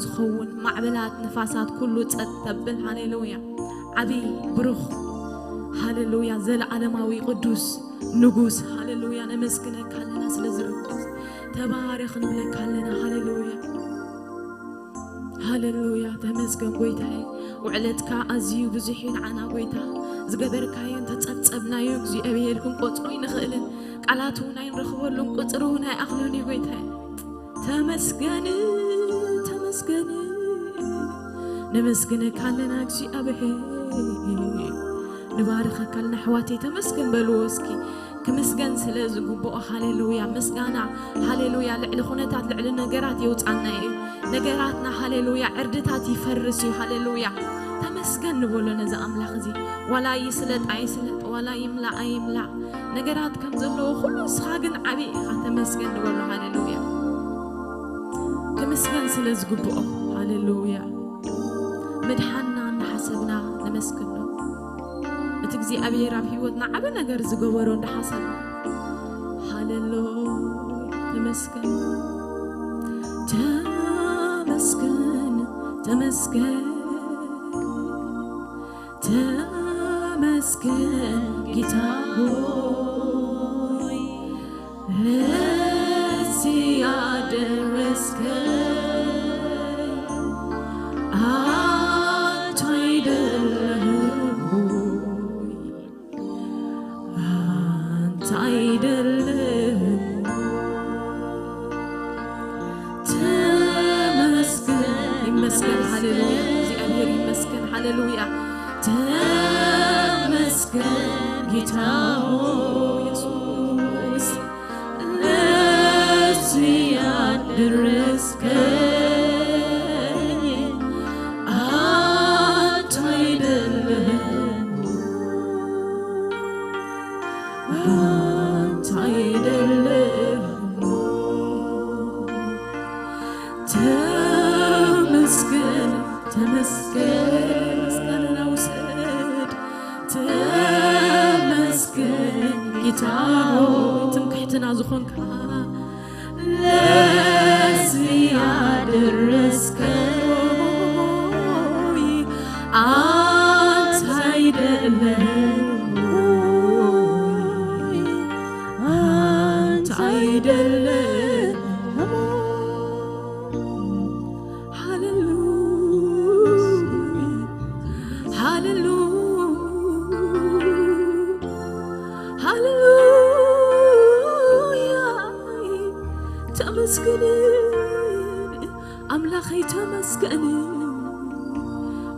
ዝኸውን ማዕበላት ንፋሳት ኩሉ ጸጥ ተብል። ሃሌሉያ። ዓቢ ብሩኽ፣ ሃሌሉያ፣ ዘለዓለማዊ ቅዱስ ንጉስ፣ ሃሌሉያ፣ ነመስግነካ ኣለና ስለ ዝርኩስ ተባረኽ ንብለካ ኣለና። ሃሌሉያ፣ ሃሌሉያ፣ ተመስገን ጎይታዬ። ውዕለትካ ኣዝዩ ብዙሕ እዩ ንዓና ጎይታ። ዝገበርካዮን ተጸብጸብናዮ እግዚኣብሔር ክንቆጽሮ ኣይንኽእልን። ቃላት እውን ኣይንረኽበሉን፣ ቁጽሪ እውን ኣይኣኽሎን እዩ ጎይታዬ። ተመስገን፣ ተመስገን፣ ነመስግነካ ኣለና እግዚኣብሔር። ንባርኸካ ኣለና ኣሕዋተይ፣ ተመስገን በልዎ እስኪ። ክምስገን ስለ ዝግብኦ፣ ሃሌሉያ፣ ምስጋና፣ ሃሌሉያ፣ ልዕሊ ኩነታት፣ ልዕሊ ነገራት የውጻና እዩ። ነገራትና፣ ሃሌሉያ፣ ዕርድታት ይፈርስ እዩ። ሃሌሉያ፣ ተመስገን ንበሎ ነዚ ኣምላኽ እዚ። ዋላ ይስለጥ ኣይስለጥ፣ ዋላ ይምላእ ኣይምላእ፣ ነገራት ከም ዘለዎ ኩሉ፣ ንስኻ ግን ዓቢ ኢኻ። ተመስገን ንበሎ። ሃሌሉያ፣ ክምስገን ስለ ዝግብኦ። ሃሌሉያ፣ ምድሓንና እናሓሰብና ነመስግኖ። እቲ እግዚኣብሔር ኣብ ህይወትና ዓቢ ነገር ዝገበሮ እንዳሓሰብና፣ ሃሌሉያ፣ ተመስገን፣ ተመስገን፣ ተመስገን፣ ተመስገን ጌታ ሆይ፣ ለዚህ ያደረስከኝ አንተ አይደለህም ወይ? አንተ አይደለህም? ተመስገን፣ ይመስገን፣ ሃሌሉያ፣ እግዚኣብሔር ይመስገን፣ ሃሌሉያ። ተመስገን ጌታ ሆይ፣ ኢየሱስ፣ ለዚህ ያደረስከኝ አንተ አይደለህም፣ አንተ አይደለህም። ተመስገን፣ ተመስገን፣ ምስጋናና ውሰድ። ተመስገን ጌታ ሆይ፣ ትምክሕትና ዝኾንካ፣ ለዚህ ያደረስከኝ አንተ አይደለህም ወይ? አንተ አይደለህም? ሃሌሉያ፣ ሃሌሉያ፣ ሃሌሉያ። ተመስገን ኣምላኸይ፣ ተመስገን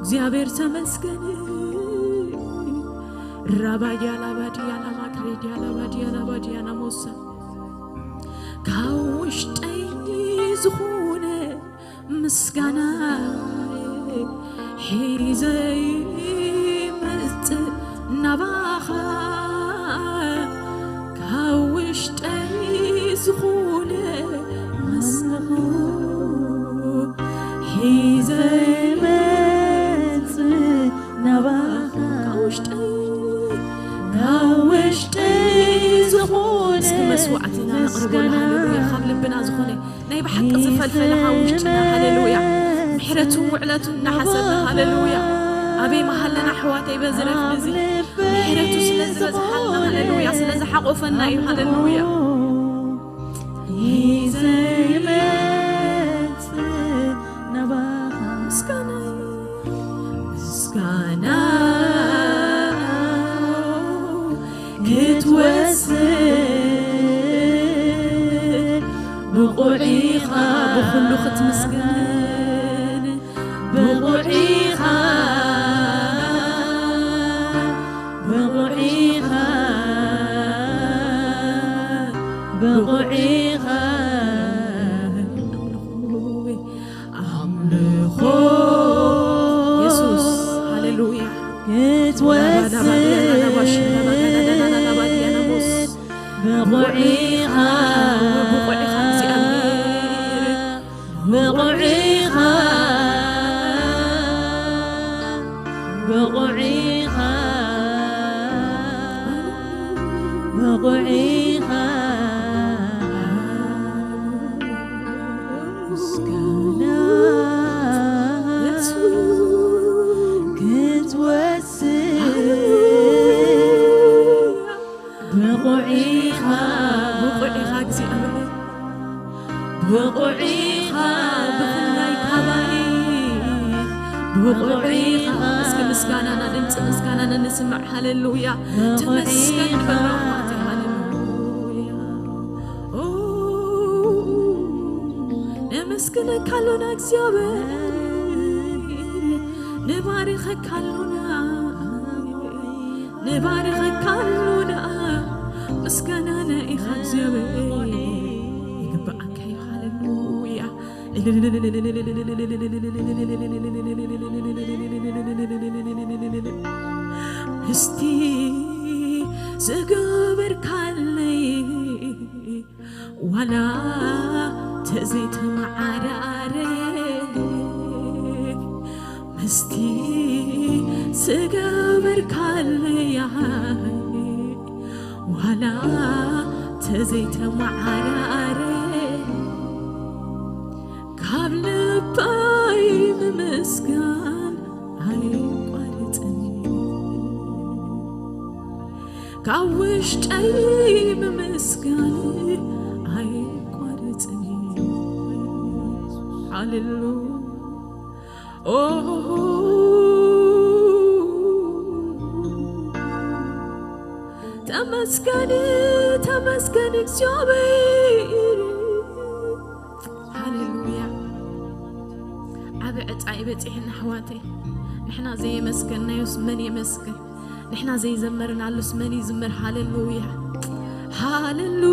እግዚኣብሔር፣ ተመስገን። ራባያ ላባዲያ ላማክሬዲያ ላባዲያ ላባዲያ ናሞሳ ካብ ውሽጠይ ዝኾነ ምስጋና ሒዘ ይመጽእ ናባኻ፣ ካብ ውሽጠይ ዝኾነ ምስጋና ሒዘ ይመጽእ ናባኻ፣ ካብ ውሽጠይ፣ ካብ ውሽጠይ ዝኾነ እስኪ መስዋዕትና ነቕርበሉ። ሃሌሉያ። ካብ ልብና ዝኾነ ናይ ብሓቂ ዝፈልፈለ ካብ ውሽጥና፣ ሃሌሉያ። ምሕረቱን ውዕለቱን እናሓሰብና፣ ሃሌሉያ። ኣበይ መሃለና ኣሕዋተይ በዚ ረፍዲ እዚ ምሕረቱ ስለ ዝበዝሓልና፣ ሃሌሉያ፣ ስለ ዝሓቆፈና እዩ፣ ሃሌሉያ። ሒዘ ይመጽእ ናባኻ ምስጋና፣ ምስጋና ክትወስድ ብቑዕ ኢኻ፣ ብኹሉ ክትምስገን ብቑዕ ኢኻ፣ ብቑዕ ኢኻ፣ ብቑዕ ኢኻ። ኣምልኾ የሱስ፣ ሃሌሉያ። ክትወስድ ብቑዕ ኢኻ፣ ብቑዕ ኢኻ እግዚኣብሔር። ብቑዕ ኢኻ፣ ብቑዕ ኢኻ፣ ብቑዕ ኢኻ። ምስጋና ንቑዕ ኢኻ። እስኪ ምስጋናና፣ ድምፂ ምስጋናና ንስማዕ። ሃሌሉያ። ተመስገን ንበል ኣሕዋተይ። ሃሌሉያ። ኦ፣ ነመስግነካ ኣሎና እግዚኣብሔር፣ ንባርኸካ ኣሎና፣ ንባርኸካ ኣሎና። ምስጋናና ኢኻ እግዚኣብሔር፣ ይግብኣካ እዩ። ሃሌሉያ። እስቲ ዝገበርካለይ ዋላ ተዘይተመዓራረየ፣ ምስቲ ዝገበርካለይ ዋላ ተዘይተመዓራረየ፣ ካብ ልባይ ምምስጋን ኣይቋርጽን፣ ካብ ውሽጠይ ምምስጋን ኣይቋርጽን። ሃሌሉ ኦ፣ ተመስገን፣ ተመስገን እግዚኣብሔር። ሃሌሉያ። ዓቢ ዕጻ እዩ በጺሕና ኣሕዋተይ። ንሕና ዘየመስገንናዮስ መን የመስግን? ንሕና ዘይዘመርናሉስ መን ይዝምር? ሃሌሉያ፣ ሃሌሉያ።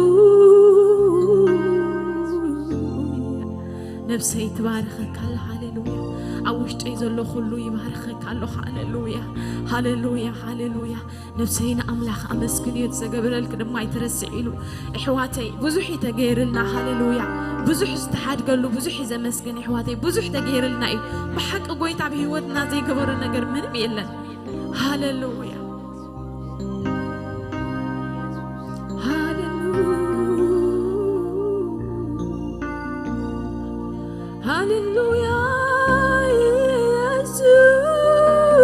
ነብሰይ ትባርኸካ ኣላ። ሃሌሉያ። ኣብ ውሽጠይ ዘሎ ኩሉ ይባርኸካ ኣሎ። ሃሌሉያ፣ ሃሌሉያ፣ ሃሌሉያ። ነብሰይ ንኣምላኽ ኣመስግንዮ፣ ዝገበረልኪ ድማ ኣይትረስዒ ኢሉ። ኣሕዋተይ፣ ብዙሕ እዩ ተገይርልና። ሃሌሉያ። ብዙሕ ዝተሓድገሉ፣ ብዙሕ እዩ ዘመስግን። ኣሕዋተይ፣ ብዙሕ ተገይርልና እዩ። ብሓቂ ጎይታ ብህይወትና ዘይገበሮ ነገር ምንም የለን። ሃሌሉያ፣ ሃሌሉያ፣ ሃሌሉያ፣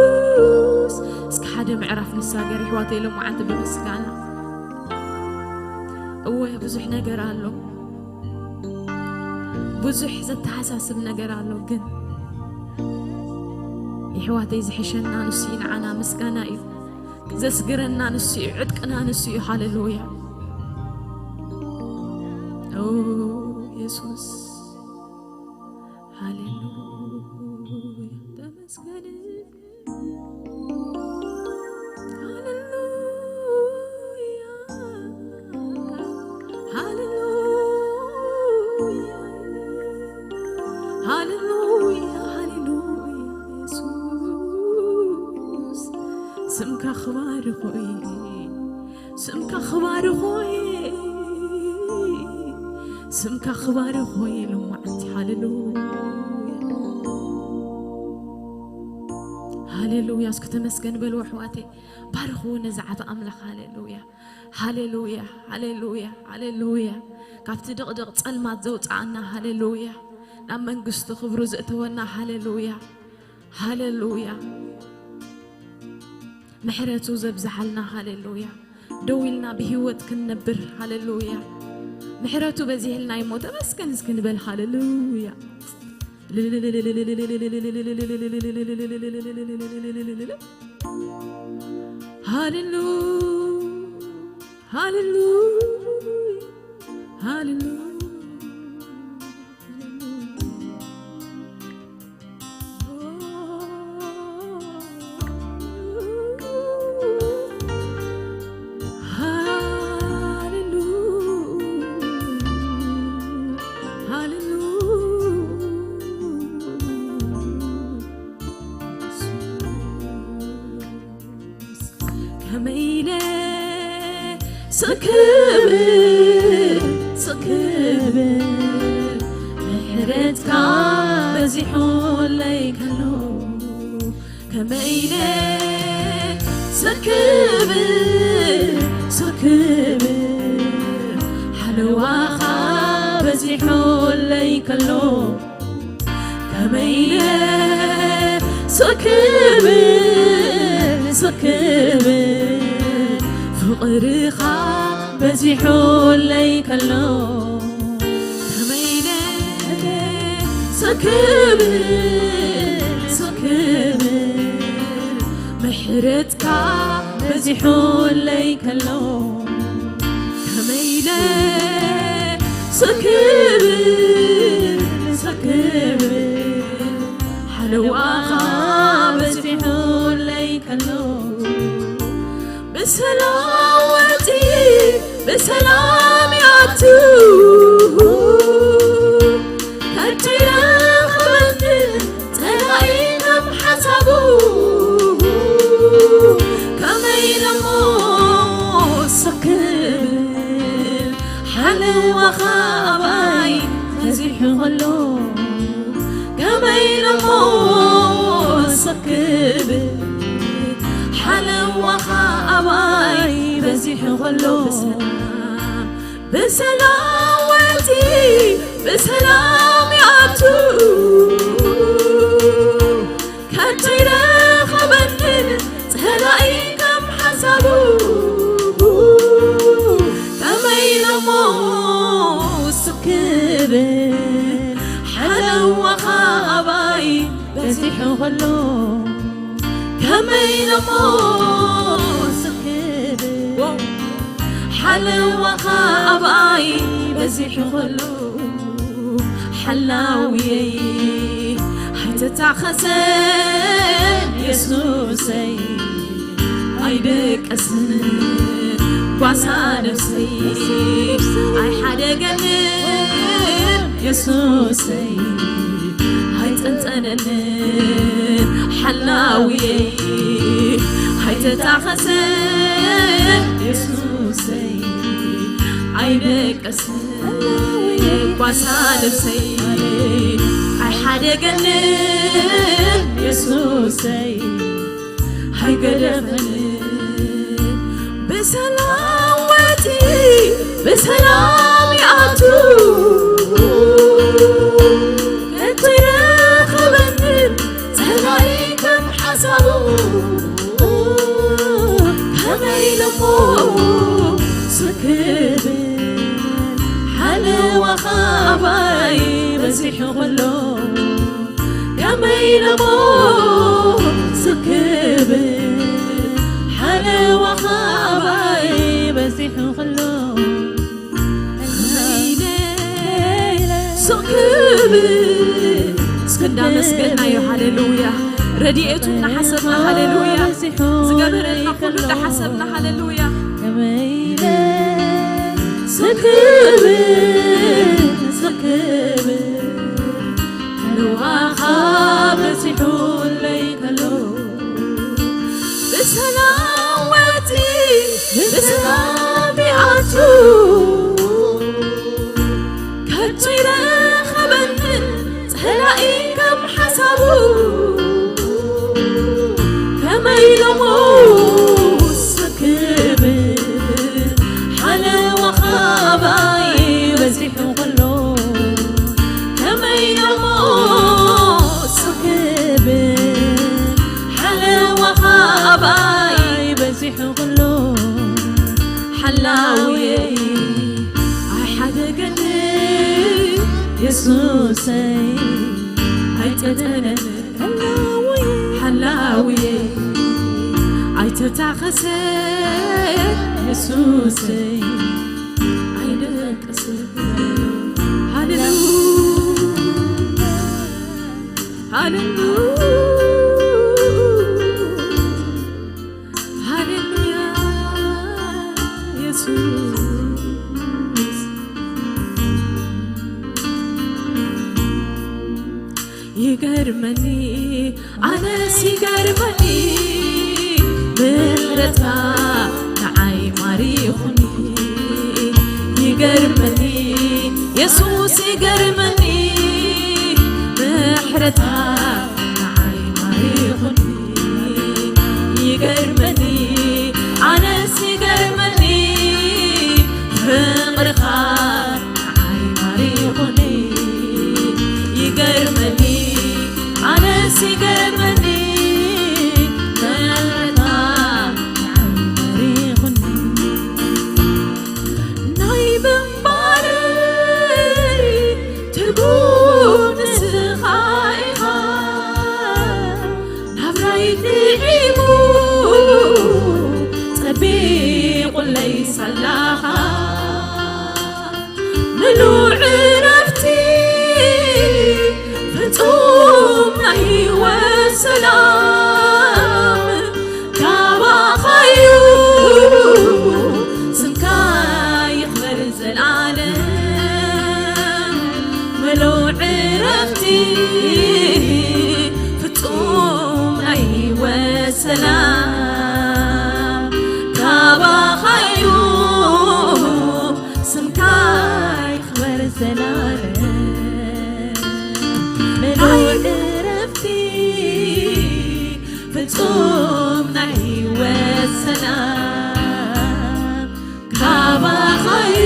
የሱስ። እስኪ ሓደ ምዕራፍ ንሳገር፣ ኣሕዋተይ፣ ሎማዓንቲ ብምስጋና። እወ፣ ብዙሕ ነገር ኣሎ፣ ብዙሕ ዘተሓሳስብ ነገር ኣሎ፣ ግን ኣሕዋተይ፣ ዝሕሸና ንሱ እዩ፣ ንዓና ምስጋና እዩ። ዘስግረና ንሱ እዩ፣ ዕጥቅና ንሱ እዩ። ሃሌሉያ፣ ኦ የሱስ፣ ሃሌሉያ፣ ተመስገን። ሃሌሉያ፣ ሃሌሉያ፣ ሃሌሉያ፣ ሃሌሉያ፣ የሱስ፣ ስምካ ክባርኽ እዩ፣ ስምካ ክባርኽ እዩ፣ ስምካ ክባርኽ እዩ፣ ሎማዓንቲ። ሃሌሉያ፣ ሃሌሉያ። እስኪ ተመስገን በሉ ኣሕዋተይ። ባርኽዎ ነዚ ዓቢ ኣምላኽ። ሃሌሉያ፣ ሃሌሉያ፣ ሃሌሉያ፣ ሃሌሉያ። ካብቲ ድቕድቕ ጸልማት ዘውጽኣና። ሃሌሉያ። ናብ መንግስቱ ክብሩ ዘእተወና። ሃሌሉያ፣ ሃሌሉያ። ምሕረቱ ዘብዝሓልና። ሃሌሉያ። ደው ኢልና ብህይወት ክንነብር። ሃሌሉያ። ምሕረቱ በዚሕልና እሞ ተመስገን እስኪ ንበል። ሃሌሉያ። ሃሌሉ-፣ ሃሌሉ-፣ ሃሌሉ-፣ ሃሌሉ-፣ ሃሌሉ-፣ ከመይ ኢለ ስክብር፣ ስክብር፣ ምሕረትካ በዚሑለይ ከሎ፣ ከመይ ኢለ ስክብር፣ ስክብር፣ ሓለዋኻ በዚሑለይ ከሎ፣ ከመይ ኢለ ስክብር፣ ስክብር፣ ፍቕርኻ በዚሑለይ ከሎ፣ ከመይ ኢለ ስክብር፣ ስክብር፣ ምሕረትካ በዚሑለይ ከሎ ከመይ ኢለ ሰክብል ሰክብል ሓለዋኻ በዚሑለይ ከሎ ብሰላም ወጺ ብሰላም ይኣቱ ከቶ ይረኸበኒ ጸላኢ ከም ሓሳቡ ከመይ ኢለሞ ሰክብል ሓለዋኻ ኣባይ በዚሑ ከሎ ከመይ ኢለሞ ሰክብል ሓለዋኻ ኣባይ በዚሑ ከሎ ብሰላም ወጺ ብሰላም ይኣቱ ከቶ ይረኸበንን ጸላኢ ከም ሓሳቡ ከመይ ኢለሞ ስክብል ሓለዋኻ ኣባይ በዚሑ ከሎ ከመይ ኢለሞ ስክብል ሓለዋኻ ኣባይ በዚሑ ከሎ ሓላውየይ ኣይተታኸሰን የሱሰይ ኣይደቀስን ጓሳ ነፍሰይ ኣይሓደገንን የሱሰይ ኣይጸንጸነንን ሓላውየይ ኣይተታኸሰን የሱሰይ ኣይደቀስን ጓሳ ነፍሰይ ኣይሓደገንን የሱሰይ ኣይገደፈንን ብሰላም ወጺ ብሰላም ይኣቱ ከቶ ይረኸበንን ጸላኢ ከም ሓሳቡ ከመይ ኢለሞ ስክብል ሓለዋኻ ኣባይ በዚሑ ከሎ ከመይ ኢለሞ ስክብል ሓለዋኻ ኣባይ በዚሑ ከሎ ስቕ ክብል እስኪ እንዳመስገናዮ ሃሌሉያ ረድኤቱ እናሓሰብና ሃሌሉያ ዝገበረልና ኩሉ እንዳሓሰብና ሃሌሉያ ከመይ ኢለ ስቕ ክብል ስቕ ክብል ሓለዋኻ በዚሑለይ ከሎ ብሰላም ወጺ ብሰላም ይኣቱ ከቶ ይረኸበንን ጸላኢ ከም ሓሳቡ ከመይ ኢሎሞ ስክብል ሓለዋኻ ኣባይ በዚሑ ከሎ ከመይ ኢሎሞ ስክብል ሓለዋኻ ኣባይ በዚሑ ከሎ ሓላውየይ ኣይሓደገኒ የሱሰይ ኣይጠጠነኒ ሓላውየይ ኣይተታኸሰ የሱሰይ ኣይደቀሰ ሃሌሉያ ሃሌሉያ ሃሌሉያ የሱስ ይገርመኒ ኣነስ ይገርመኒ ምሕረትካ ንዓይ ማሪኹኒ ይገርመኒ የሱስ ይገርመኒ ምሕረትካ ንዓይ ማሪኹኒ ይገርመኒ ኣነስ ይገርመኒ ፍቕርኻ ንዓይ ማሪኹኒ ይገርመኒ ኣነስ ይገርመኒ ምሕረትካ ንዓይ ማሪኹኒ ናይ ምንባረይ ትርጉም ንስኻ ኢኻ ናብራይ ጥዒሙ ሰላም ካባኻዩ፣ ስምካ ይኽበር ዘላለም። ምሉእ ዕረፍቲ ፍጹም ናይ ህይወት ሰላም ካባኻዩ፣ ስምካ ይኽበር ዘላለም። ምሉእ ዕረፍቲ ፍጹም ናይ ህይወት ሰላም ካባኻዩ፣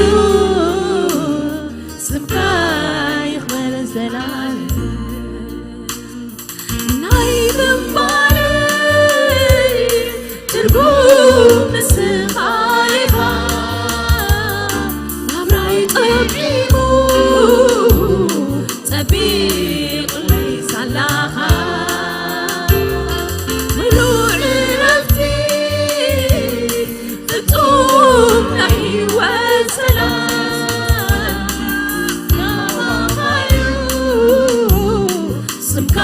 ስምካ ይኽበር ዘላለም። ናይ ምንባረይ ትርጉም ንስኻ ኢኻ፣ ናብራይ ጠቂሙ ጸቢቑለይ ሳላኻ። ምሉእ ዕረፍቲ ፍጹም ናይ ህይወት ሰላም ናባኻዩ፣ ስምካ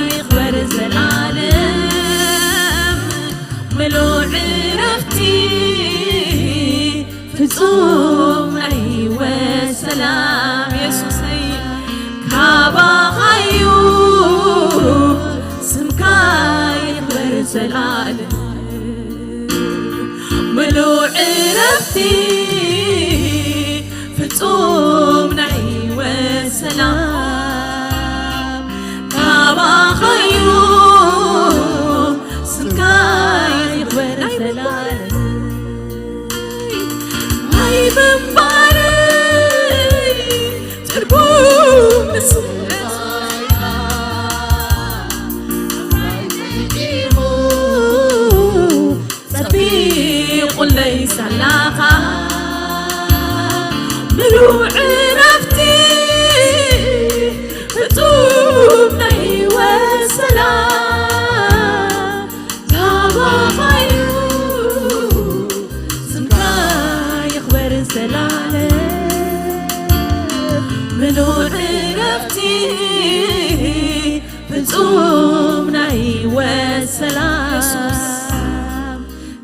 ይኽበር ዘላለም። ምሉእ ዕረፍቲ ፍጹም ናይ ህይወት ሰላም የሱሰይ ካባኻዩ፣ ስምካ ይኽበር ዘላለም። ምሉእ ዕረፍቲ ፍጹም ናይ ህይወት ሰላም ካባኻዩ፣ ስምካ ይኽበር ዘላለም። ናይ ምንባረይ ትርጉም ንስኻ ኢኻ፣ ናብራይ ጠቂሙ ጸቢቑለይ ሳላኻ። ምሉእ ዕረፍቲ ፍጹም ናይ ህይወት ሰላም ካባኻዩ፣ ስምካ ይኽበር ዘላለም። ምሉእ ዕረፍቲ ፍጹም ናይ ህይወት ሰላም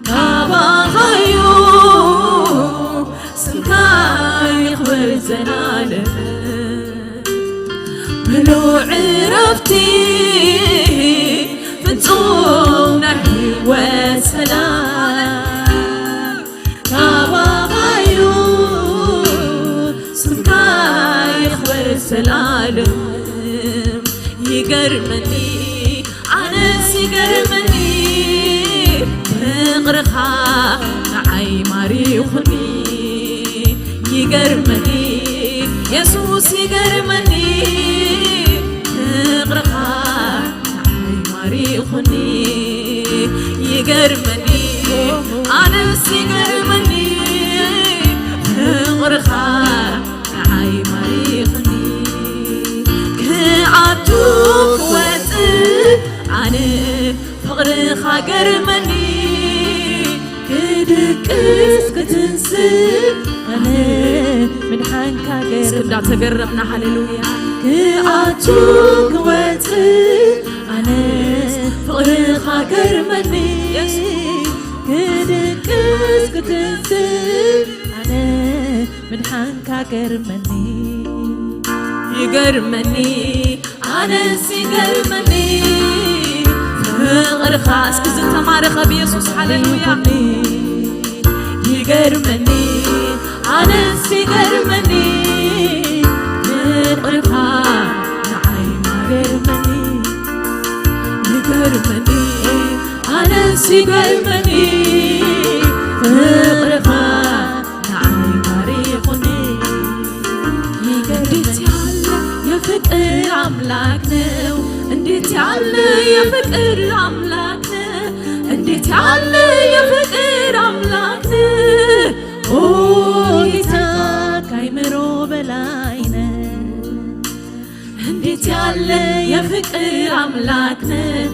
ካባኻዩ፣ ስምካ ይኽበር ዘላለም። ምሉእ ዕረፍቲ ፍጹም ናይ ህይወት ሰላም ካባኻዩ፣ ስምካ ይኽበር ዘላለም። ይገርመኒ ኣነስ ይገርመኒ ፍቕርኻ ንዓይ ማሪኹኒ። ይገርመኒ የሱስ ይገርመኒ ፍቕርኻ ንዓይ ማሪኹኒ። ይገርመኒ ኣነስ ይገርመኒ ፍቕርኻ ንዓይ ማሪኽኒ። ክኣቱ ክወጽእ ኣነ ፍቕርኻ ገርመኒ። ክድቅስ ክትንስእ ኣነ ምድሓንካ ገርመኒ። እስኪ እንዳተገረምና ሃሌሉያ። ክኣቱ ክወጽእ ኣነ ፍቕርኻ ገርመኒ። ክድቅስ ክትንስእ ኣነ ምድሓንካ ገርመኒ። ይገርመኒ ኣነስ ይገርመኒ ፍቕርኻ። እስኪ ዝተማረኸ ብየሱስ ሃሌሉያ። ይገርመኒ ኣነስ ይገርመኒ ፍቕርኻ ንዓይ ማገርመኒ። ይገርመኒ ኣነስ ይገርመኒ ፍቕርኻ ንዓይ ማሪኹኒ። እንዴት ያለ የፍቅር አምላክ ነው፣ እንዴት ያለ የፍቅር አምላክ ነው፣ እንዴት ያለ የፍቅር አምላክ ነው። ኦ ጌታ ካይምሮ በላይ ነው። እንዴት ያለ የፍቅር አምላክ ነህ!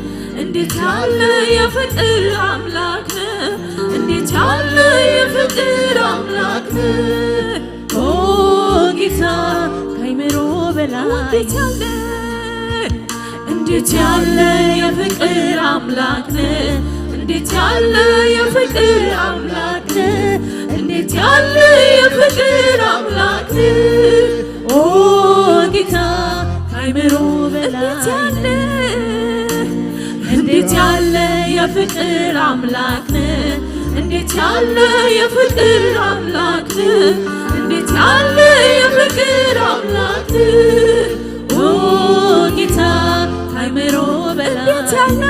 እንዴት ያለ የፍቅር አምላክ ነህ! እንዴት ያለ የፍቅር አምላክ ነህ! ኦ ጌታ፣ ከአይምሮ በላይ እንዴት ያለ፣ እንዴት ያለ የፍቅር አምላክ ነህ! እንዴት ያለ የፍቅር አምላክ ነህ! እንዴት ያለ የፍቅር አምላክ ነህ! ኦ ጌታ፣ ከአይምሮ በላይ እንዴት ያለ፣ እንዴት ያለ የፍቅር አምላክ ነህ! እንዴት ያለ የፍቅር አምላክ ነህ! እንዴት ያለ የፍቅር አምላክ ነህ! ኦ ጌታ፣ ከአይምሮ በላይ እንዴት ያለ፣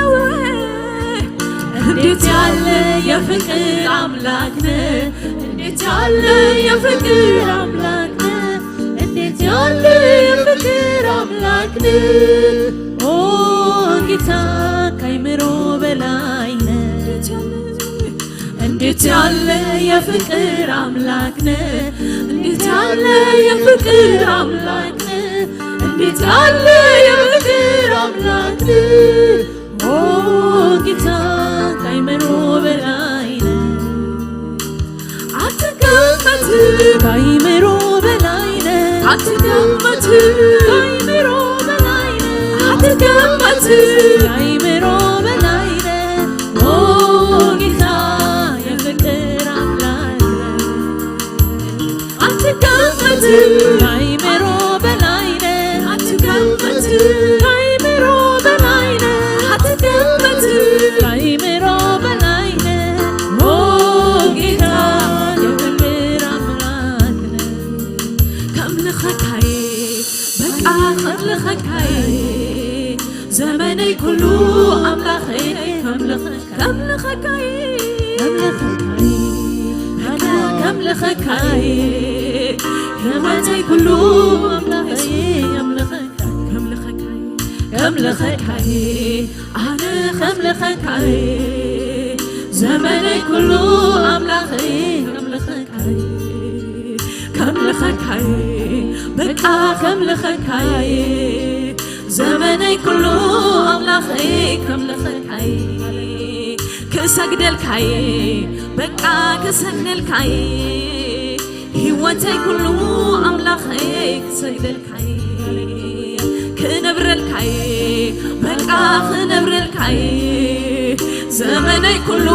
እንዴት ያለ የፍቅር አምላክ ነህ! እንዴት ያለ የፍቅር አምላክ ነህ! እንዴት ያለ የፍቅር አምላክ ነህ! ኦ ጌታ፣ ከአይምሮ በላይ ነህ! እንዴት ያለ የፍቅር አምላክ ነህ! እንዴት ያለ የፍቅር አምላክ ነህ! እንዴት ያለ የፍቅር አምላክ ነህ! ኦ ጌታ፣ ከአይምሮ በላይ ነህ! አትገመትም፣ ከአይምሮ በላይ ነህ! አትገመትም፣ ከአይምሮ በላይ ነህ! አትገመትም፣ ከአይምሮ በላይ ነህ! ኦ ጌታ፣ የፍቅር አምላክ ነህ! አትገመትም፣ ከአይምሮ በላይ ነህ! አትገመትም፣ ከአይምሮ በላይ ነህ! አትገመትም፣ ከአይምሮ በላይ ነህ! ኦ ጌታ፣ የፍቅር አምላክ ነህ! ከምልኸካይ፣ በቃ ከምልኸካይ፣ ዘመነይ ኩሉ ኣምላኸይ፣ ከምልኸ-፣ ከምልኸካይ፣ ከምልኸካይ፣ ኣነ ከምልኸካይ፣ ህይወተይ ኩሉ ኣምላኸይ፣ ከምልኸካይ፣ ከምልኸካይ፣ ከምልኸካይ፣ ኣነ ከምልኸካይ፣ ዘመነይ ኩሉ ኣምላኸይ፣ ከምልኸካይ፣ ከምልኸካይ፣ በቃ ከምልኸካይ፣ ዘመነይ ኩሉ ኣምላኸይ፣ ከምልኸካይ፣ ክሰግደልካይ፣ በቃ ክሰግደልካይ፣ ህይወተይ ኩሉ ኣምላኸይ፣ ክሰግደልካይ፣ ክነብረልካይ፣ በቃ ክነብረልካይ፣ ዘመነይ ኩሉ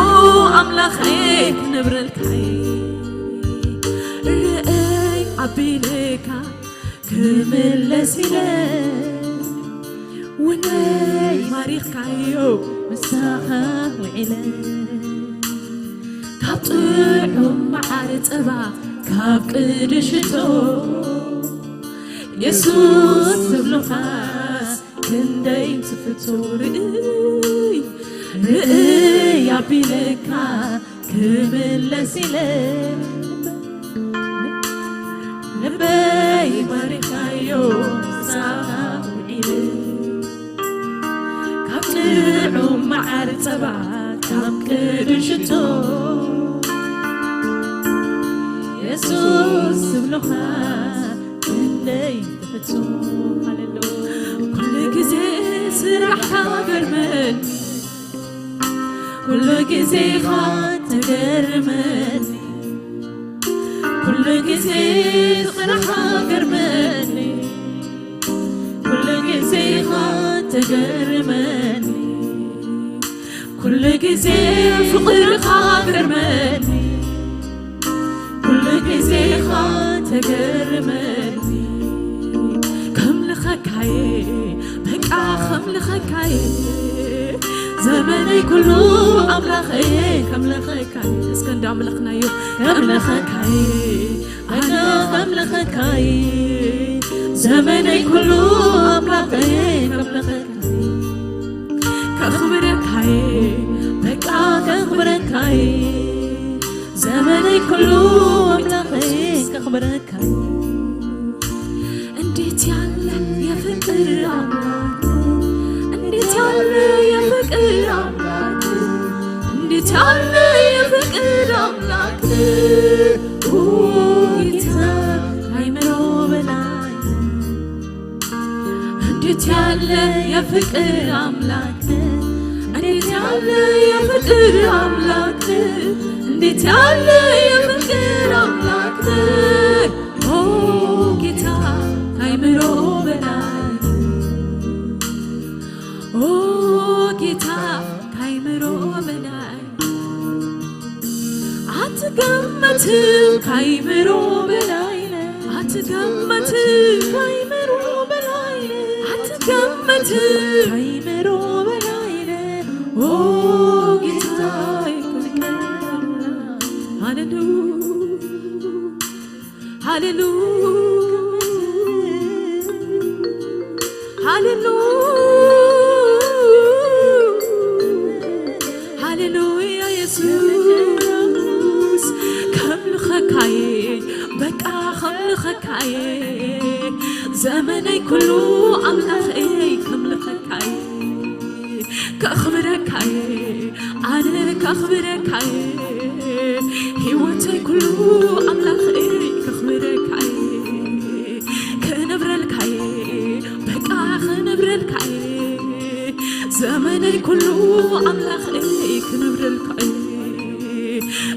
ኣምላኸይ፣ ክነብረልካይ። ርእይ ኣቢለካ ክምለስ ኢለ፣ ውነይ ማሪኽካዮ ምሳኻ ውዒለ። ካብ ጥዑም መዓር ጸባ፣ ካብ ቅዱስ ሽቶ፣ የሱስ ዝብሉኻስ ክንደይ ትፍቶ። ርእይ፣ ርእይ ኣቢለካ ክምለስ ኢለ፣ ልበይ ማሪኻዮ ሳብ ኢለ። ካብ ጥዑም መዓር ጸባ፣ ካብ ቅዱስ ሽቶ፣ የሱስ ዝብሉኻ ክንደይ ትፍቶ። ሃሌሉያ። ኩሉ ግዜ ስራሕካ ገርመኒ፣ ኩሉ ግዜ ኢኻ ተገርመኒ፣ ኩሉ ግዜ ፍቕርኻ ገርመኒ፣ ኩሉ ግዜ ኢኻ ተገርመኒ፣ ኩሉ ግዜ ፍቕርኻ ገርመኒ፣ ኩሉ ግዜ ኢኻ ተገርመኒ። ከምልኸካይ፣ በቃ ከምልኸካይ፣ ዘመነይ ኩሉ ኣምላኸይ ከምልኸካይ። እስከ እንዳምለኽናዮ፣ ከምልኸካይ፣ ኣነ ከምልኸካይ፣ ዘመነይ ኩሉ ኣምላኸይ ከምልኸካይ። ከኽብረካይ፣ በቃ ከኽብረካይ፣ ዘመነይ ኩሉ ኣምላኸይ ከኽብረካይ። እንዴት ያለ የፍቅር አምላክ፣ እንዴት ያለ የፍቅር አምላክ፣ እንዴት ያለ የፍቅር አምላክ። ኦ ጌታ፣ ከአይምሮ በላይ። እንዴት ያለ የፍቅር አምላክ፣ እንዴት ያለ የፍቅር አምላክ፣ እንዴት ያለ የፍቅር አምላክ። ኦ ጌታ፣ ከአይምሮ በላይ። ኦ ጌታ፣ ካይምሮ በላይ ኣትገምትም፣ ካይምሮ በላይ ነህ። ኣትገምትም፣ ካይምሮ በላይ ነህ። ኣትገምትም፣ ካይምሮ በላይ ነህ። ኦ ጌታ፣ ሃሌሉያ፣ ሃሌሉ-፣ ሃሌሉ-፣ ሃሌሉያ የሱስ፣ ከምልኸካየ፣ በቃ ከምልኸካየ፣ ዘመነይ ኩሉ ኣምላኸይ ከምልኸካየ። ከኽብረካየ፣ ኣነ ከኽብረካየ፣ ህይወተይ ኩሉ ኣምላኸይ ከኽብረካየ፣ ከነብረልካየ፣ በቃ ከነብረልካየ፣ ዘመነይ ኩሉ ኣምላኸይ ከነብረልካየ፣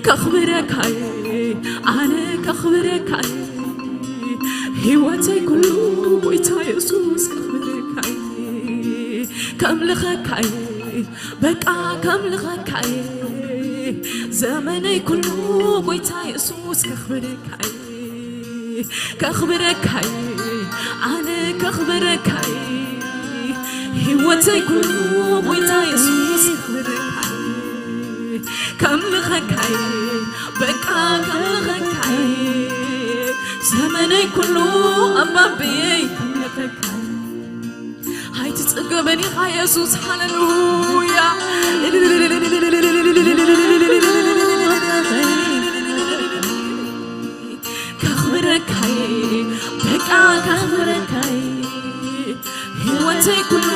ከኽብረካየ፣ ኣነ ከኽብረካየ፣ ህይወተይ ኩሉ ጎይታ የሱስ ከኽብረካየ፣ ከምልኸካየ፣ በቃ ከምልኸካየ፣ ዘመነይ ኩሉ ጎይታ የሱስ ከኽብረካየ፣ ከኽብረካየ፣ ኣነ ከኽብረካየ፣ ህይወተይ ኩሉ ጎይታ የሱስ ከኽብረካየ፣ ከምልኸካየ፣ በቃ ከምልኸካየ፣ ዘመነይ ኩሉ ኣባብየይ ከምልኸካየ። ኣይትጽገብን ኢኻ የሱስ፣ ሃሌሉያ። ከኽብረካየ፣ በቃ ከኽብረካየ፣ ህይወተይ ኩሉ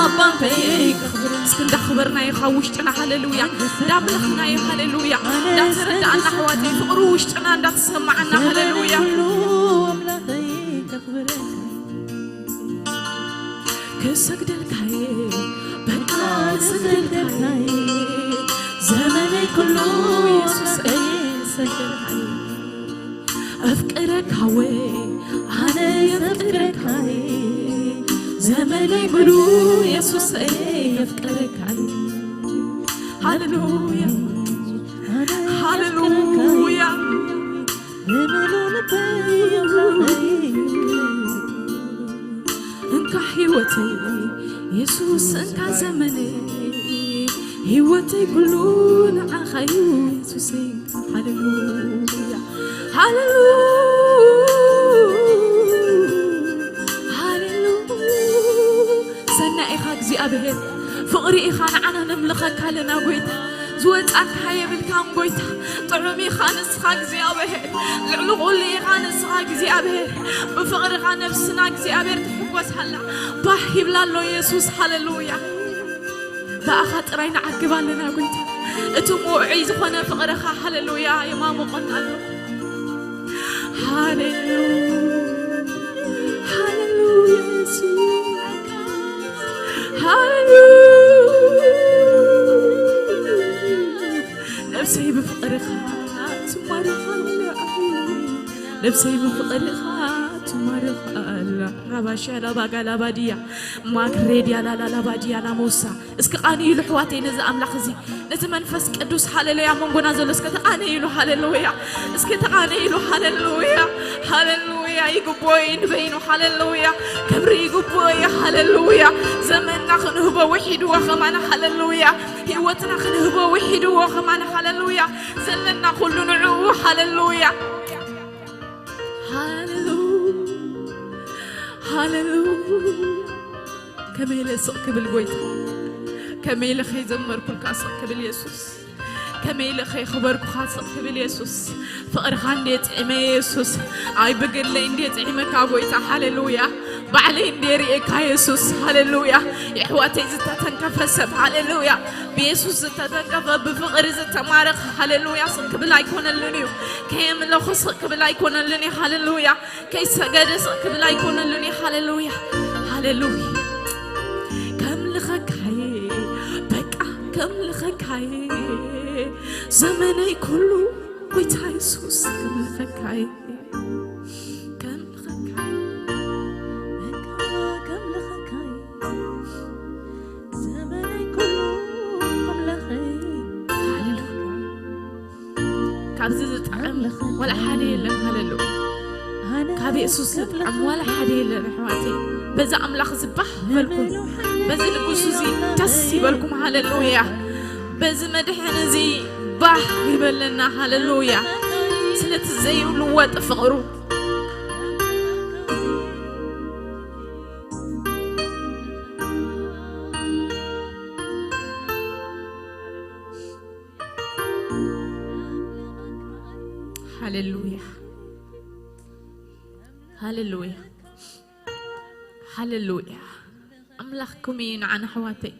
ኣባበየይ ከኽብረ። እስኪ እንዳኽበርናዮ ካብ ውሽጥና፣ ሃሌሉያ፣ እንዳምለኽናዮ፣ ሃሌሉያ፣ እንዳተረዳእና፣ ኣሕዋተይ፣ ፍቕሩ ውሽጥና እንዳተሰማዓና፣ ሃሌሉያ። ክሰግደልካየ፣ በቃ ክሰግደልካየ፣ ዘመነይ ኩሉ የሱሰይ ክሰግደልካየ። ኣፍቅረካወ፣ ኣነ የፍቅረካየ፣ ዘመነይ ሙሉ የሱሰይ የፍቅረካየ። ሃሌሉያ፣ ሃሌሉያ። ብምሉእ ልበይ ኣምላኸይ፣ እንካ ህይወተይ የሱስ፣ እንካ ዘመነይ፣ ህይወተይ ኩሉ ንዓኻ እዩ የሱሰይ። ሃሌሉያ፣ ሃሌሉያ፣ ሃሌሉያ። ሰናይ ኢኻ እግዚኣብሔር፣ ፍቕሪ ኢኻ፣ ንዓና ነምልኸካ ኣለና ጎይታ። ዝወጻካ የብልካን ጎይታ፣ ጥዑም ኢኻ ንስኻ እግዚኣብሔር፣ ልዕሊ ኩሉ ኢኻ ንስኻ እግዚኣብሔር። ብፍቕርኻ ነብስና እግዚኣብሔር ትሕጎስ ኣላ፣ ባህ ይብላ ኣሎ የሱስ። ሃሌሉያ። ብኣኻ ጥራይ ንዓግብ ኣለና ጎይታ። እቲ ምውዑይ ዝኾነ ፍቕርኻ፣ ሃሌሉያ፣ የማሙቐና ኣሎ። ሃሌሉያ፣ ሃሌሉያ፣ የሱስ፣ ሃሌሉያ። ነብሰይ ብፍቕርኻ ትማረኽ ኣላ፣ ነብሰይ ብፍቕርኻ ትማረኽ ኣላ። ራባሻ ላባጋ ላባድያ፣ ማግሬድያ ላላ ላባድያ ናሞሳ። እስኪ ቃንይሉ ኣሕዋተይ ነዚ ኣምላኽ እዚ፣ ነቲ መንፈስ ቅዱስ፣ ሃሌሉያ፣ መንጎና ዘሎ እስኪ ተቃንይሉ፣ ሃሌሉያ። እስኪ ተቃንይሉ፣ ሃሌሉያ፣ ሃሌሉያ። ይግብኦ እዩ ንበይኑ፣ ሃሌሉያ። ክብሪ ይግብኦ እዩ፣ ሃሌሉያ። ዘመንና ክንህቦ ውሒድዎ ከማን፣ ሃሌሉያ። ህይወትና ክንህቦ ውሒድዎ ከማን፣ ሃሌሉያ። ዘለና ኩሉ ንዕኡ፣ ሃሌሉያ፣ ሃሌሉያ፣ ሃሌሉያ። ከመይ ኢለ ስቕ ክብል ጎይታ፣ ከመይ ኢለ ከይዘመርኩልካ ስቕ ክብል የሱስ፣ ከመይ ኢለ ከየኽበርኩኻ ስቕ ክብል የሱስ። ፍቕርኻ እንዴ ጥዕመ የሱስ፣ ኣይ ብግለይ እንዴ ጥዕመካ ጎይታ፣ ሃሌሉያ። ባዕለይ እንዴ ርእየካ የሱስ፣ ሃሌሉያ። የሕዋተይ ዝተተንከፈ ሰብ፣ ሃሌሉያ። ብየሱስ ዝተተንከፈ፣ ብፍቕሪ ዝተማረኸ፣ ሃሌሉያ፣ ስቕ ክብል ኣይኮነሉን እዩ። ከየምለኹ ስቕ ክብል ኣይኮነሉን እዩ፣ ሃሌሉያ። ከይሰገደ ስቕ ክብል ኣይኮነሉን እዩ፣ ሃሌሉያ፣ ሃሌሉያ። ከምልኸካየ፣ በቃ ከምልኸካየ፣ ዘመነይ ኩሉ ጎይታ የሱስ ከምልኸካየ፣ ከምልኸካየ፣ በቃ ከምልኸካየ። ኣብዚ ዝጥዕም ዋላ ሓደ የለን። ሃለሉያ። ካብ የሱስ ዝጥዕም ዋላ ሓደ የለን ኣሕዋተይ። በዚ ኣምላኽ እዚ ባህ በልኩም። በዚ ንጉስ እዚ ደስ ይበልኩም። ሃለሉያ። በዚ መድሕን እዚ ባህ ይበለና። ሃለሉያ። ስለቲ ዘይልወጥ ፍቕሩ። ሃሌሉያ፣ ሃሌሉያ፣ ሃሌሉያ። ኣምላኽኩም እዩ ንዓና ኣሕዋተይ።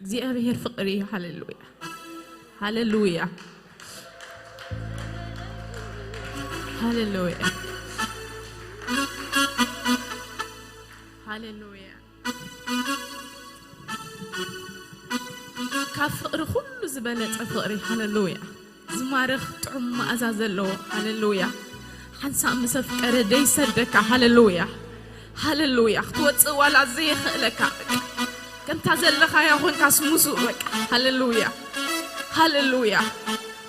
እግዚኣብሔር ፍቕሪ እዩ። ሃሌሉያ፣ ሃሌሉያ፣ ሃሌሉያ፣ ሃሌሉያ። ካብ ፍቕሪ ኩሉ ዝበለጸ ፍቕሪ። ሃሌሉያ። ዝማርኽ ጥዑም መኣዛ ዘለዎ። ሃሌሉያ። ሓንሳብ ምስ ኣፍቀረ ደይሰደካ። ሃሌሉያ። ሃሌሉያ። ክትወጽእ ዋላ ዘይኽእለካ። ከምታ ዘለኻያ ኮንካ ስሙሱ በቃ። ሃሌሉያ። ሃሌሉያ።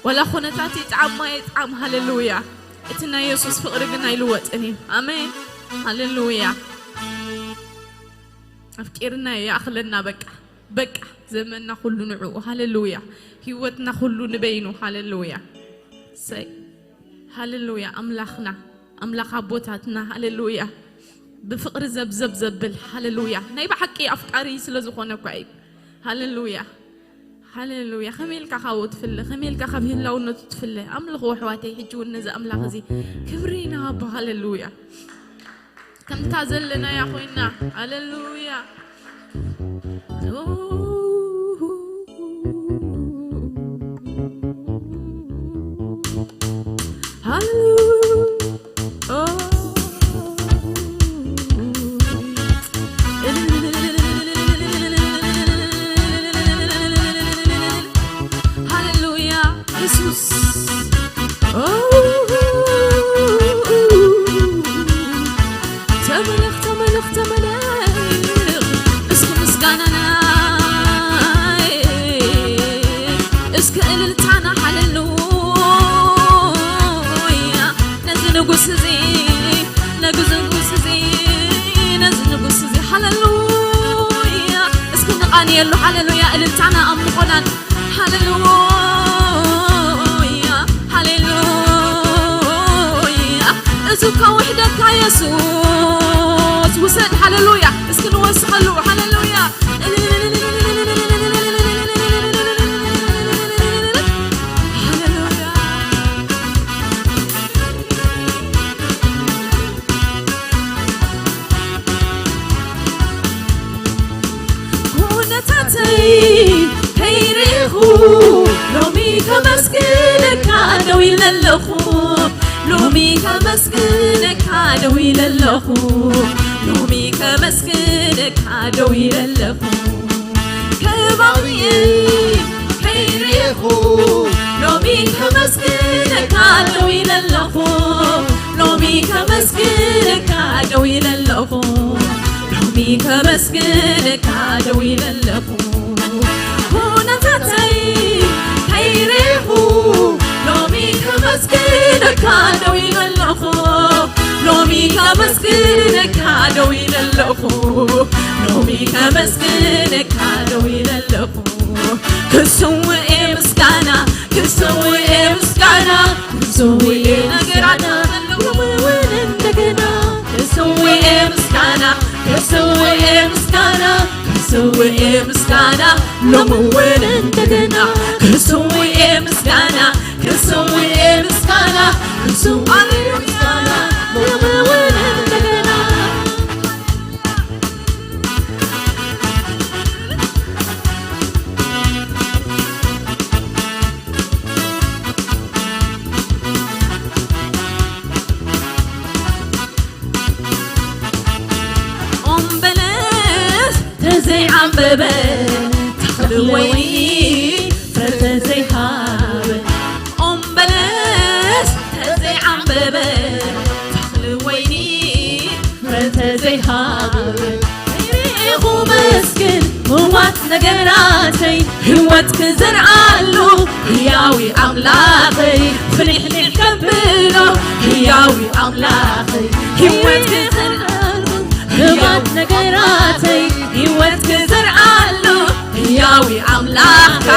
ዋላ ኩነታት ይጥዓም ማይ ይጥዓም። ሃሌሉያ። እቲ ናይ የሱስ ፍቕሪ ግን ኣይልወጥን እዩ። ኣሜን። ሃሌሉያ። ኣፍቂርና ይኣኽለና በቃ። በቃ ዘመንና ኩሉ ንዕኡ። ሃሌሉያ። ህይወትና ኩሉ ንበይኑ። ሃሌሉያ። ሰይ። ሃሌሉያ። ኣምላኽና፣ ኣምላኽ ኣቦታትና። ሃሌሉያ። ብፍቕሪ ዘብዘብ ዘብል። ሃሌሉያ። ናይ ብሓቂ ኣፍቃሪ ስለ ዝኾነ እኳ እዩ። ሃሌሉያ። ሃሌሉያ። ከመይ ኢልካ ካብኡ ትፍለ? ከመይ ኢልካ ካብ ህላውነቱ ትፍለ? ኣምልኹ ኣሕዋተይ፣ ሕጂ እውን ነዚ ኣምላኽ እዚ ክብሪ ንሃቦ። ሃሌሉያ። ከምታ ዘለናያ ኮይና። ሃሌሉያ። ሃሌሉያ። ሃሌሉያ። የሱስ። ተመለኽ፣ ተመለኽ፣ ተመለኽ። እስኪ ምስጋናና፣ እስኪ እልልታና። ሃሌሉያ። ነዚ ንጉስ እዚ፣ ነዚ ንጉስ እዚ፣ ነዚ ንጉስ እዚ። ሃሌሉያ። እስኪ ንቓንየሉ። ሃሌሉያ። እልልታና ኣምልኾናን። ሃሌሉያ፣ ሃሌሉያ። እዚ እኮ ውሕደትካ የሱስ ውሰድ። ሃሌሉያ። እስኪ ንወስኸሉ። ሃሌሉያ። ሃሌሉያ። ኩነታተይ ከይርኢኹ ሎሚ ከመስግነካ ደው ኢለ ኣለኹ። ሎሚ ከመስግነካ ደው ኢለ ኣለኹ። ሎሚ ከመስግነካ ደው ኢለ ኣለኹ። ከባቢየይ ከይርኢኹ ሎሚ ከመስግነካ ደው ኢለ ኣለኹ። ሎሚ ከመስግነካ ደው ኢለ ኣለኹ። ሎሚ ከመስግነካ ደው ኢለ ኣለኹ። ኩነታተይ ከይርኢኹ ሎሚ ከመስግነካ ደው ኢለ ኣለኹ። ሎሚ ከመስግነካ ደው ኢለ ኣለኹ። ሎሚ ከመስግነካ ደው ኢለ ኣለኹ። ክስውእ ምስጋና፣ ክስውእ ምስጋና፣ ክስውእ ነገራታ ሎሚ እውን እንደገና። ክስውእ ምስጋና፣ ክስውእ ምስጋና፣ ክስውእ ምስጋና፣ ሎሚ እውን እንደገና። ክስውእ ምስጋና፣ ክስውእ ምስጋና፣ ክስውእ ምስጋና፣ ሎሚ እውን እንደገና። ኦም በለስ ተዘይዓምበበ ተኽሊ ወይኒ ፍረ ተዘይሃበ። ኦም በለስ ተዘይዓምበበ ተኽሊ ወይኒ ፍረ ተዘይሃበ። ከይርኢኹ መስግን ምዋት ነገራተይ ህይወት ክዘርኣሉ ህያዊ ኣምላኸይ ፍልሕልሕ ከብሎ ህያዊ ኣምላኸይ ህይወት ክዘርኣሉ ህይወት ነገራተይ ህይወት ክዘርኣሉ ህያዊ ኣምላኽካ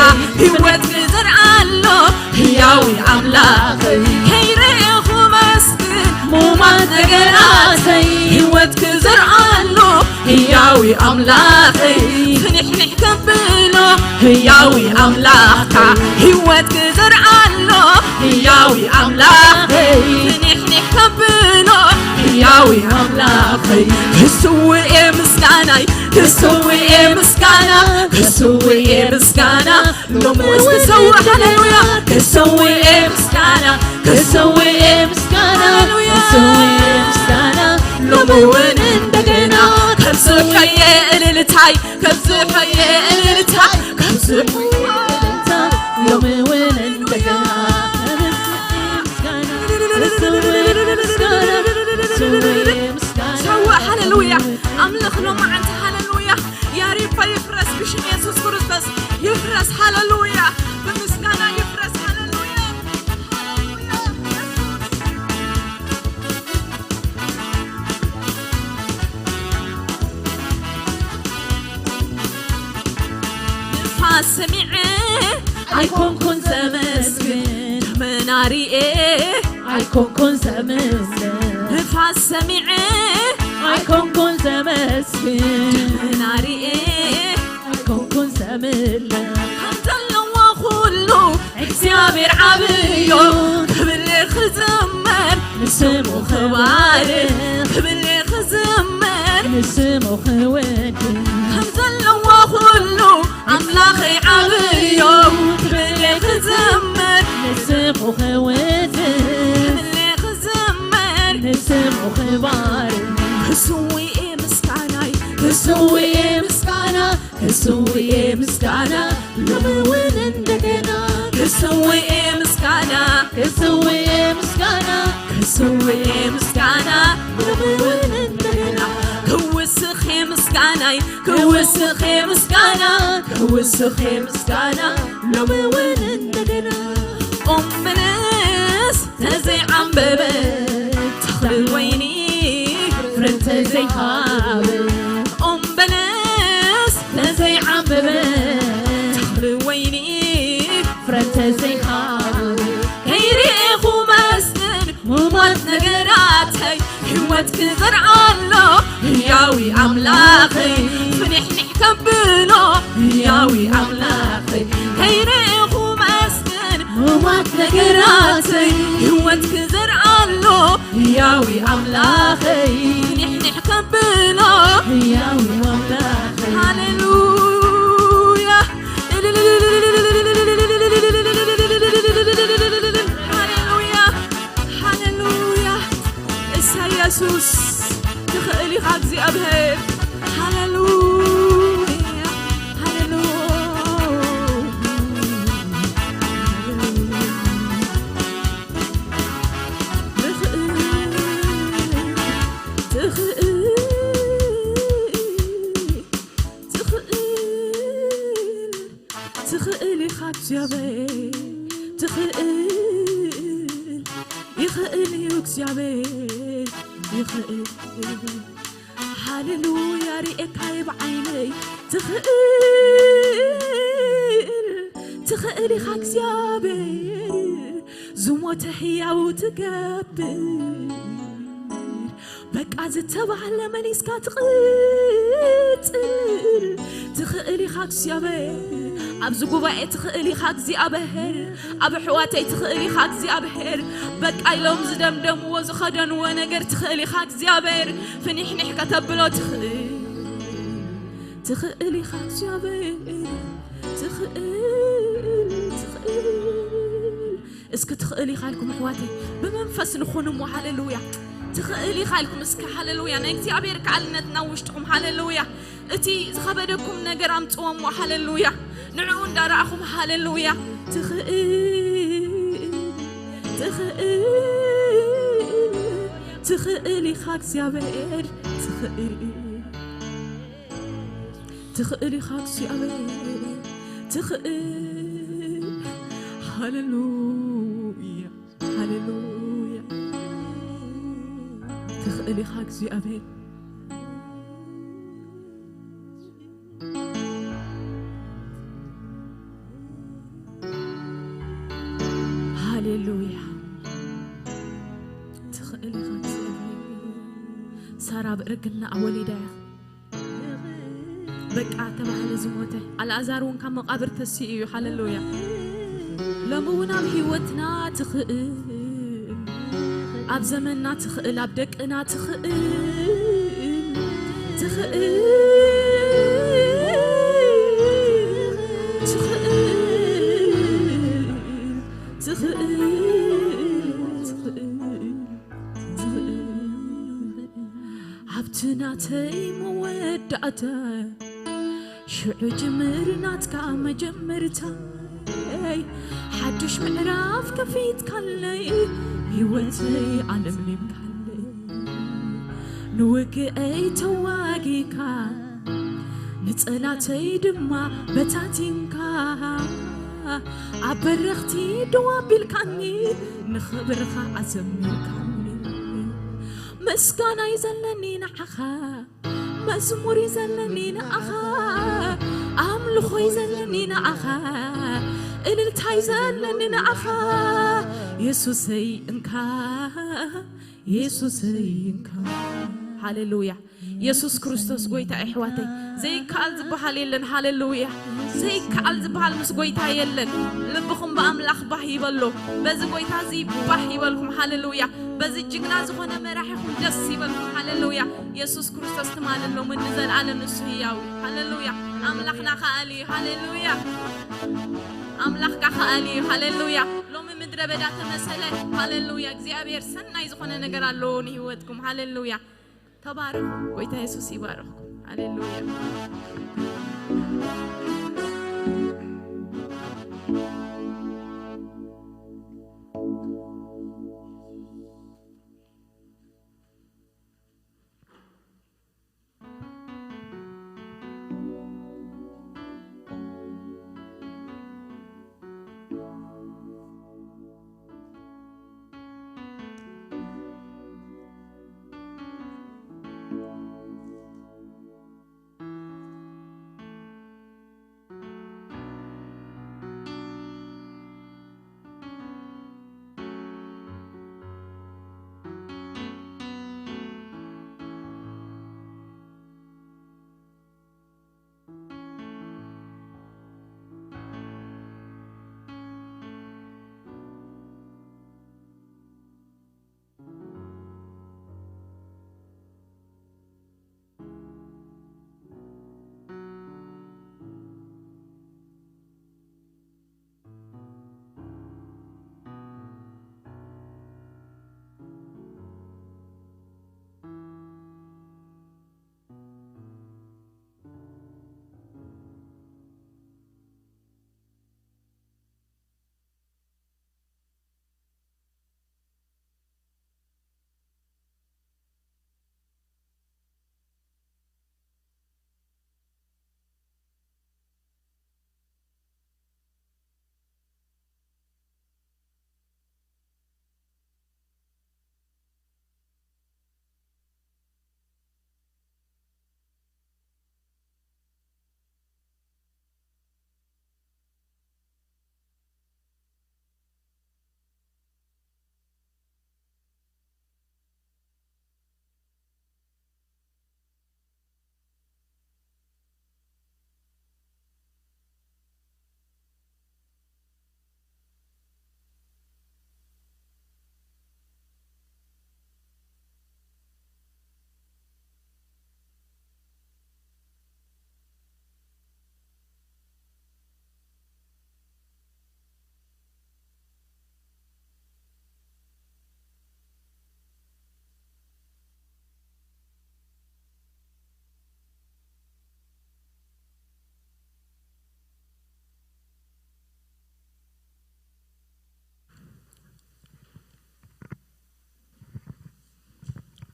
ህይወት ክዘርኣሉ ህያዊ ኣምላኸይ ከይረእኹ መስግን ሙማት ነገራተይ ህይወት ክዘርኣሉ ህያዊ ኣምላኸይ ፍንሕንሕ ከብሎ ህያዊ ኣምላኽካ ህይወት ክዘርኣሎ ህያዊ ኣምላኸይ ፍንሕንሕ ከብሎ ህያዊ ኣምላኸይ ክስውኤ ምስጋናይ ክስውኤ ምስጋና ክስውኤ ምስጋና ሎሚ ክሰውእ ሃሌሉያ ክሰው እየ ምስጋና ክሰው እየ ምስጋና ሃሌሉያ ክሰው እየ ምስጋና ሎሚ እውን እንደገና ከብዝሖ እየ እልልታይ ከብዝሖ እየ እልልታ ከብዝሖ እየ እልልታ ሎሚ እውን እንደገና ከብዝሖ እየ ምስጋና ክሰው እየ ምስጋና ክሰው እየ ምስጋና ሰውእ ሃሌሉያ ኣምልኽ ሎማዓንቲ ሃሌሉያ ያሪባ ይፍረስ ብሽም የሱስ ክርስቶስ ይፍረስ ሃሌሉያ ብምስጋና ይፍረስ ሃሌሉያ ሃሌሉያ ንፋስ ሰሚዐ ኣይኮንኩን ዘመስግን መናሪኤ ኣይኮንኩን ዘምልኽ ንፋስ ሰሚዐ ኣይኮንኩን ዘመስግን መናሪኤ ኣይኮንኩን ዘምልኽ ከም ዘለዎ ኩሉ እግዚኣብሔር ዓብዮ ክብሪ ክዝመር ንስሙ ክባርኽ ክብሪ ክዝመር ንስሙ ክወድስ ከም ዘለዎ ኩሉ ኣምላኸይ ዓብዮ ክብሪ ክዝመር ንስሙ ክወድስ ክብሪ ክዝመር ንስሙ ክባርኽ ክስውኤ ምስጋናይ ክስውኤ ምስጋና ክስውኤ ምስጋና ሎሚ እውን እንደገና ክስውኤ ምስጋና ክስውኤ ምስጋና ክስውኤ ምስጋና ሎሚ እውን እንደገና ክውስኽ ምስጋናይ ክውስኽ ምስጋና ክውስኽ ምስጋና ሎሚ እውን እንደገና ኦምብልስ ተዘይዓንበበ ተኽሊ ወይኒ ፍረ እንተዘይሃበ ኦምበለስ ተዘይዓንበበ ተኽሊ ወይኒ ፍረ እንተዘይሃበ ከይርኤኹ መስግን ሙማት ነገራተይ ህይወት ክዘርኣሎ ህያዊ ኣምላኸይ ፍንሕንሕ ከብሎ ህያዊ ኣምላኸይ ከይርኤኹ መስግን ሙማት ነገራተይ ህይወት ክዘርኣሎ ህያዊ ኣምላኸይ ፍንሕንሕ ከብሎ ህያዊ ኣምላኸይ ሃሌሉያ ሃሌሉያ ሃሌሉያ እሳ የሱስ ትኽእል ኢኻ እግዚኣብሔር ሃሌሉያ ሃሌሉያ ትኽእል ኢኻ እግዚኣብሔር ትኽእል ይኽእል እዩ እግዚኣብሔር ይኽእል ሃሌሉያ ርኤካየ ብዓይነይ ትኽእል ትኽእል ኢኻ እግዚኣብሔር ዝሞተ ህያው ትገብር በቃ ዝተባህለ መሊስካ ትቕፅል ትኽእል ኢኻ እግዚኣብሔር ኣብዚ ጉባኤ ትኽእል ኢኻ እግዚኣብሔር ኣብ ኣሕዋተይ ትኽእል ኢኻ እግዚኣብሔር በቃ ኢሎም ዝደምደምዎ ዝኸደንዎ ነገር ትኽእል ኢኻ እግዚኣብሔር ፍኒሕኒሕ ከተብሎ ትኽእል ትኽእል ኢኻ እግዚኣብሔር ትኽእል ትኽእል እስኪ ትኽእል ኢኻ ኢልኩም ኣሕዋተይ ብመንፈስ ንኹን እሞ ሃሌሉያ ትኽእል ኢኻ ኢልኩም እስኪ ሃሌሉያ ናይ እግዚኣብሔር ከኣልነትና ውሽጥኹም ሃሌሉያ እቲ ዝኸበደኩም ነገር ኣምፅዎ እሞ ሃሌሉያ ንዕኡ እንዳረኣኹም ሃሌሉያ ትኽእል ትኽእል ትኽእል ኢኻ እግዚኣብሔር ትኽእል ትኽእል ኢኻ እግዚኣብሔር፣ ትኽእል። ሃሌሉያ፣ ሃሌሉያ። ትኽእል ኢኻ እግዚኣብሔር። ሃሌሉያ። ትኽእል ኢኻ እግዚኣብሔር። ሳራ ብእርግናኣ ወሊዳ እያ። በቃ ተባህለ ዝሞተ። ኣልኣዛር እውን ካብ መቓብር ተሲኡ እዩ። ሃሌሉያ። ሎሚ እውን ኣብ ህይወትና ትኽእል፣ ኣብ ዘመንና ትኽእል፣ ኣብ ደቅና ትኽእል፣ ትኽእል፣ ትኽእል፣ ትኽእል፣ ትኽእል፣ ትኽእል። ኣብቲ ናተይ መወዳእታ ሽዑ ጅምር ናትካ መጀመርታይ፣ ሓድሽ ምዕራፍ ከፊትካለይ፣ ህይወተይ ኣለምሊምካለይ። ንውግአይ ተዋጊካ፣ ንጸላተይ ድማ በታቲንካ፣ ኣብ በረኽቲ ደው ኣቢልካኒ፣ ንኽብርኻ ኣዘሚርካኒ። ምስጋናይ ዘለኒ ንዓኻ፣ መዝሙር እዩ ዘለኒ ንኣኻ፣ ኣምልኾ እዩ ዘለኒ ንኣኻ፣ እልልታ እዩ ዘለኒ ንኣኻ። የሱሰይ እንካ፣ የሱሰይ እንካ። ሃሌሉያ። የሱስ ክርስቶስ ጎይታ፣ ኣሕዋተይ፣ ዘይከኣል ዝበሃል የለን። ሃሌሉያ። ዘይከኣል ዝበሃል ምስ ጎይታ የለን። ልብኹም ብኣምላኽ ባህ ይበሎ። በዚ ጎይታ እዚ ባህ ይበልኩም። ሃሌሉያ። በዚ ጅግና ዝኾነ መራሒኹም ደስ ይበልኩም። ሃሌሉያ። የሱስ ክርስቶስ ትማሊ፣ ሎምን ንዘለኣለም ንሱ ህያው እዩ። ሃሌሉያ። ኣምላኽና ከኣል እዩ። ሃሌሉያ። ኣምላኽካ ከኣል እዩ። ሃሌሉያ። ሎሚ ምድረ በዳ ተመሰለ። ሃሌሉያ። እግዚኣብሔር ሰናይ ዝኾነ ነገር ኣለዎ ንህይወትኩም። ሃሌሉያ። ተባረኹ። ጎይታ የሱስ ይባረኽኩም። ሃሌሉያ።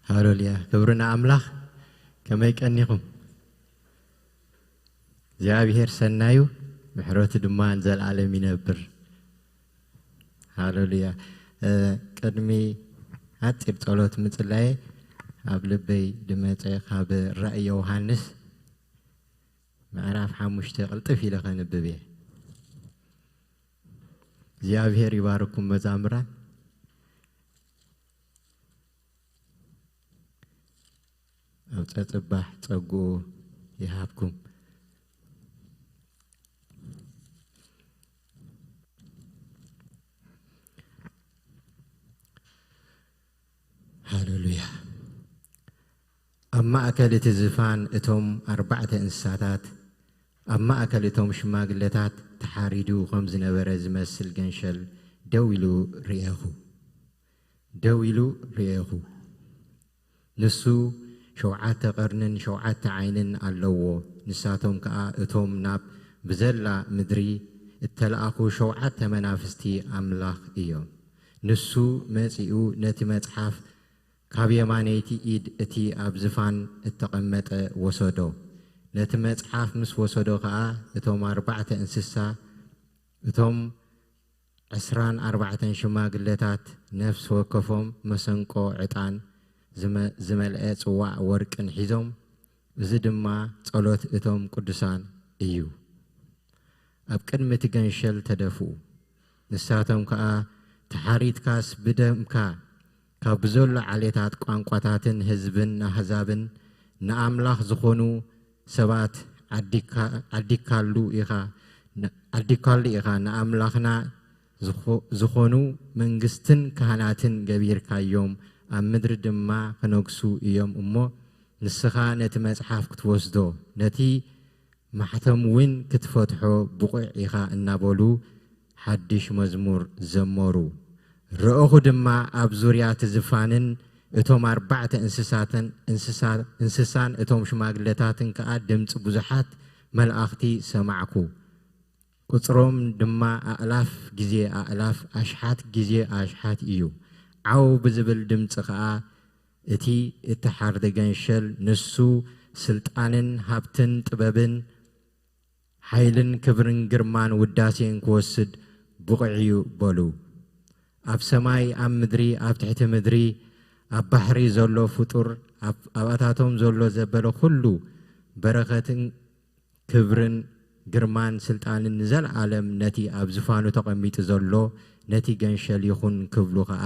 ሃሌሉያ፣ ክብሪ ንኣምላኽ። ከመይ ቀኒኹም? እግዚኣብሔር ሰናዩ፣ ምሕረቱ ድማ ንዘለዓለም ይነብር። ሃሌሉያ። እ፣ ቅድሚ ሓጺር ጸሎት ምጽላየ፣ ኣብ ልበይ ድመጸ ካብ ራእይ ዮሃንስ ምዕራፍ ሓሙሽተ ቅልጥፍ ኢለ ከንብብ እየ። እግዚኣብሔር ይባርኩም መዛምራን። ኣብ ጸጽባሕ ጸጉኡ ይሃብኩም። ሃሌሉያ። ኣብ ማእከል እቲ ዝፋን እቶም ኣርባዕተ እንስሳታት፣ ኣብ ማእከል እቶም ሽማግለታት ተሓሪዱ ከም ዝነበረ ዝመስል ገንሸል ደው ኢሉ ርኤኹ። ደው ኢሉ ርኤኹ። ንሱ ሸውዓተ ቀርንን ሸውዓተ ዓይንን ኣለዎ። ንሳቶም ከኣ እቶም ናብ ብዘላ ምድሪ እተለኣኹ ሸውዓተ መናፍስቲ ኣምላኽ እዮም። ንሱ መጺኡ ነቲ መጽሓፍ ካብ የማነይቲ ኢድ እቲ ኣብ ዝፋን እተቐመጠ ወሰዶ። ነቲ መጽሓፍ ምስ ወሰዶ ከኣ እቶም ኣርባዕተ እንስሳ፣ እቶም ዕስራን ኣርባዕተን ሽማግለታት ነፍሲ ወከፎም መሰንቆ ዕጣን ዝመ-፣ ዝመልአ ጽዋዕ ወርቅን ሒዞም፣ እዚ ድማ ጸሎት እቶም ቅዱሳን እዩ። ኣብ ቅድሚ እቲ ገንሸል ተደፍኡ። ንሳቶም ከኣ፣ "ተሓሪድካስ ብደምካ ካብ ብዘሎ ዓሌታት፣ ቋንቋታትን ህዝብን ኣህዛብን ንኣምላኽ ዝኾኑ ሰባት ዓዲካ-፣ ዓዲካሉ ኢኻ፣ ን-፣ ዓዲካሉ ኢኻ፣ ንኣምላኽና ዝኾ-፣ ዝኾኑ መንግስትን ካህናትን ገቢርካዮም፣ ኣብ ምድሪ ድማ ክነግሱ እዮም እሞ፣ ንስኻ ነቲ መጽሓፍ ክትወስዶ፣ ነቲ ማሕተም እውን ክትፈትሖ ብቑዕ ኢኻ" እናበሉ ሓድሽ መዝሙር ዘመሩ። ረእኹ ድማ ኣብ ዙርያ እቲ ዝፋንን እቶም ኣርባዕተ እንስሳትን፣ እንስሳ-፣ እንስሳን እቶም ሽማግለታትን ከኣ ድምጺ ብዙሓት መላእኽቲ ሰማዕኩ። ቁጽሮም ድማ ኣእላፍ ግዜ ኣእላፍ፣ ኣሽሓት ግዜ ኣሽሓት እዩ። ዓው ብዝብል ድምጺ ኸኣ እቲ እተሓርደ ገንሸል፣ "ንሱ ስልጣንን ሃብትን ጥበብን ሓይልን ክብርን ግርማን ውዳሴን ክወስድ ብቑዕ እዩ" በሉ። ኣብ ሰማይ፣ ኣብ ምድሪ፣ ኣብ ትሕቲ ምድሪ፣ ኣብ ባሕሪ ዘሎ ፍጡር፣ ኣብ፣ ኣብኣታቶም ዘሎ ዘበለ ኩሉ፣ በረኸትን ክብርን ግርማን ስልጣንን ንዘለኣለም ነቲ ኣብ ዝፋኑ ተቐሚጡ ዘሎ ነቲ ገንሸል ይኹን ክብሉ ኸኣ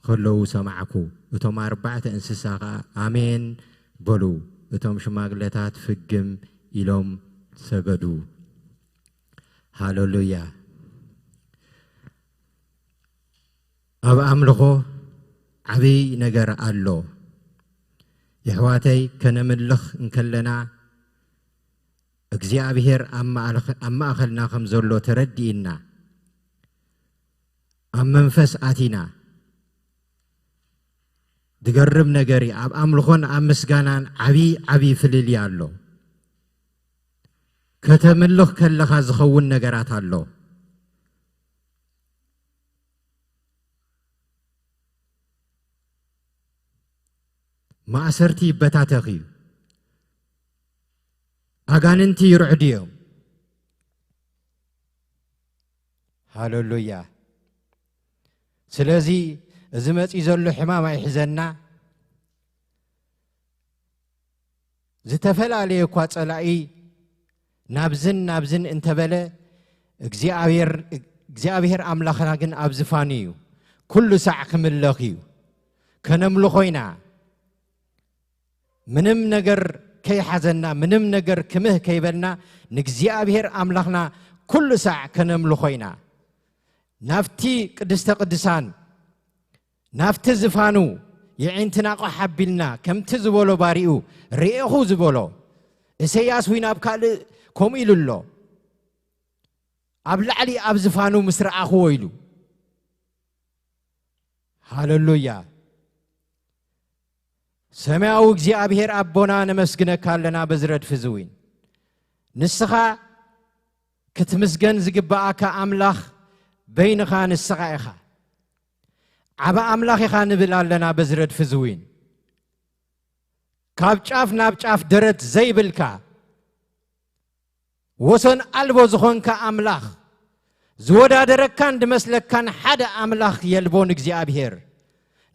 ከለዉ ሰማዕኩ። እቶም ኣርባዕተ እንስሳ ኸኣ ኣሜን በሉ። እቶም ሽማግለታት ፍግም ኢሎም ሰገዱ። ሃሌሉያ። ኣብ ኣምልኾ ዓብይ ነገር ኣሎ። የሕዋተይ፣ ከነምልኽ እንከለና እግዚኣብሔር ኣብ ማእለኸ-፣ ኣብ ማእኸልና ከም ዘሎ ተረዲእና፣ ኣብ መንፈስ ኣቲና፣ ዝገርም ነገር እዩ። ኣብ ኣምልኾን ኣብ ምስጋናን ዓብይ ዓብይ ፍልልይ ኣሎ። ከተምልኽ ከለኻ ዝኸውን ነገራት ኣሎ። ማእሰርቲ ይበታተኽ እዩ። ኣጋንንቲ ይርዕዱ እዮም። ሃሌሉያ። ስለዚ እዚ መጺእ ዘሎ ሕማም ኣይሕዘና። ዝተፈላለየ እኳ ጸላኢ ናብዝን ናብዝን እንተበለ፣ እግዚኣብሔር፣ እግዚኣብሔር ኣምላኽና ግን ኣብ ዝፋኑ እዩ። ኩሉ ሳዕ ክምለኽ እዩ። ከነምልኾ ኢና። ምንም ነገር ከይሓዘና፣ ምንም ነገር ክምህ ከይበልና፣ ንእግዚኣብሔር ኣምላኽና ኩሉ ሳዕ ከነምልኾ ኢና። ናብቲ ቅድስተ ቅዱሳን፣ ናብቲ ዝፋኑ የዒንትና ቋሕ ኣቢልና፣ ከምቲ ዝበሎ ባሪኡ፣ ርኤኹ ዝበሎ፣ እሰያስ እውን ኣብ ካልእ ከምኡ ኢሉ ኣሎ። ኣብ ላዕሊ ኣብ ዝፋኑ ምስ ረኣኽዎ ኢሉ። ሃሌሉያ። ሰማያዊ እግዚኣብሔር ኣቦና፣ ነመስግነካ ኣለና በዚ ረድፊ እዚ እውን። ንስኻ ክትምስገን ዝግብኣካ ኣምላኽ በይንኻ ንስኻ ኢኻ። ዓቢ ኣምላኽ ኢኻ ንብል ኣለና በዚ ረድፊ እዚ እውን። ካብ ጫፍ ናብ ጫፍ ደረት ዘይብልካ፣ ወሰን ኣልቦ ዝኾንካ ኣምላኽ፣ ዝወዳደረካን ዝመስለካን ሓደ ኣምላኽ የልቦን እግዚኣብሔር።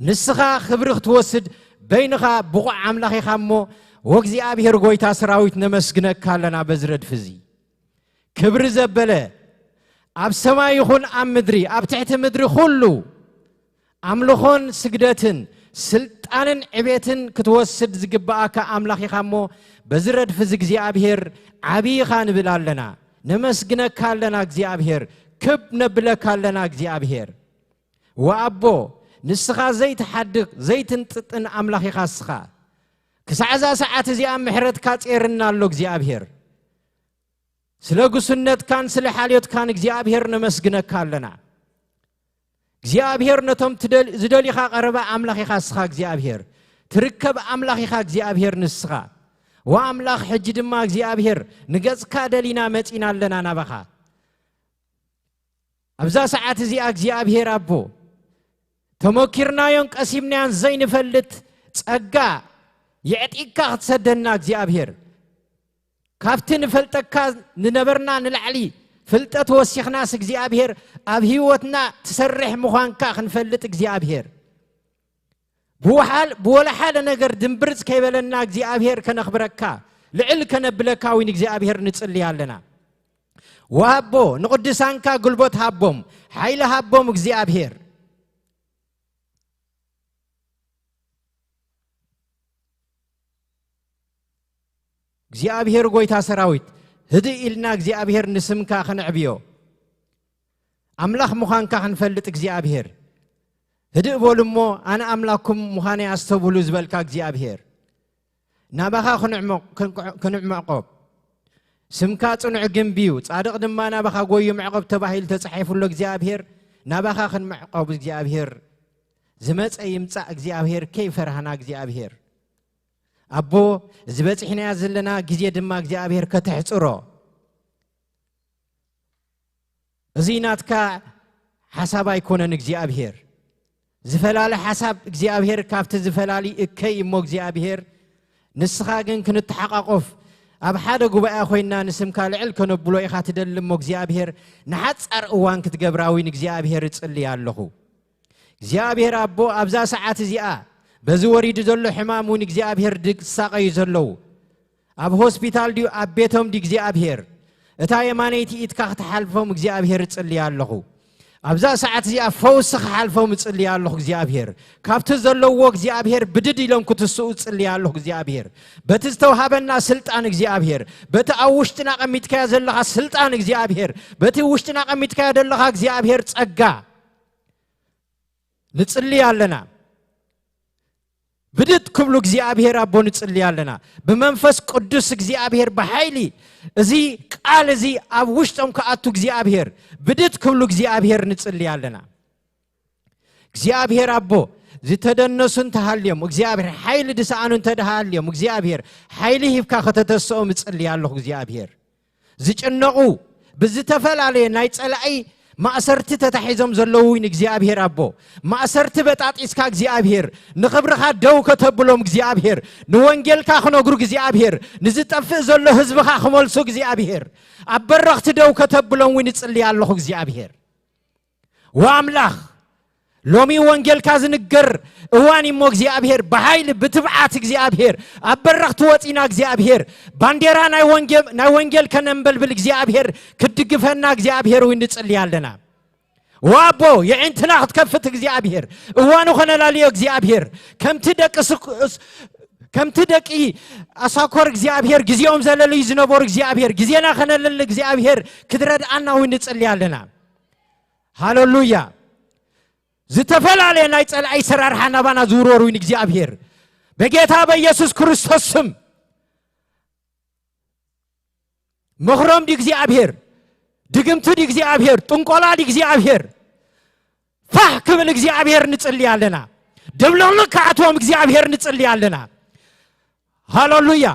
ንስኻ ክብሪ ክትወስድ በይንኻ ብቑዕ ኣምላኽ ኢኻ እሞ፣ ወእግዚኣብሔር ጐይታ ሰራዊት ነመስግነካ ኣለና በዚ ረድፊ እዚ። ክብሪ ዘበለ ኣብ ሰማይ ይኹን ኣብ ምድሪ፣ ኣብ ትሕቲ ምድሪ ኩሉ ኣምልኾን ስግደትን ስልጣንን ዕቤትን ክትወስድ ዝግብኣካ ኣምላኽ ኢኻ እሞ፣ በዚ ረድፊ እዚ እግዚኣብሔር ዓብዪ ኢኻ ንብል ኣለና። ነመስግነካ ኣለና እግዚኣብሔር፣ ክብ ነብለካ ኣለና እግዚኣብሔር። ወኣቦ፣ ንስኻ ዘይትሓድግ ዘይትንጥጥን ኣምላኽ ኢኻ እስኻ። ክሳዕ እዛ ሰዓት እዚኣ ምሕረትካ ጼርና ኣሎ እግዚኣብሔር። ስለ ጉስነትካን ስለ ሓልዮትካን እግዚኣብሔር ነመስግነካ ኣለና። እግዚኣብሔር ነቶም ትደል-፣ ዝደልዩኻ ቀረባ ኣምላኽ ኢኻ እስኻ እግዚኣብሔር። ትርከብ ኣምላኽ ኢኻ እግዚኣብሔር ንስኻ። ወኣምላኽ ሕጂ ድማ እግዚኣብሔር ንገጽካ ደሊና መጺና ኣለና ናባኻ። ኣብዛ ሰዓት እዚኣ እግዚኣብሔር ኣቦ፣ ተመኪርናዮን ቀሲምናዮን ዘይንፈልጥ ጸጋ የዕጢቕካ ክትሰደና እግዚኣብሔር፣ ካብቲ ንፈልጠካ ንነበርና ንላዕሊ ፍልጠት ወሲኽናስ እግዚኣብሔር ኣብ ህይወትና ትሰርሕ ምዃንካ ክንፈልጥ እግዚኣብሔር፣ ብወሓል-፣ ብወላ ሓደ ነገር ድንብርጽ ከይበለና እግዚኣብሔር ከነኽብረካ ልዕል ከነብለካ እውን እግዚኣብሔር ንጽልይ ኣለና። ወሃቦ ንቅዱሳንካ ጉልበት ሃቦም፣ ሓይሊ ሃቦም እግዚኣብሔር። እግዚኣብሔር ጐይታ ሰራዊት፣ ህድእ ኢልና እግዚኣብሔር ንስምካ ከነዕብዮ፣ ኣምላኽ ምዃንካ ክንፈልጥ እግዚኣብሔር፣ ህድእ በሉ እሞ ኣነ ኣምላኽኩም ምዃነይ ኣስተብህሉ ዝበልካ እግዚኣብሔር፣ ናባኻ ክንዕመ-፣ ክንዕ-፣ ክንዕመቆብ፣ ስምካ ጽኑዕ ግንቢ እዩ፣ ጻድቕ ድማ ናባኻ ጐዩ ምዕቆብ ተባሂሉ ተጻሒፉ ኣሎ እግዚኣብሔር፣ ናባኻ ክንምዕቆብ እግዚኣብሔር፣ ዝመጸ ይምጻእ እግዚኣብሔር፣ ከይፈራህና እግዚኣብሔር። ኣቦ፣ እዚ በጺሕናዮ ዘለና ግዜ ድማ እግዚኣብሔር ከተሕጽሮ። እዚ ናትካ ሓሳብ ኣይኮነን እግዚኣብሔር። ዝፈላለ ሓሳብ እግዚኣብሔር ካብቲ ዝፈላሊ እከይ እሞ እግዚኣብሔር፣ ንስኻ ግን ክንተሓቋቆፍ ኣብ ሓደ ጉባኤ ኮይንና ንስምካ ልዕል ከነብሎ ኢኻ ትደሊ እሞ እግዚኣብሔር፣ ንሓጻር እዋን ክትገብራ እውን እግዚኣብሔር እጽሊ ኣለኹ። እግዚኣብሔር ኣቦ ኣብዛ ሰዓት እዚኣ በዚ ወሪዱ ዘሎ ሕማም እውን እግዚኣብሔር ድሳቐዩ ዘለዉ ኣብ ሆስፒታል ድዩ ኣብ ቤቶም ድዩ እግዚኣብሔር እታ የማነይቲ ኢድካ ክትሓልፎም እግዚኣብሔር እጽልይ ኣለኹ። ኣብዛ ሰዓት እዚኣ ፈውሲ ክሓልፎም እጽልይ ኣለኹ እግዚኣብሔር። ካብቲ ዘለዎ እግዚኣብሔር ብድድ ኢሎም ክትስኡ እጽልይ ኣለኹ እግዚኣብሔር። በቲ ዝተውሃበና ስልጣን እግዚኣብሔር፣ በቲ ኣብ ውሽጥና ቀሚጥካዮ ዘለኻ ስልጣን እግዚኣብሔር፣ በቲ ውሽጥና ቀሚጥካዮ ዘለኻ እግዚኣብሔር ጸጋ ንጽሊ ኣለና። ብድድ ክብሉ እግዚኣብሔር ኣቦ ንጽሊ ኣለና። ብመንፈስ ቅዱስ እግዚኣብሔር ብሓይሊ እዚ ቃል እዚ ኣብ ውሽጦም ክኣቱ እግዚኣብሔር ብድድ ክብሉ እግዚኣብሔር ንጽሊ ኣለና። እግዚኣብሔር ኣቦ ዝተደነሱ እንተሃልዮም እግዚኣብሔር ሓይሊ ድሰኣኑ እንተደሃልዮም እግዚኣብሔር ሓይሊ ሂብካ ከተተስኦም እጽሊ ኣለኹ እግዚኣብሔር። ዝጭነቑ ብዝተፈላለየ ናይ ጸላኢ ማእሰርቲ ተታሒዞም ዘለዉ ንእግዚኣብሔር ኣቦ ማእሰርቲ በጣጢስካ እግዚኣብሔር ንኽብርኻ ደው ከተብሎም እግዚኣብሔር ንወንጌልካ ክነግሩ እግዚኣብሔር ንዝጠፍእ ዘሎ ህዝብኻ ክመልሱ እግዚኣብሔር ኣብ በረኽቲ ደው ከተብሎም እውን እጽልይ ኣለኹ እግዚኣብሔር። ወኣምላኽ ሎሚ ወንጌልካ ዝንገር እዋን እሞ እግዚኣብሔር ብሓይሊ ብትብዓት እግዚኣብሔር ኣብ በረኽቲ ወፂና እግዚኣብሔር ባንዴራ ናይ ወንጌል ናይ ወንጌል ከነንበልብል እግዚኣብሔር ክትድግፈና እግዚኣብሔር እውን ንፅሊ ኣለና። ዋቦ የዒንትና ክትከፍት እግዚኣብሔር እዋኑ ከነላልዮ እግዚኣብሔር ከምቲ ደቂ ከምቲ ደቂ ኣሳኮር እግዚኣብሔር ግዜኦም ዘለልዩ ዝነበሩ እግዚኣብሔር ግዜና ከነለሊ እግዚኣብሔር ክትረድኣና እውን ንፅሊ ኣለና። ሃለሉያ። ዝተፈላለየ ናይ ጸላኢ ሰራርሓ ናባና ዝውረሩ ንእግዚኣብሔር በጌታ በኢየሱስ ክርስቶስ ስም። ምኽሮም ድእግዚኣብሔር ድግምቲ ድእግዚኣብሔር ጥንቆላ ድእግዚኣብሔር ፋሕ ክብል እግዚኣብሔር ንጽሊ ኣለና። ደብለቕልቕ ክኣትዎም እግዚኣብሔር ንጽሊ ኣለና። ሃለሉያ።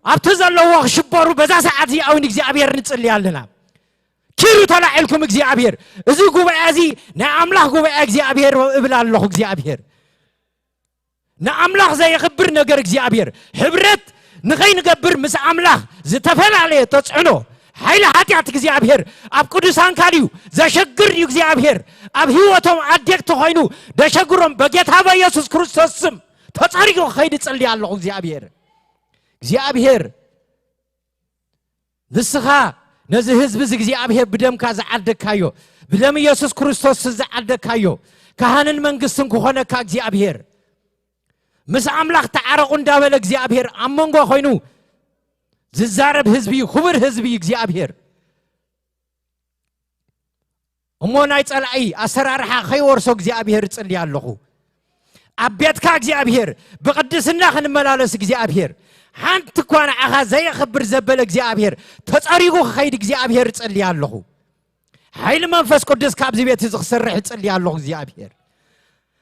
ኣብቲ ዘለዎ ክሽበሩ በዛ ሰዓት እዚኣ እውን እግዚኣብሔር ንጽሊ ኣለና። ኪዱ ተላዒልኩም እግዚኣብሔር እዚ ጉባኤ እዚ ናይ ኣምላኽ ጉባኤ እግዚኣብሔር እብል ኣለኹ እግዚኣብሔር ንኣምላኽ ዘየኽብር ነገር እግዚኣብሔር ሕብረት ንኸይንገብር ምስ ኣምላኽ ዝተፈላለየ ተፅዕኖ ሓይሊ ሓጢኣት እግዚኣብሔር ኣብ ቅዱሳን ካልዩ ዘሸግር እዩ እግዚኣብሔር። ኣብ ህይወቶም ኣደግቲ ኮይኑ ደሸግሮም በጌታ በኢየሱስ ክርስቶስ ስም ተጸሪጉ ክኸይድ እጽሊ ኣለኹ እግዚኣብሔር። እግዚኣብሔር ንስኻ ነዚ ህዝቢ እዚ እግዚኣብሔር ብደምካ ዝዓደግካዮ፣ ብደም ኢየሱስ ክርስቶስ ዝዓደግካዮ፣ ካህንን መንግስትን ክኾነካ እግዚኣብሔር፣ ምስ ኣምላኽ ተዓረቑ እንዳበለ እግዚኣብሔር ኣብ መንጎ ኮይኑ ዝዛረብ ህዝቢ እዩ፣ ክቡር ህዝቢ እዩ እግዚኣብሔር። እሞ ናይ ጸላኢ ኣሰራርሓ ከይወርሶ እግዚኣብሔር እጽሊ ኣለኹ። ኣብ ቤትካ እግዚኣብሔር ብቕድስና ክንመላለስ እግዚኣብሔር ሓንቲ እኳ ንዓኻ ዘየኽብር ዘበለ እግዚኣብሔር ተጸሪጉ ክኸይድ እግዚኣብሔር እጽሊ ኣለኹ። ሓይሊ መንፈስ ቅዱስ ካብዚ ቤት እዚ ክሰርሕ እጽሊ ኣለኹ እግዚኣብሔር።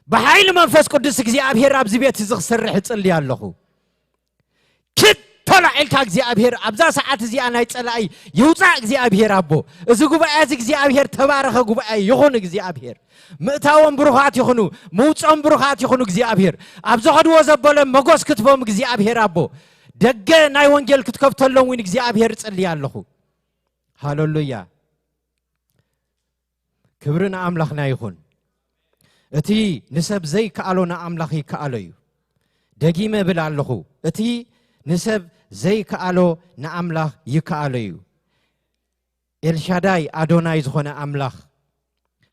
ብሓይሊ መንፈስ ቅዱስ እግዚኣብሔር ኣብዚ ቤት እዚ ክሰርሕ እጽሊ ኣለኹ። ክድ ተላዒልካ እግዚኣብሔር ኣብዛ ሰዓት እዚኣ ናይ ጸላኢ ይውጻእ እግዚኣብሔር ኣቦ። እዚ ጉባኤ እዚ እግዚኣብሔር ተባረኸ ጉባኤ ይኹን እግዚኣብሔር። ምእታዎም ብሩኻት ይኹኑ፣ ምውጾም ብሩኻት ይኹኑ እግዚኣብሔር። ኣብ ዝኸድዎ ዘበሎ መጎስ ክትቦም እግዚኣብሔር ኣቦ። ደገ ናይ ወንጌል ክትከፍተሎም እውን እግዚኣብሔር እጽሊ ኣለኹ። ሃሌሉያ። ክብሪ ንኣምላኽና ይኹን። እቲ ንሰብ ዘይከኣሎ ንኣምላኽ ይከኣሎ እዩ። ደጊመ እብል ኣለኹ፣ እቲ ንሰብ ዘይከኣሎ ንኣምላኽ ይከኣሎ እዩ። ኤልሻዳይ ኣዶናይ ዝኾነ ኣምላኽ፣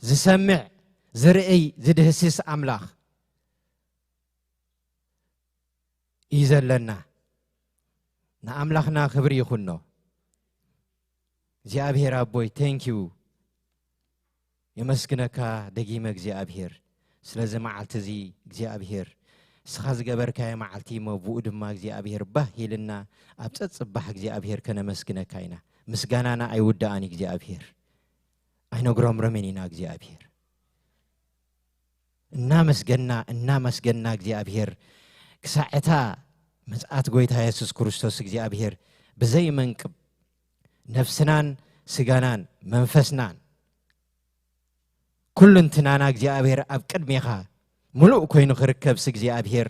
ዝሰምዕ፣ ዝርእይ፣ ዝድህስስ ኣምላኽ እዩ ዘለና። ንኣምላኽና ክብሪ ይኹኖ። እግዚኣብሔር ኣቦይ፣ thank you። የመስግነካ ደጊመ እግዚኣብሔር፣ ስለዚ መዓልቲ እዚ እግዚኣብሔር፣ ንስኻ ዝገበርካዮ መዓልቲ እሞ ብኡ ድማ እግዚኣብሔር ባህ ኢልና ኣብ ጸጽባሕ እግዚኣብሔር ከነመስግነካ ኢና። ምስጋናና ኣይውዳእን እግዚኣብሔር። ኣይነጉረምረምን ኢና እግዚኣብሔር። እናመስገና፣ እናመስገና እግዚኣብሔር ክሳዕ እታ ምጽኣት ጎይታ የሱስ ክርስቶስ እግዚኣብሔር ብዘይመንቅብ ነፍስናን ስጋናን መንፈስናን ኩልንትናና እግዚኣብሔር ኣብ ቅድሜኻ ምሉእ ኮይኑ ክርከብስ እግዚኣብሔር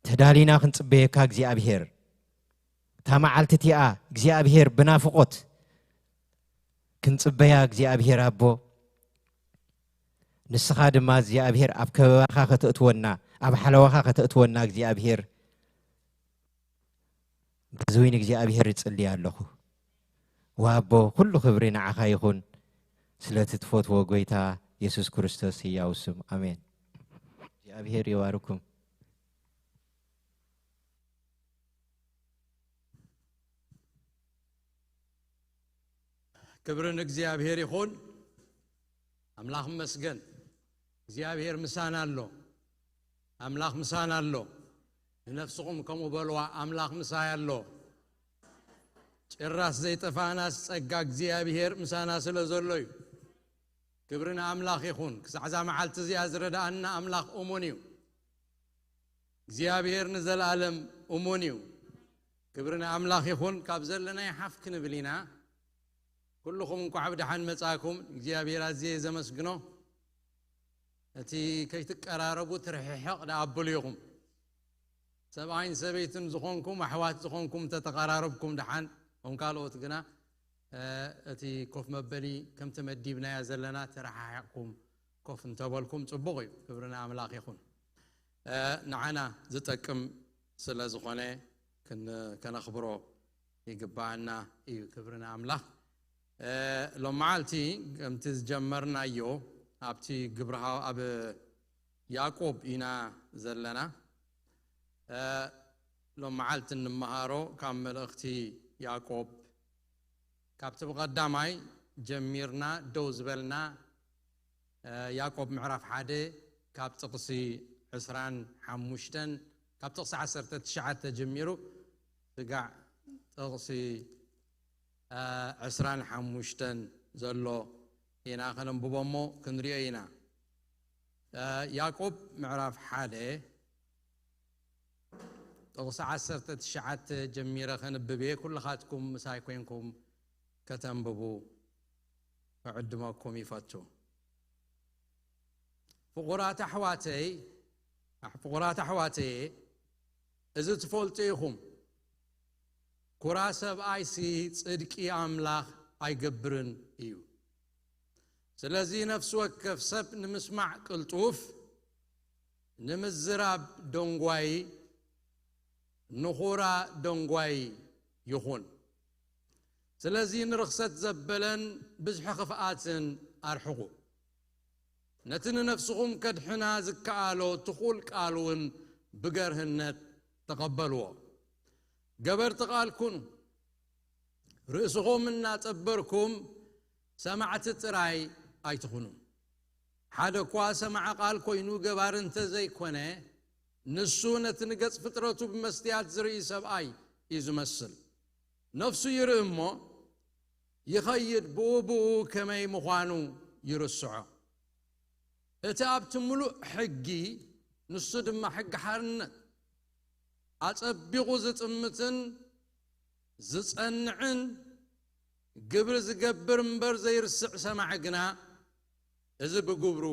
ተዳሊና ክንጽበየካ እግዚኣብሔር፣ እታ መዓልቲ እቲኣ እግዚኣብሔር ብናፍቖት ክንጽበያ እግዚኣብሔር ኣቦ፣ ንስኻ ድማ እግዚኣብሔር ኣብ ከበባኻ ከተእትወና፣ ኣብ ሓለዋኻ ከተእትወና እግዚኣብሔር በዚ እውን እግዚኣብሔር እጽሊ ኣለኹ። ዋቦ ኩሉ ክብሪ ንዓኻ ይኹን፣ ስለቲ ትፈትዎ ጎይታ የሱስ ክርስቶስ ህያው ስም፣ ኣሜን። እግዚኣብሔር ይባርኩም። ክብሪ ንእግዚኣብሔር ይኹን። ኣምላኽ መስገን። እግዚኣብሔር ምሳና ኣሎ። ኣምላኽ ምሳና ኣሎ። ንነፍስኹም ከምኡ በልዋ፣ ኣምላኽ ምሳይ ኣሎ። ጭራስ ዘይጠፋእናስ ጸጋ እግዚኣብሔር ምሳና ስለ ዘሎ እዩ። ክብሪ ንኣምላኽ ይኹን። ክሳዕ እዛ መዓልቲ እዚኣ ዝረድኣና ኣምላኽ እሙን እዩ። እግዚኣብሔር ንዘለኣለም እሙን እዩ። ክብሪ ንኣምላኽ ይኹን። ካብ ዘለናይ ሓፍ ክንብል ኢና። ኩልኹም እንኳዕ ብደሓን መጻእኩም። እግዚኣብሔር ኣዝየ ዘመስግኖ። እቲ ከይትቀራረቡ ትርሕሕቕ ደኣ ኣብሉ ኢኹም። ሰብኣይን ሰበይትን ዝኾንኩም ኣሕዋት ዝኾንኩም ተተቐራረብኩም ደሓን፣ እም ካልኦት ግና እቲ ኮፍ መበሊ ከምቲ መዲብናያ ዘለና ተረሓሒቕኩም ኮፍ እንተበልኩም ጽቡቕ እዩ። ክብሪ ንኣምላኽ ይኹን። ንዓና ዝጠቅም ስለ ዝኾነ ከነኽብሮ ይግባኣና እዩ። ክብሪ ንኣምላኽ። ሎም መዓልቲ ከምቲ ዝጀመርናዮ ኣብቲ ግብርሃ ኣብ ያዕቆብ ኢና ዘለና። ሎም መዓልቲ እንመሃሮ ካብ መልእኽቲ ያዕቆብ ካብቲ ብቐዳማይ ጀሚርና ደው ዝበልና ያዕቆብ ምዕራፍ ሓደ ካብ ጥቕሲ ዕስራን ሓሙሽተን ካብ ጥቕሲ ዓሰርተ ትሽዓተ ጀሚሩ ስጋዕ ጥቕሲ ዕስራን ሓሙሽተን ዘሎ ኢና ከነንብቦ እሞ ክንሪኦ ኢና። ያዕቆብ ምዕራፍ ሓደ ጥቕሲ ዓሰርተ ትሽዓተ ጀሚረ ከንብብ እየ። ኩልኻትኩም ምሳይ ኮይንኩም ከተንብቡ ክዕድመኩም ይፈቱ። ፍቑራት ኣሕዋተይ፣ ፍቑራት ኣሕዋተየ፣ እዚ ትፈልጡ ኢኹም። ኩራ ሰብኣይሲ ጽድቂ ኣምላኽ ኣይገብርን እዩ። ስለዚ ነፍሲ ወከፍ ሰብ ንምስማዕ ቅልጡፍ፣ ንምዝራብ ደንጓይ፣ ንኹራ ደንጓይ ይኹን። ስለዚ ንርኽሰት ዘበለን ብዝሒ ክፍኣትን ኣርሕቑ። ነቲ ንነፍስኹም ከድሕና ዝከኣሎ ትኹል ቃል እውን ብገርህነት ተቐበልዎ። ገበርቲ ቃል ኩኑ። ርእስኹም እናጠበርኩም ሰማዕቲ ጥራይ ኣይትኹኑ። ሓደ እኳ ሰማዒ ቃል ኮይኑ ገባሪ እንተ ዘይኮነ፣ ንሱ ነቲ ንገጽ ፍጥረቱ ብመስትያት ዝርኢ ሰብኣይ እዩ ዝመስል። ነፍሱ ይርኢ እሞ ይኸይድ፣ ብኡ ብኡ ከመይ ምዃኑ ይርስዖ። እቲ ኣብቲ ምሉእ ሕጊ፣ ንሱ ድማ ሕጊ ሓርነት፣ ኣጸቢቑ ዝጥምትን ዝጸንዕን፣ ግብሪ ዝገብር እምበር ዘይርስዕ ሰማዒ ግና፣ እዚ ብግብሩ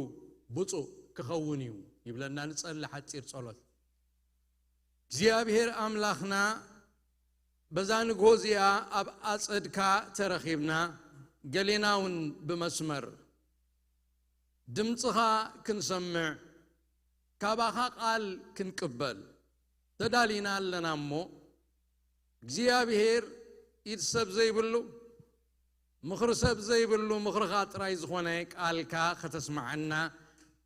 ብፁዕ ክኸውን እዩ ይብለና። ንጸሊ ሓጺር ጸሎት። እግዚኣብሔር ኣምላኽና፣ በዛ ንግሆ እዚኣ ኣብ ኣጸድካ ተረኺብና፣ ገሌና እውን ብመስመር ድምጽኻ ክንሰምዕ፣ ካባኻ ቃል ክንቅበል ተዳሊና ኣለና እሞ፣ እግዚኣብሔር፣ ኢድ ሰብ ዘይብሉ፣ ምኽሪ ሰብ ዘይብሉ፣ ምኽርኻ ጥራይ ዝኾነ ቃልካ ከተስምዓና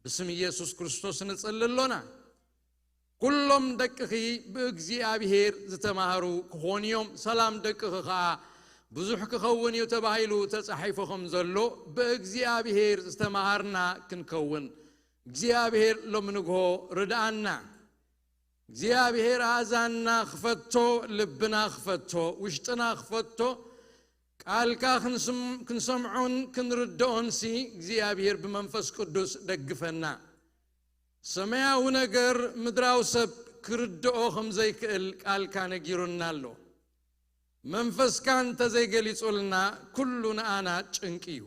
ብስም ኢየሱስ ክርስቶስ ንጽሊ ኣሎና። ኩሎም ደቅኺ ብእግዚኣብሔር ዝተማህሩ ክኾኑ እዮም፣ ሰላም ደቅኺ ኸኣ ብዙሕ ክኸውን እዩ ተባሂሉ ተጻሒፉ ከም ዘሎ፣ ብእግዚኣብሔር ዝተማሃርና ክንከውን እግዚኣብሔር ሎሚ ንግሆ ርድኣና። እግዚኣብሔር ኣእዛንና ክፈቶ፣ ልብና ክፈቶ፣ ውሽጥና ክፈቶ፣ ቃልካ ክንስም-፣ ክንሰምዖን ክንርድኦንሲ እግዚኣብሔር ብመንፈስ ቅዱስ ደግፈና። ሰማያዊ ነገር ምድራዊ ሰብ ክርድኦ ከም ዘይክእል ቃልካ ነጊሩና ኣሎ። መንፈስካ እንተ ዘይገሊጹልና፣ ኩሉ ንኣና ጭንቂ እዩ።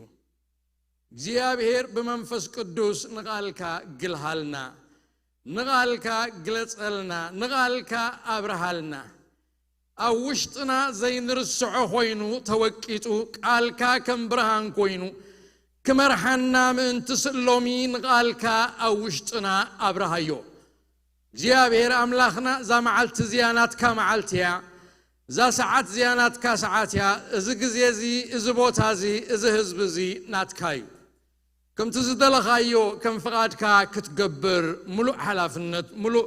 እግዚኣብሔር ብመንፈስ ቅዱስ ንቓልካ ግልሃልና፣ ንቓልካ ግለጸልና፣ ንቓልካ ኣብርሃልና። ኣብ ውሽጥና ዘይንርስዖ ኮይኑ ተወቂጡ፣ ቃልካ ከም ብርሃን ኮይኑ ክመርሓና ምእንቲ ስእሎሚ ንቓልካ ኣብ ውሽጥና ኣብርሃዮ። እግዚኣብሔር ኣምላኽና፣ እዛ መዓልቲ እዚኣ ናትካ መዓልቲ እያ። እዛ ሰዓት እዚኣ ናትካ ሰዓት እያ። እዚ ግዜ እዚ፣ እዚ ቦታ እዚ፣ እዚ ህዝቢ እዚ ናትካ እዩ። ከምቲ ዝደለኻዮ ከም ፍቓድካ ክትገብር ምሉእ ሓላፍነት፣ ምሉእ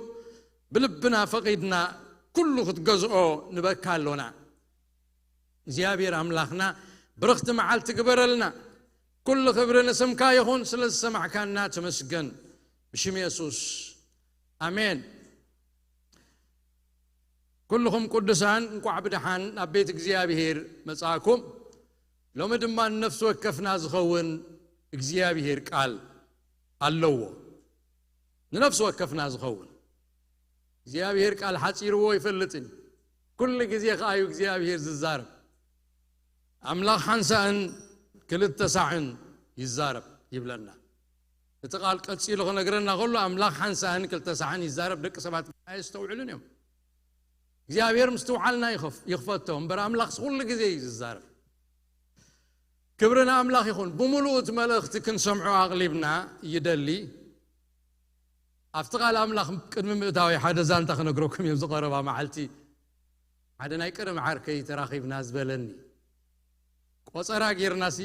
ብልብና ፈቒድና ኩሉ ክትገዝኦ ንበካ ኣሎና። እግዚኣብሔር ኣምላኽና፣ ብርኽቲ መዓልቲ ግበረልና። ኩሉ ክብሪ ንስምካ ይኹን፣ ስለ ዝሰማዕካና ተመስገን። ብሽም የሱስ፣ ኣሜን። ኩልኹም ቅዱሳን፣ እንቋዕ ብደሓን ናብ ቤት እግዚኣብሔር መጻእኩም። ሎሚ ድማ ንነፍሲ ወከፍና ዝኸውን እግዚኣብሔር ቃል ኣለዎ። ንነፍሲ ወከፍና ዝኸውን እግዚኣብሔር ቃል ሓጺርዎ ኣይፈልጥን። ኩሉ ግዜ ከኣ እዩ እግዚኣብሔር ዝዛረብ። ኣምላኽ ሓንሳእን ክልተ ሳዕን ይዛረብ ይብለና። እቲ ቃል ቀጺሉ ክነግረና ከሎ፣ ኣምላኽ ሓንሳእን ክልተ ሳዕን ይዛረብ፣ ደቂ ሰባት ግን ኣየስተውዕሉን እዮም። እግዚኣብሔር ምስትውዓልና ይኸፍ-፣ ይኽፈቶ እምበር፣ ኣምላኽስ ኩሉ ግዜ እዩ ዝዛረብ። ክብሪ ንኣምላኽ ይኹን። ብምሉኡ እቲ መልእኽቲ ክንሰምዖ ኣቕሊብና ይደሊ። ኣብቲ ቃል ኣምላኽ ቅድሚ ምእታዊ ሓደ ዛንታ ክነግረኩም እዮም። ዝቐረባ መዓልቲ ሓደ ናይ ቀደም ዓርከይ ተራኺብና ዝበለኒ፣ ቆጸራ ጌርናሲ፣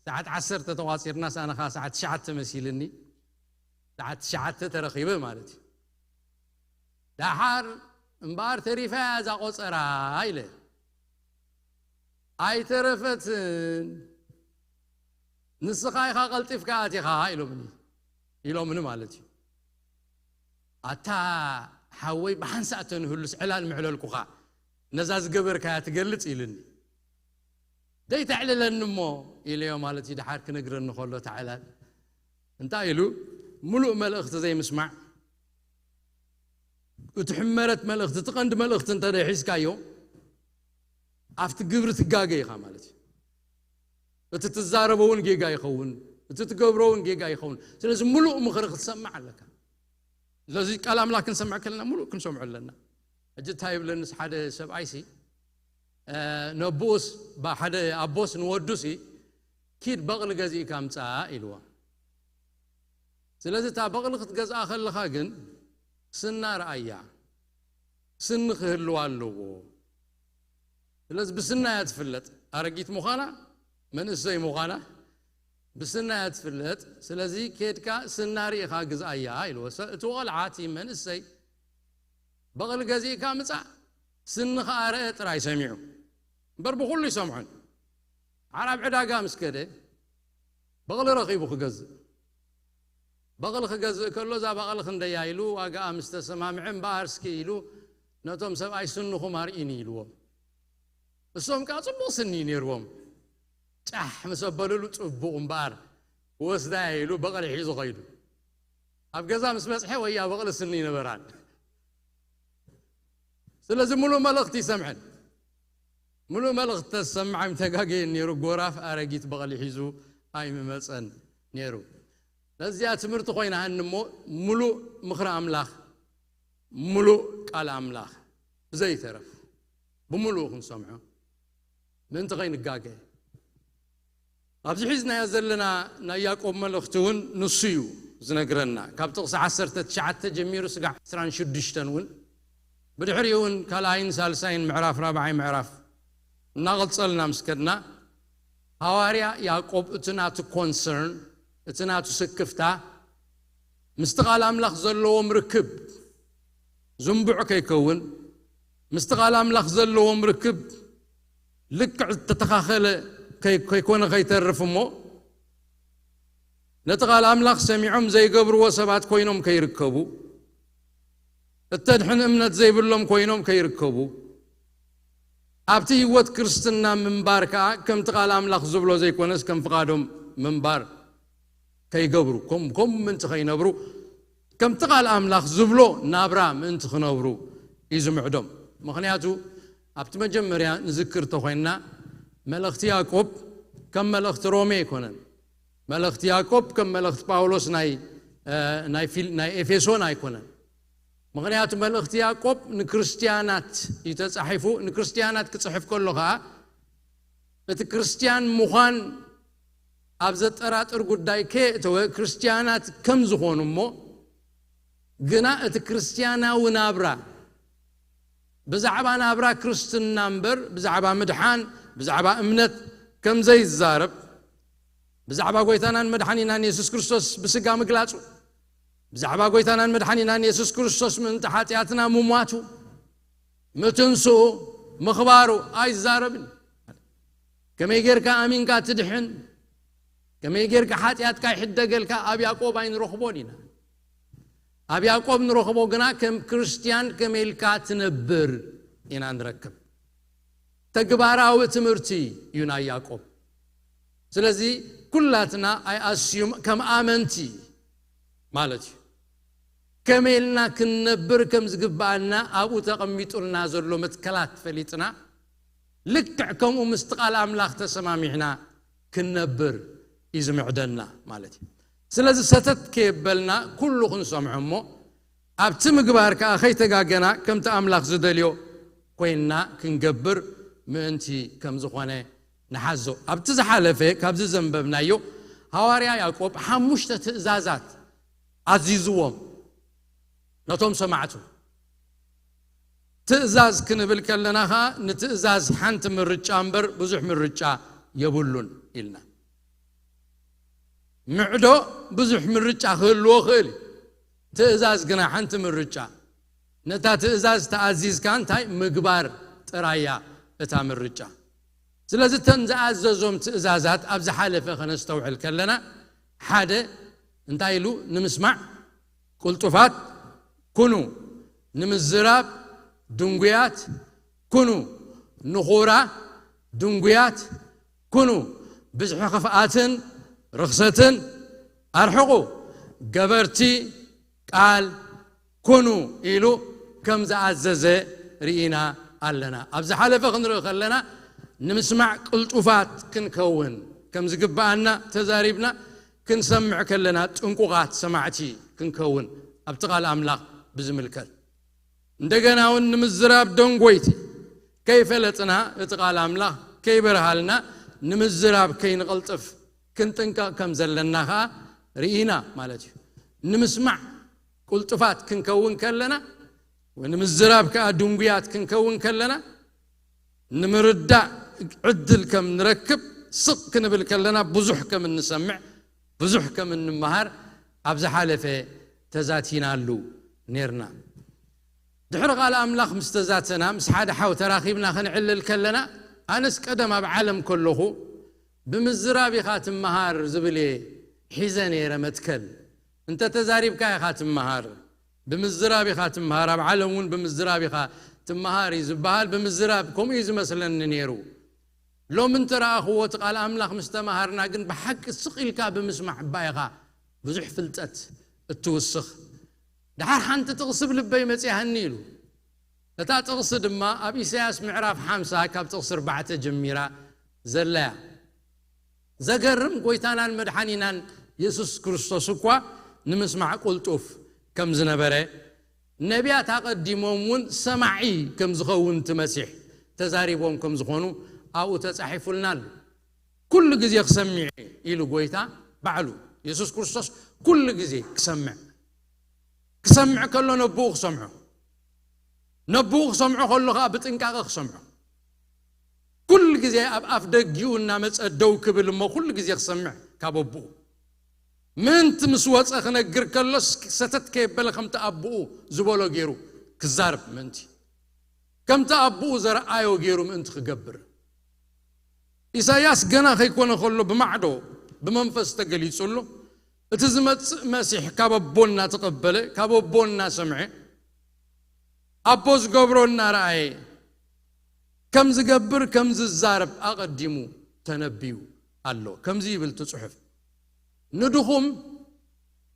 ሰዓት ዓሰርተ ተቋጺርናስ፣ ኣነ ኸኣ ሰዓት ትሽዓተ መሲልኒ፣ ሰዓት ትሽዓተ ተረኺበ ማለት እዩ። ደሓር እምበኣር ተሪፋ እያ እዛ ቆጸራ ኢለ። ኣይተረፈትን፣ ንስኻ ኢኻ ቀልጢፍካ ኣቲኻ ኢሎምኒ፣ ኢሎምኒ ማለት እዩ። ኣታ ሓወይ፣ ብሓንሳእ ተንህሉስ ዕላል ምዕለልኩኻ፣ ነዛ ዝገበርካያ ትገልጽ ኢልኒ። ደይተዕልለኒ እሞ ኢለዮ ማለት እዩ። ደሓር ክነግረኒ ከሎ እታ ዕላል እንታይ ኢሉ፣ ምሉእ መልእኽቲ ዘይምስማዕ፣ እቲ ሕመረት መልእኽቲ፣ እቲ ቀንዲ መልእኽቲ እንተ ደይ ሒዝካዮ፣ ኣብቲ ግብሪ ትጋገ ኢኻ ማለት እዩ። እቲ ትዛረቦ እውን ጌጋ ይኸውን፣ እቲ ትገብሮ እውን ጌጋ ይኸውን። ስለዚ ምሉእ ምኽሪ ክትሰምዕ ኣለካ። ስለዚ ቃል ኣምላኽ ክንሰምዕ ከለና ምሉእ ክንሰምዖ ኣለና። ሕጂ እንታይ ይብለንስ ሓደ ሰብኣይሲ፣ ነብኡስ፣ ሓደ ኣቦስ ንወዱሲ፣ "ኪድ በቕሊ ገዚእካ ምጻእ" ኢልዎ። ስለዚ እታ በቕሊ ክትገዝኣ ከለኻ ግን ስና ረኣያ፣ ስኒ ክህልዋ ኣለዎ። ስለዚ ብስና እያ ትፍለጥ፣ ኣረጊት ምዃና መንእሰይ ምዃና ብስና እያ ትፍለጥ። ስለዚ ኬድካ ስና ርኢኻ ግዝኣያ ኢልዎ። ሰ-፣ እቲ ቆልዓ፣ እቲ መንእሰይ፣ በቕሊ ገዚእካ ምጻእ፣ ስኒ ኸኣ ረአ ጥራይ ሰሚዑ እምበር ብኹሉ ይሰምዖን። ዓራብ ዕዳጋ ምስ ከደ በቕሊ ረኺቡ ክገዝእ። በቕሊ ክገዝእ ከሎ እዛ በቕሊ ክንደያ ኢሉ ዋጋኣ ምስ ተሰማምዐ እምበኣር እስኪ ኢሉ ነቶም ሰብኣይ ስንኹም ኣርእዩኒ ኢልዎም። እሶም ከኣ ጽቡቕ ስኒ እዩ ነይርዎም። ጫሕ ምስ ኣበሉሉ ጽቡቕ እምበኣር ወስዳ ኢሉ በቕሊ ሒዙ ኸይዱ። ኣብ ገዛ ምስ በጽሐ ወያ በቕሊ ስኒ ይነበራን። ስለዚ ምሉእ መልእኽቲ ይሰምዐን። ምሉእ መልእኽቲ ተሰምዓም ተጋገየን ነይሩ። ጎራፍ ኣረጊት በቕሊ ሒዙ ኣይምመጸን ነይሩ። ነዚኣ ትምህርቲ ኮይና ሃኒ እሞ ምሉእ ምኽሪ ኣምላኽ፣ ምሉእ ቃል ኣምላኽ ብዘይተረፍ ብምሉእ ክንሰምዖ ምእንቲ ከይንጋገ። ኣብዚ ሒዝናዮ ዘለና ናይ ያዕቆብ መልእኽቲ እውን ንሱ እዩ ዝነግረና። ካብ ጥቕሲ ዓሰርተ ትሽዓተ ጀሚሩ ስጋዕ ዕስራን ሽዱሽተን እውን፣ ብድሕሪኡ እውን ካልኣይን ሳልሳይን ምዕራፍ፣ ራብዓይ ምዕራፍ እናቐጸልና ምስ ከድና፣ ሃዋርያ ያዕቆብ እቲ ናቱ ኮንሰርን፣ እቲ ናቱ ስክፍታ፣ ምስቲ ቃል ኣምላኽ ዘለዎም ርክብ ዝንቡዕ ከይከውን፣ ምስቲ ቃል ኣምላኽ ዘለዎም ርክብ ልክዕ ዝተተኻኸለ ከይ-፣ ከይኮነ ከይተርፍ እሞ፣ ነቲ ቃል ኣምላኽ ሰሚዖም ዘይገብርዎ ሰባት ኮይኖም ከይርከቡ፣ እተድሕን እምነት ዘይብሎም ኮይኖም ከይርከቡ፣ ኣብቲ ህይወት ክርስትና ምንባር ከኣ ከምቲ ቃል ኣምላኽ ዝብሎ ዘይኮነስ ከም ፍቓዶም ምንባር ከይገብሩ፣ ከም-፣ ከምኡ ምእንቲ ከይነብሩ፣ ከምቲ ቃል ኣምላኽ ዝብሎ ናብራ ምእንቲ ክነብሩ እዩ ዝምዕዶም። ምኽንያቱ ኣብቲ መጀመርያ ንዝክር ተኾይንና፣ መልእኽቲ ያዕቆብ ከም መልእኽቲ ሮሜ ኣይኮነን። መልእኽቲ ያዕቆብ ከም መልእኽቲ ጳውሎስ ናይ፣ እ፣ ናይ ፊል-፣ ናይ ኤፌሶን ኣይኮነን። ምኽንያቱ መልእኽቲ ያዕቆብ ንክርስትያናት እዩ ተጻሒፉ። ንክርስትያናት ክጽሕፍ ከሎ ኸኣ፣ እቲ ክርስትያን ምዃን ኣብ ዘጠራጥር ጉዳይ ከየእተወ፣ ክርስትያናት ከም ዝኾኑ እሞ፣ ግና እቲ ክርስትያናዊ ናብራ ብዛዕባ ናብራ ክርስትና እምበር ብዛዕባ ምድሓን፣ ብዛዕባ እምነት ከም ዘይዛረብ፣ ብዛዕባ ጎይታናን መድሓኒናን የሱስ ክርስቶስ ብስጋ ምግላጹ፣ ብዛዕባ ጎይታናን መድሓኒናን የሱስ ክርስቶስ ምእንቲ ሓጢኣትና ምሟቱ፣ ምትንስኡ፣ ምኽባሩ ኣይዛረብን። ከመይ ጌርካ ኣሚንካ ትድሕን? ከመይ ጌርካ ሓጢኣትካ ይሕደገልካ? ኣብ ያዕቆብ ኣይንረኽቦን ኢና። ኣብ ያዕቆብ ንረኽቦ ግና ከም ክርስትያን ከመይ ኢልካ ትነብር ኢና ንረክብ። ተግባራዊ ትምህርቲ እዩ ናይ ያዕቆብ። ስለዚ ኩላትና ኣይኣስዩም ከም ኣመንቲ ማለት እዩ። ከመይ ኢልና ክንነብር ከም ዝግብኣና ኣብኡ ተቐሚጡልና ዘሎ መትከላት ፈሊጥና፣ ልክዕ ከምኡ ምስቲ ቃል ኣምላኽ ተሰማሚዕና ክንነብር እዩ ዝምዕደና ማለት እዩ። ስለዚ ሰተት ከየበልና ኩሉ ክንሰምዖ እሞ፣ ኣብቲ ምግባር ከኣ ከይተጋገና ከምቲ ኣምላኽ ዝደልዮ ኮይንና ክንገብር ምእንቲ ከም ዝኾነ ንሓዞ። ኣብቲ ዝሓለፈ ካብዚ ዘንበብናዮ፣ ሃዋርያ ያዕቆብ ሓሙሽተ ትእዛዛት ኣዚዝዎም ነቶም ሰማዕቱ። ትእዛዝ ክንብል ከለና ኸኣ፣ ንትእዛዝ ሓንቲ ምርጫ እምበር ብዙሕ ምርጫ የብሉን ኢልና። ምዕዶ ብዙሕ ምርጫ ክህልዎ ክእል እዩ። ትእዛዝ ግና ሓንቲ ምርጫ። ነታ ትእዛዝ ተኣዚዝካ እንታይ ምግባር ጥራያ እታ ምርጫ። ስለዚ እተን ዝኣዘዞም ትእዛዛት ኣብ ዝሓለፈ ከነስተውዕል ከለና፣ ሓደ እንታይ ኢሉ? ንምስማዕ ቅልጡፋት ኩኑ፣ ንምዝራብ ድንጉያት ኩኑ፣ ንኹራ ድንጉያት ኩኑ፣ ብዝሒ ክፍኣትን ርኽሰትን ኣርሕቑ፣ ገበርቲ ቃል ኩኑ ኢሉ ከም ዝኣዘዘ ርኢና ኣለና። ኣብ ዝሓለፈ ክንርኢ ከለና፣ ንምስማዕ ቅልጡፋት ክንከውን ከም ዝግብኣና ተዛሪብና፣ ክንሰምዕ ከለና ጥንቁቓት ሰማዕቲ ክንከውን ኣብቲ ቃል ኣምላኽ ብዝምልከት፣ እንደገና እውን ንምዝራብ ደንጎይቲ፣ ከይፈለጥና፣ እቲ ቃል ኣምላኽ ከይበርሃልና፣ ንምዝራብ ከይንቐልጥፍ ክንጥንቀቕ ከም ዘለና ኸኣ ርኢና ማለት እዩ። ንምስማዕ ቁልጡፋት ክንከውን ከለና፣ ወይ ንምዝራብ ከኣ ድንጉያት ክንከውን ከለና፣ ንምርዳእ ዕድል ከም ንረክብ፣ ስቕ ክንብል ከለና ብዙሕ ከም እንሰምዕ፣ ብዙሕ ከም እንመሃር ኣብ ዝሓለፈ ተዛቲናሉ ኔርና። ድሕሪ ቃል ኣምላኽ ምስ ተዛተና፣ ምስ ሓደ ሓው ተራኺብና ክንዕልል ከለና፣ ኣነስ ቀደም ኣብ ዓለም ከለኹ፣ "ብምዝራብ ኢኻ ትመሃር" ዝብል እየ ሒዘ ነይረ መትከል። "እንተ ተዛሪብካ ኢኻ ትመሃር፣ ብምዝራብ ኢኻ ትመሃር፣ ኣብ ዓለም እውን ብምዝራብ ኢኻ ትመሃር" እዩ ዝበሃል። ብምዝራብ ከምኡ እዩ ዝመስለኒ ነይሩ። ሎሚ እንተ ረኣኽዎ፣ እቲ ቃል ኣምላኽ ምስ ተመሃርና ግን፣ ብሓቂ ስቕ ኢልካ ብምስማዕ እባ ኢኻ ብዙሕ ፍልጠት እትውስኽ። ደሓር ሓንቲ ጥቕሲ ኣብ ልበይ መጺኣኒ ኢሉ። እታ ጥቕሲ ድማ ኣብ ኢሳያስ ምዕራፍ ሓምሳ ካብ ጥቕሲ ኣርባዕተ ጀሚራ ዘላ እያ። ዘገርም፣ ጎይታናን መድሓኒናን የሱስ ክርስቶስ እኳ ንምስማዕ ቅልጡፍ ከም ዝነበረ፣ ነቢያት ኣቐዲሞም እውን ሰማዒ ከም ዝኸውን እቲ መሲሕ ተዛሪቦም ከም ዝኾኑ ኣብኡ ተጻሒፉልና ኣሎ። "ኩሉ ግዜ ክሰምዕ" ኢሉ ጎይታ ባዕሉ የሱስ ክርስቶስ፣ ኩሉ ግዜ ክሰምዕ። ክሰምዕ ከሎ ነብኡ ክሰምዖ፣ ነብኡ ክሰምዖ ከሎ ኸኣ ብጥንቃቐ ክሰምዖ። ኩሉ ግዜ ኣብ ኣፍ ደጊኡ እናመጸ ደው ክብል እሞ ኩሉ ግዜ ክሰምዕ ካብ ኣቦኡ። ምእንቲ ምስ ወጸ ክነግር ከሎስ ሰተት ከየበለ ከምቲ ኣቦኡ ዝበሎ ገይሩ ክዛረብ ምእንቲ፣ ከምቲ ኣቦኡ ዘርኣዮ ገይሩ ምእንቲ ክገብር። ኢሳይያስ ገና ከይኮነ ከሎ ብማዕዶ ብመንፈስ ተገሊጹሉ፣ እቲ ዝመጽእ መሲሕ ካብ ኣቦ እናተቐበለ፣ ካብ ኣቦ እናሰምዐ፣ ኣቦ ዝገብሮ እናረኣየ፣ ከም ዝገብር፣ ከም ዝዛረብ ኣቐዲሙ ተነብዩ ኣሎ። ከምዚ ይብል እቲ ጽሑፍ፣ "ንድኹም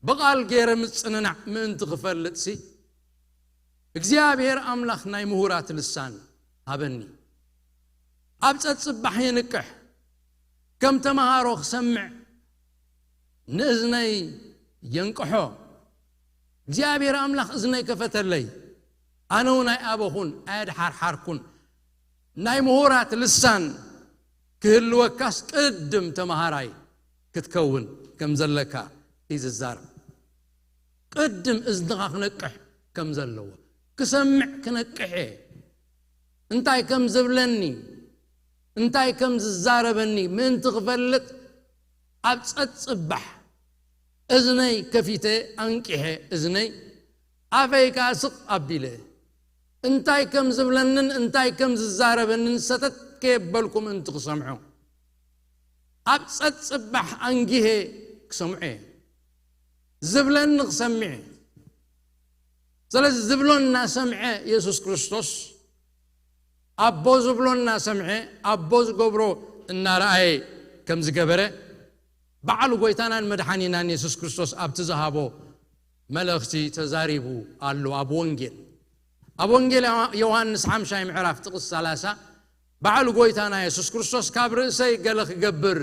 ብቓል ገይረ ምጽንናዕ ምእንቲ ክፈልጥሲ፣ እግዚኣብሔር ኣምላኽ ናይ ምሁራት ልሳን ሃበኒ። ኣብ ጸጽባሕ የንቅሕ፣ ከም ተመሃሮ ክሰምዕ ንእዝነይ የንቅሖ። እግዚኣብሔር ኣምላኽ እዝነይ ከፈተለይ፣ ኣነ እውን ኣይኣበኹን፣ ኣየድሓርሓርኩን። ናይ ምሁራት ልሳን ክህልወካስ ቅድም ተመሃራይ ክትከውን ከም ዘለካ እዩ ዝዛረብ። ቅድም እዝንኻ ክነቅሕ ከም ዘለዎ፣ ክሰምዕ ክነቅሕ እየ። እንታይ ከም ዝብለኒ፣ እንታይ ከም ዝዛረበኒ ምእንቲ ክፈልጥ፣ ኣብ ጸጽባሕ እዝነይ ከፊተ ኣንቂሐ እዝነይ፣ ኣፈይ ከኣ ስቕ ኣቢለ፣ እንታይ ከም ዝብለንን እንታይ ከም ዝዛረበንን ሰተት ከየበልኩ ምእንቲ ክሰምዖ፣ ኣብ ጸጽባሕ ኣንጊሄ ክሰምዖ እየ። ዝብለኒ ክሰምዕ እየ። ስለዚ ዝብሎ እናሰምዐ የሱስ ክርስቶስ፣ ኣቦ ዝብሎ እናሰምዐ፣ ኣቦ ዝገብሮ እናረኣየ ከም ዝገበረ፣ ባዕሉ ጎይታናን መድሓኒናን የሱስ ክርስቶስ ኣብቲ ዝሃቦ መልእኽቲ ተዛሪቡ ኣሎ። ኣብ ወንጌል፣ ኣብ ወንጌል ዮሃንስ ሓምሻይ ምዕራፍ ጥቕስ ሰላሳ፣ ባዕሉ ጎይታና የሱስ ክርስቶስ፣ "ካብ ርእሰይ ገለ ክገብር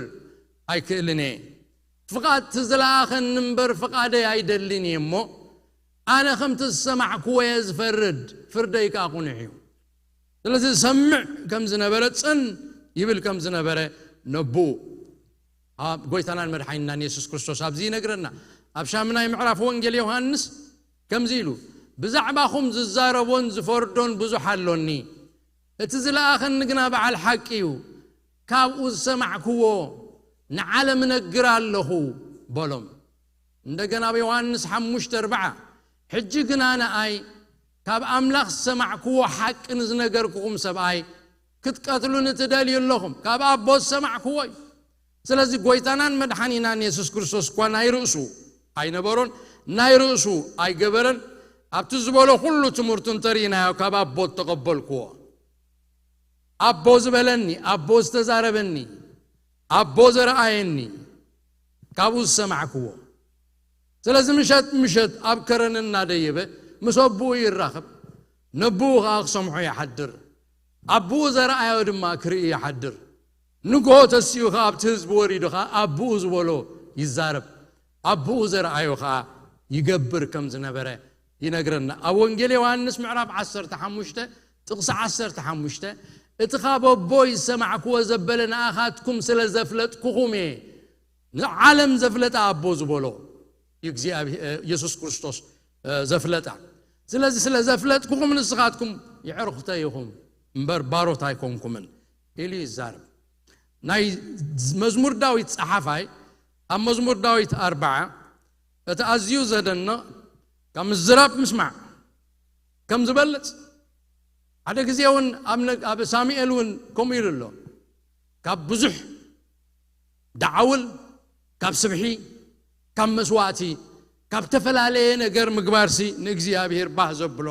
ኣይክእልን እየ፣ ፍቓድ እቲ ዝለኣኸኒ እምበር ፍቓደይ ኣይደልን እየ እሞ፣ ኣነ ከምቲ ዝሰማዕክዎ እየ ዝፈርድ፣ ፍርደይ ከኣ ቅኑዕ እዩ።" ስለዚ ዝሰምዕ ከም ዝነበረ፣ ጽን ይብል ከም ዝነበረ ነብኡ ኣብ ጎይታናን መድሓኒናን የሱስ ክርስቶስ ኣብዚ ይነግረና። ኣብ ሻምናይ ምዕራፍ ወንጌል ዮሃንስ ከምዚ ኢሉ፣ "ብዛዕባኹም ዝዛረቦን ዝፈርዶን ብዙሕ ኣሎኒ፣ እቲ ዝለኣኸኒ ግና በዓል ሓቂ እዩ፣ ካብኡ ዝሰማዕክዎ ንዓለም እነግር ኣለኹ" በሎም። እንደገና ኣብ ዮሃንስ ሓሙሽተ ኣርብዓ፣ "ሕጂ ግና ንኣይ ካብ ኣምላኽ ዝሰማዕክዎ ሓቂ ንዝነገርኩኹም ሰብኣይ ክትቀትሉኒ ትደልዩ ኣለኹም፣ ካብ ኣቦ ዝሰማዕክዎ እዩ።" ስለዚ ጎይታናን መድሓኒናን የሱስ ክርስቶስ እኳ ናይ ርእሱ ኣይነበሮን፣ ናይ ርእሱ ኣይገበረን። ኣብቲ ዝበሎ ኩሉ ትምህርቱ እንተርኢናዮ፣ ካብ ኣቦ እተቐበልክዎ፣ ኣቦ ዝበለኒ፣ ኣቦ ዝተዛረበኒ፣ ኣቦ ዘረኣየኒ፣ ካብኡ ዝሰማዕክዎ። ስለዚ ምሸት ምሸት ኣብ ከረን እናደየበ ምስ ኣቦኡ ይራኸብ፣ ነቦኡ ኸኣ ክሰምዖ ይሓድር፣ ኣቦኡ ዘረኣዮ ድማ ክርኢ ይሓድር። ንግሆ ተሲኡ ኸኣ ኣብቲ ህዝቢ ወሪዱ ኸኣ ኣቦኡ ዝበሎ ይዛረብ፣ ኣቦኡ ዘረኣዮ ኸኣ ይገብር ከም ዝነበረ ይነግረና። ኣብ ወንጌል ዮሃንስ ምዕራፍ ዓሰርተ ሓሙሽተ ጥቕሲ ዓሰርተ ሓሙሽተ፣ እቲ ካብ ኣቦይ ዝሰማዕክዎ ዘበለ ንኣኻትኩም ስለ ዘፍለጥኩኹም እየ፣ ንዓለም ዘፍለጠ ኣቦ ዝበሎ እዩ እግዚኣብሔር፣ እ፣ የሱስ ክርስቶስ፣ እ፣ ዘፍለጣ። ስለዚ ስለ ዘፍለጥኩኹም ንስኻትኩም የዕርኹተ ኢኹም እምበር ባሮት ኣይኮንኩምን ኢሉ ይዛረብ። ናይ መዝሙር ዳዊት ጸሓፋይ ኣብ መዝሙር ዳዊት ኣርባዓ እቲ ኣዝዩ ዘደንቕ ካብ ምዝራብ ምስማዕ ከም ዝበልጽ፣ ሓደ ግዜ እውን ኣብ ነ-፣ ኣብ ሳሙኤል እውን ከምኡ ኢሉ ኣሎ። ካብ ብዙሕ ደዓውል፣ ካብ ስብሒ፣ ካብ መስዋእቲ፣ ካብ ተፈላለየ ነገር ምግባርሲ ንእግዚኣብሔር ባህ ዘብሎ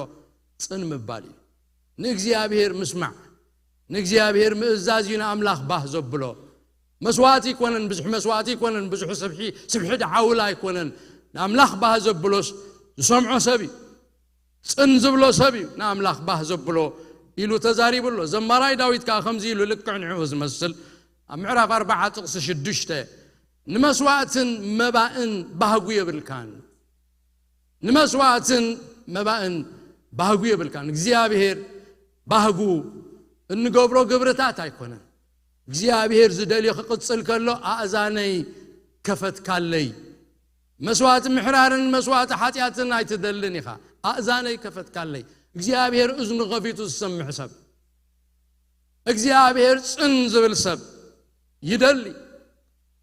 ጽን ምባል እዩ። ንእግዚኣብሔር ምስማዕ፣ ንእግዚኣብሔር ምእዛዝ እዩ ንኣምላኽ ባህ ዘብሎ። መስዋእቲ ኣይኮነን፣ ብዙሕ መስዋእቲ ኣይኮነን፣ ብዙሕ ስብሒ፣ ስብሒ ደዓውል ኣይኮነን። ንኣምላኽ ባህ ዘብሎስ ዝሰምዖ ሰብ እዩ። ጽን ዝብሎ ሰብ እዩ ንኣምላኽ ባህ ዘብሎ ኢሉ ተዛሪቡ ኣሎ። ዘማራይ ዳዊት ከኣ ከምዚ ኢሉ ልክዕ ንዕኡ ዝመስል ኣብ ምዕራፍ ኣርባዓ ጥቕሲ ሽዱሽተ፣ "ንመስዋእትን መባእን ባህጉ የብልካን፣ ንመስዋእትን መባእን ባህጉ የብልካን።" እግዚኣብሔር ባህጉ እንገብሮ ግብርታት ኣይኮነን። እግዚኣብሔር ዝደልዮ ክቕጽል ከሎ ኣእዛነይ ከፈትካለይ። መስዋእቲ ምሕራርን መስዋእቲ ሓጢኣትን ኣይትደልን ኢኻ። ኣእዛነይ ከፈትካለይ። እግዚኣብሔር እዝኑ ከፊቱ ዝሰምዕ ሰብ፣ እግዚኣብሔር ጽን ዝብል ሰብ ይደሊ።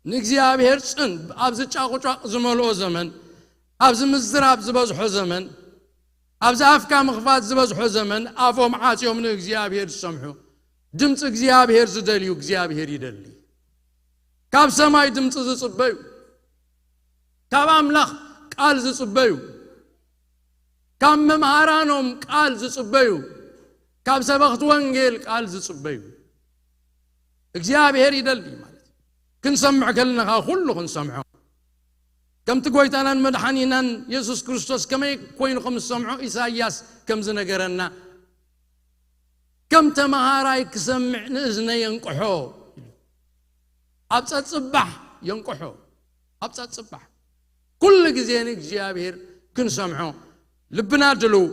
ንእግዚኣብሔር ጽን ኣብዚ ጫቑጫቕ ዝመልኦ ዘመን፣ ኣብዚ ምዝራብ ዝበዝሖ ዘመን፣ ኣብዚ ኣፍካ ምኽፋት ዝበዝሖ ዘመን ኣፎም ዓጽዮም ንእግዚኣብሔር ዝሰምዑ፣ ድምፂ እግዚኣብሔር ዝደልዩ እግዚኣብሔር ይደሊ። ካብ ሰማይ ድምፂ ዝፅበዩ፣ ካብ ኣምላኽ ቃል ዝፅበዩ፣ ካብ መምሃራኖም ቃል ዝፅበዩ፣ ካብ ሰበኽቲ ወንጌል ቃል ዝፅበዩ እግዚኣብሔር ይደሊ ማለት እዩ። ክንሰምዕ ከለና ከዓ ኩሉ ክንሰምዖ፣ ከምቲ ጎይታናን መድሓኒናን የሱስ ክርስቶስ ከመይ ኮይኑ ከም ዝሰምዖ ኢሳይያስ ከም ዝነገረና፣ ከም ተመሃራይ ክሰምዕ ንእዝነይ የንቅሖ። ኣብ ጸጽባሕ የንቅሖ። ኣብ ጸጽባሕ ኩሉ ግዜ ንእግዚኣብሔር ክንሰምዖ ልብና ድልው፣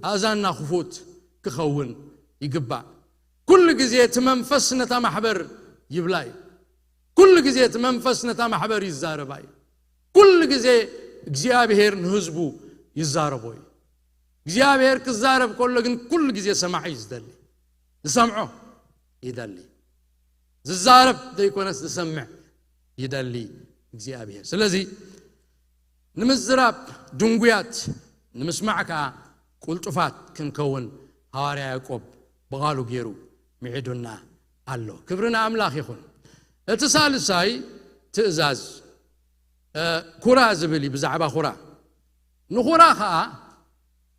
ኣእዛንና ክፉት ክኸውን ይግባእ። ኩሉ ግዜ እቲ መንፈስ ነታ ማሕበር ይብላ እዩ። ኩሉ ግዜ እቲ መንፈስ ነታ ማሕበር ይዛረባ እዩ። ኩሉ ግዜ እግዚኣብሔር ንህዝቡ ይዛረቦ እዩ። እግዚኣብሔር ክዛረብ ከሎ ግን ኩሉ ግዜ ሰማዒ እዩ ዝደሊ። ዝሰምዖ ይደሊ። ዝዛረብ ዘይኮነስ ዝሰምዕ ይደሊ እግዚኣብሔር። ስለዚ ንምዝራብ ድንጉያት፣ ንምስማዕ ከኣ ቁልጡፋት ክንከውን ሃዋርያ ያዕቆብ ብቓሉ ገይሩ ምዒዱና ኣሎ። ክብሪ ንኣምላኽ ይኹን። እቲ ሳልሳይ ትእዛዝ፣ እ፣ ኩራ ዝብል እዩ፣ ብዛዕባ ኩራ። ንኹራ ኸኣ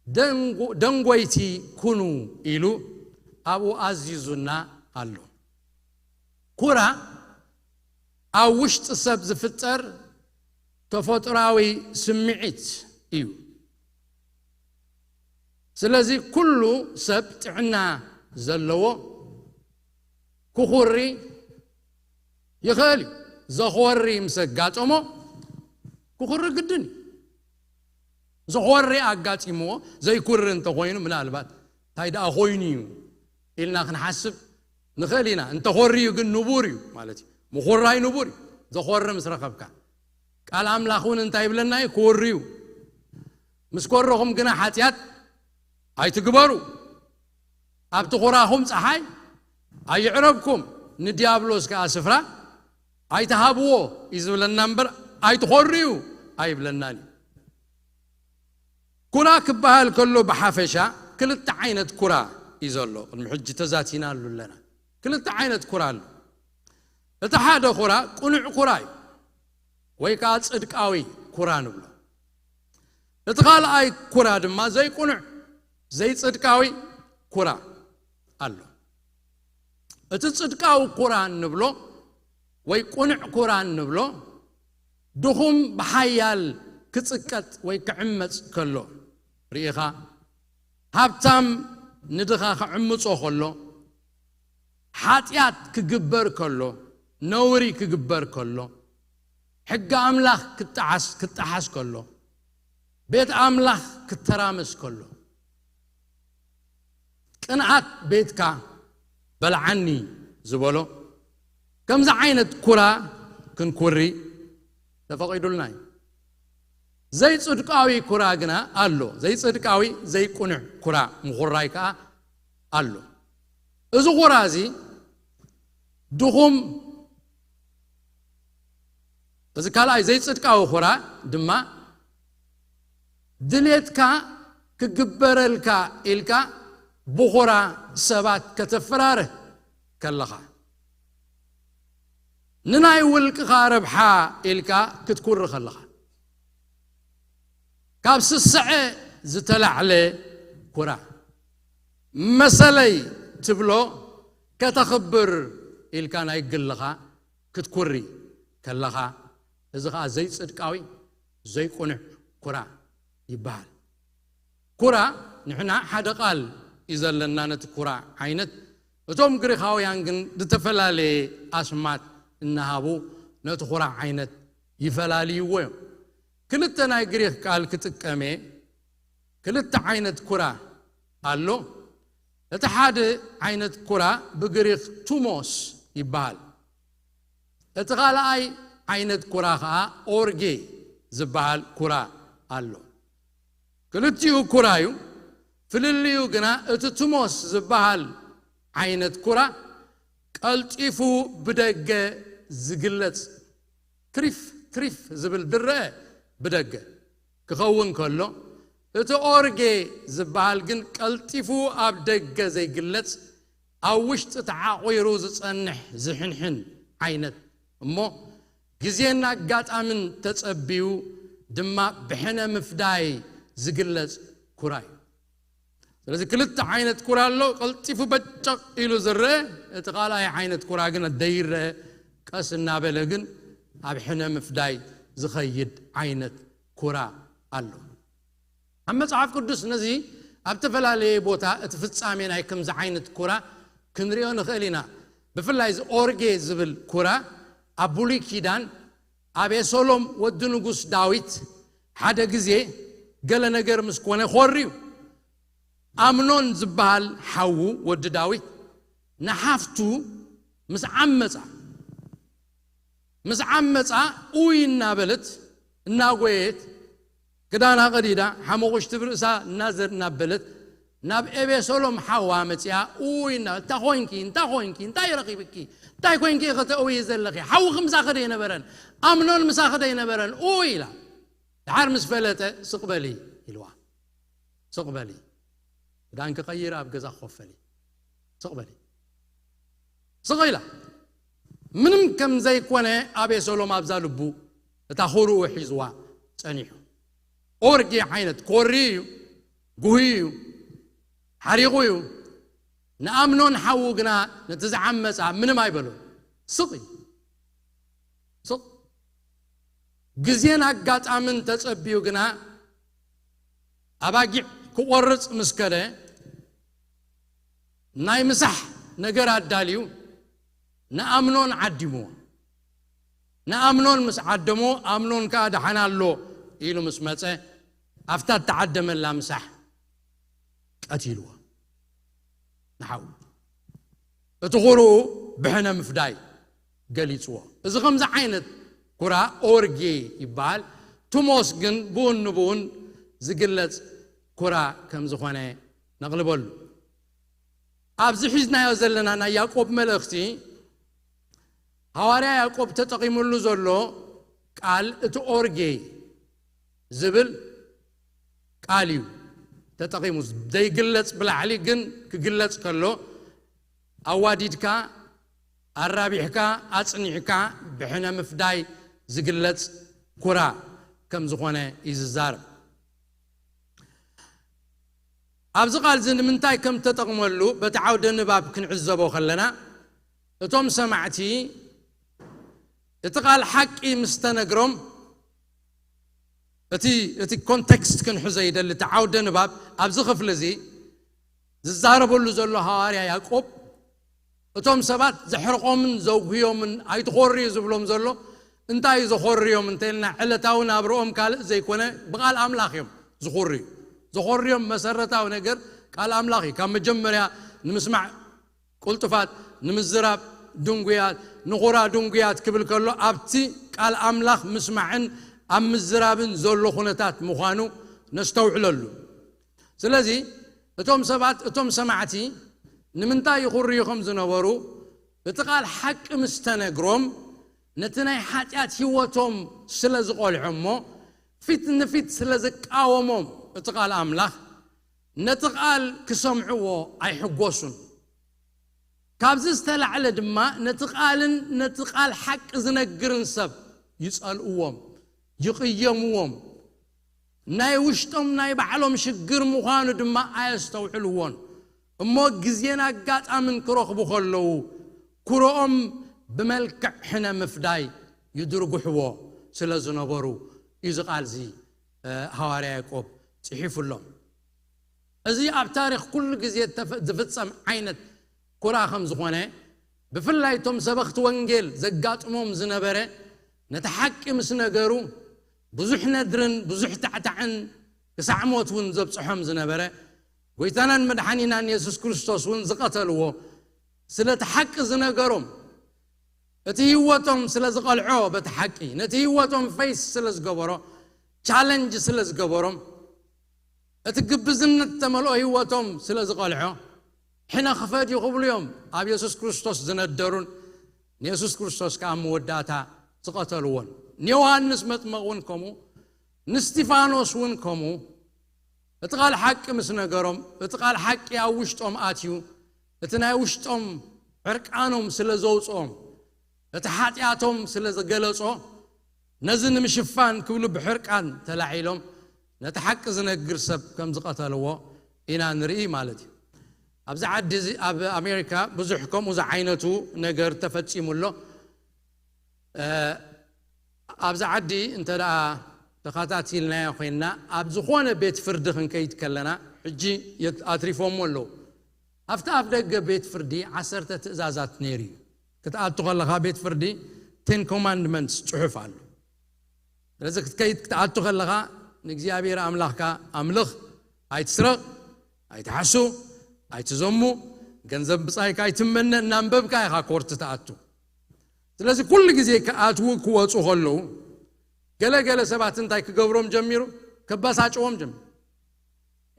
ደንጎ-፣ ደንጎይቲ ኩኑ ኢሉ ኣብኡ ኣዚዙና ኣሎ። ኩራ ኣብ ውሽጢ ሰብ ዝፍጠር ተፈጥሮኣዊ ስምዒት እዩ። ስለዚ ኩሉ ሰብ ጥዕና ዘለዎ ክኹሪ ይኽእል እዩ። ዘኹሪ ምስ ኣጋጠሞ ክኹሪ ግድን እዩ። ዘኾሪ ኣጋጢምዎ ዘይኩሪ እንተኾይኑ፣ ምናልባት እንታይ ደኣ ኮይኑ እዩ ኢልና ክንሓስብ ንኽእል ኢና። እንተኾርዩ ግን ንቡር እዩ ማለት እዩ። ምኹራይ ንቡር እዩ። ዘኾሪ ምስ ረኸብካ፣ ቃል ኣምላኽ እውን እንታይ ይብለና እዩ? ክወርዩ። ምስ ኮረኹም ግና ሓጢኣት ኣይትግበሩ። ኣብቲ ኩራኹም ጸሓይ ኣይዕረብኩም፣ ንዲያብሎስ ከኣ ስፍራ ኣይትሃብዎ እዩ ዝብለና እምበር፣ ኣይትኾርዩ ኣይብለናን እዩ። ኩራ ክበሃል ከሎ ብሓፈሻ ክልተ ዓይነት ኩራ እዩ ዘሎ። ቅድሚ ሕጂ ተዛቲናሉ ኣለና። ክልተ ዓይነት ኩራ ኣሎ። እቲ ሓደ ኩራ ቅኑዕ ኩራ እዩ፣ ወይ ከዓ ጽድቃዊ ኩራ ንብሎ። እቲ ካልኣይ ኩራ ድማ ዘይቅኑዕ፣ ዘይጽድቃዊ ኩራ ኣሎ። እቲ ጽድቃዊ ኩራ እንብሎ ወይ ቅኑዕ ኩራ እንብሎ፣ ድኹም ብሓያል ክጽቀጥ ወይ ክዕመጽ ከሎ ርኢኻ፣ ሃብታም ንድኻ ክዕምጾ ከሎ፣ ሓጢኣት ክግበር ከሎ፣ ነውሪ ክግበር ከሎ፣ ሕጊ ኣምላኽ ክጠዓስ፣ ክጠሓስ ከሎ፣ ቤት ኣምላኽ ክተራመስ ከሎ፣ ቅንኣት ቤትካ በልዓኒ ዝበሎ፣ ከምዚ ዓይነት ኩራ ክንኩሪ ተፈቒዱልና እዩ። ዘይጽድቃዊ ኩራ ግና ኣሎ። ዘይጽድቃዊ፣ ዘይቁኑዕ ኩራ ምኹራይ ከኣ ኣሎ። እዚ ኩራ እዚ ድኹም፣ እዚ ካልኣይ ዘይጽድቃዊ ኩራ ድማ ድሌትካ ክግበረልካ ኢልካ ብኹራ ሰባት ከተፈራርህ ከለኻ፣ ንናይ ውልቅኻ ረብሓ ኢልካ ክትኩሪ ከለኻ፣ ካብ ስስዐ ዝተላዕለ ኩራ፣ መሰለይ ትብሎ ከተኽብር ኢልካ ናይ ግልኻ ክትኩሪ ከለኻ፣ እዚ ኸኣ ዘይጽድቃዊ፣ ዘይቁኑዕ ኩራ ይበሃል። ኩራ፣ ንሕና ሓደ ቃል እዩ ዘለና ነቲ ኩራ ዓይነት። እቶም ግሪኻውያን ግን ዝተፈላለየ ኣስማት እናሃቡ ነቲ ኩራ ዓይነት ይፈላልይዎ እዮም። ክልተ ናይ ግሪኽ ቃል ክጥቀም እየ። ክልተ ዓይነት ኩራ ኣሎ። እቲ ሓደ ዓይነት ኩራ ብግሪኽ ቱሞስ ይበሃል። እቲ ካልኣይ ዓይነት ኩራ ኸኣ ኦርጌ ዝበሃል ኩራ ኣሎ። ክልቲኡ ኩራ እዩ። ፍልልዩ ግና እቲ ቱሞስ ዝበሃል ዓይነት ኩራ ቀልጢፉ ብደገ ዝግለጽ፣ ትሪፍ ትሪፍ ዝብል ዝረኣ ብደገ ክኸውን ከሎ፣ እቲ ኦርጌ ዝበሃል ግን ቀልጢፉ ኣብ ደገ ዘይግለጽ፣ ኣብ ውሽጢ ተዓቑሩ ዝጸንሕ ዝሕንሕን ዓይነት እሞ፣ ግዜን ኣጋጣምን ተጸቢዩ ድማ ብሕነ ምፍዳይ ዝግለጽ ኩራ እዩ። ስለዚ ክልተ ዓይነት ኩራ ኣሎ። ቀልጢፉ በጨቕ ኢሉ ዝረአ፣ እቲ ካልኣይ ዓይነት ኩራ ግን ደይረአ፣ ቀስ እናበለ ግን ኣብ ሕነ ምፍዳይ ዝኸይድ ዓይነት ኩራ ኣሎ። ኣብ መጽሓፍ ቅዱስ ነዚ ኣብ ዝተፈላለየ ቦታ እቲ ፍጻሜ ናይ ከምዚ ዓይነት ኩራ ክንሪኦ ንኽእል ኢና። ብፍላይ እዚ ኦርጌ ዝብል ኩራ ኣብ ብሉይ ኪዳን ኣቤሰሎም ወዲ ንጉስ ዳዊት ሓደ ግዜ ገለ ነገር ምስ ኮነ ኮርዩ። ኣምኖን ዝበሃል ሓዉ ወዲ ዳዊት ንሓፍቱ ምስ ዓመጻ፣ ምስ ዓመጻ ኡይ እናበለት እናጎየት ክዳና ቀዲዳ ሓመቑሽቲ ብርእሳ እናዘር እናበለት ናብ ኤቤሶሎም ሓዋ መጺኣ ኡይ እና፣ "እንታ ኾይንኪ? እንታ ኾይንኪ? እንታይ ረኺብኪ? እንታይ ኮይንኪ ኢኺ ተእውዪ ዘለኺ? ሓውኺ ምሳኺ ዶ ኣይነበረን? ኣምኖን ምሳኺ ዶ ኣይነበረን? ኡይ" ኢላ። ደሓር ምስ ፈለጠ፣ "ስቕ በሊ" ኢልዋ። "ስቕ በሊ፣ ክዳንኪ ቀይሪ ኣብ ገዛ ኮፍ በሊ። ስቕ በሊ፣ ስቕ" ኢላ። ምንም ከም ዘይኮነ ኣቤሰሎም ኣብዛ ልቡ እታ ኹርኡ ሒዝዋ ጸኒሑ። ኦርጌ ዓይነት ኮሪ እዩ፣ ጉሂ እዩ፣ ሓሪቑ እዩ። ንኣምኖን ሓዉ ግና ነቲ ዝዓመጻ ምንም ኣይበሎ። ስቕ እዩ። ስቕ። ግዜን ኣጋጣምን ተጸቢዩ ግና ኣባጊዕ ክቖርጽ ምስ ከደ፣ ናይ ምሳሕ ነገር ኣዳልዩ ንኣምኖን ዓዲምዎ። ንኣምኖን ምስ ዓደሞ፣ ኣምኖን ከኣ ደሓን ኣሎ ኢሉ ምስ መጸ፣ ኣብታ እተዓደመላ ምሳሕ ቀቲልዎ። ንሓው እቲ ኹርኡ ብሕነ ምፍዳይ ገሊጽዎ። እዚ ከምዚ ዓይነት ኩራ ኦርጌ ይበሃል። ቱሞስ ግን ብኡን ንብኡን ዝግለጽ ኩራ ከም ዝኾነ ነቕልበሉ። ኣብዚ ሒዝናዮ ዘለና ናይ ያዕቆብ መልእኽቲ፣ ሃዋርያ ያዕቆብ ተጠቒሙሉ ዘሎ ቃል እቲ ኦርጌ ዝብል ቃል እዩ ተጠቒሙ። ዘይግለጽ ብላዕሊ ግን ክግለጽ ከሎ፣ ኣዋዲድካ፣ ኣራቢሕካ፣ ኣጽኒዕካ ብሕነ ምፍዳይ ዝግለጽ ኩራ ከም ዝኾነ እዩ ዝዛረብ። ኣብዚ ቃል እዚ ንምንታይ ከም ተጠቕመሉ በቲ ዓውደ ንባብ ክንዕዘቦ ከለና፣ እቶም ሰማዕቲ እቲ ቃል ሓቂ ምስ ተነግሮም፣ እቲ፣ እቲ ኮንቴክስት ክንሕዞ ይደሊ። እቲ ዓውደ ንባብ ኣብዚ ክፍሊ እዚ ዝዛረበሉ ዘሎ ሃዋርያ ያዕቆብ፣ እቶም ሰባት ዘሕርቖምን ዘጉህዮምን ኣይትኾርዩ ዝብሎም ዘሎ፣ እንታይ እዩ ዘኾርዮም እንተኢልና፣ ዕለታዊ ናብርኦም ካልእ ዘይኮነ ብቓል ኣምላኽ እዮም ዝኾርዩ። ዘኾርዮም መሰረታዊ ነገር ቃል ኣምላኽ እዩ። ካብ መጀመርያ ንምስማዕ ቅልጡፋት፣ ንምዝራብ ድንጉያት፣ ንኹራ ድንጉያት ክብል ከሎ፣ ኣብቲ ቃል ኣምላኽ ምስማዕን ኣብ ምዝራብን ዘሎ ኩነታት ምዃኑ ነስተውዕለሉ። ስለዚ እቶም ሰባት፣ እቶም ሰማዕቲ ንምንታይ ይኹርዩ ከም ዝነበሩ፣ እቲ ቃል ሓቂ ምስ ተነግሮም፣ ነቲ ናይ ሓጢኣት ህይወቶም ስለ ዝቖልዖ እሞ፣ ፊት ንፊት ስለ ዝቃወሞም እቲ ቃል ኣምላኽ፣ ነቲ ቃል ክሰምዕዎ ኣይሕጎሱን። ካብዚ ዝተላዕለ ድማ ነቲ ቃልን ነቲ ቃል ሓቂ ዝነግርን ሰብ ይጸልእዎም፣ ይቕየምዎም። ናይ ውሽጦም ናይ ባዕሎም ሽግር ምዃኑ ድማ ኣየስተውዕልዎን። እሞ ግዜን ኣጋጣምን ክረኽቡ ከለዉ ኩርኦም ብመልክዕ ሕነ ምፍዳይ ይድርጉሕዎ ስለ ዝነበሩ እዩ እዚ ቃል እዚ፣ እ፣ ሃዋርያ ያዕቆብ ጽሒፉሎም። እዚ ኣብ ታሪኽ ኩሉ ግዜ እተፈ-፣ ዝፍጸም ዓይነት ኩራ ከም ዝኾነ፣ ብፍላይ እቶም ሰበኽቲ ወንጌል ዘጋጥሞም ዝነበረ፣ ነቲ ሓቂ ምስ ነገሩ፣ ብዙሕ ነድርን ብዙሕ ታዕታዕን ክሳዕ ሞት እውን ዘብጽሖም ዝነበረ፣ ጎይታናን መድሓኒናን የሱስ ክርስቶስ እውን ዝቐተልዎ፣ ስለ እቲ ሓቂ ዝነገሮም፣ እቲ ህይወቶም ስለ ዝቐልዖ በቲ ሓቂ፣ ነቲ ህይወቶም ፈይስ ስለ ዝገበሮ፣ ቻለንጅ ስለ ዝገበሮም፣ እቲ ግብዝነት ዝተመልኦ ህይወቶም ስለ ዝቐልዖ፣ ሕነ ክፈድዩ ክብሉ እዮም ኣብ የሱስ ክርስቶስ ዝነደሩን ንየሱስ ክርስቶስ ከኣ ኣብ መወዳእታ ዝቐተልዎን። ንዮሃንስ መጥመቕ እውን ከምኡ፣ ንስቲፋኖስ እውን ከምኡ። እቲ ቃል ሓቂ ምስ ነገሮም፣ እቲ ቃል ሓቂ ኣብ ውሽጦም ኣትዩ፣ እቲ ናይ ውሽጦም ዕርቃኖም ስለ ዘውጽኦም፣ እቲ ሓጢኣቶም ስለ ዝገለጾ፣ ነዚ ንምሽፋን ክብሉ ብሕርቃን ተላዒሎም ነቲ ሓቂ ዝነግር ሰብ ከም ዝቐተልዎ ኢና ንርኢ ማለት እዩ። ኣብዚ ዓዲ እዚ፣ ኣብ ኣሜሪካ ብዙሕ ከምኡ ዝዓይነቱ ነገር ተፈጺሙ ኣሎ። እ፣ ኣብዚ ዓዲ እንተ ደኣ ተኸታቲልናዮ ኮይንና፣ ኣብ ዝኾነ ቤት ፍርዲ ክንከይድ ከለና፣ ሕጂ የት-፣ ኣትሪፎምዎ ኣለዉ። ኣብቲ ኣፍ ደገ ቤት ፍርዲ ዓሰርተ ትእዛዛት ነይሩ እዩ። ክትኣቱ ከለኻ ቤት ፍርዲ ቴን ኮማንድመንትስ ጽሑፍ ኣሎ። ስለዚ ክትከይድ ክትኣቱ ከለኻ ንእግዚኣብሔር ኣምላኽካ ኣምልኽ፣ ኣይትስረቕ፣ ኣይትሓሱ፣ ኣይትዘሙ፣ ገንዘብ ብጻይካ ኣይትመነ እናንበብካ ኢኻ ኮርት ትኣቱ። ስለዚ ኩሉ ግዜ ክኣትዉ ክወጹ ከለዉ ገለ ገለ ሰባት እንታይ ክገብሮም ጀሚሩ? ከባሳጭዎም ጀሚሩ።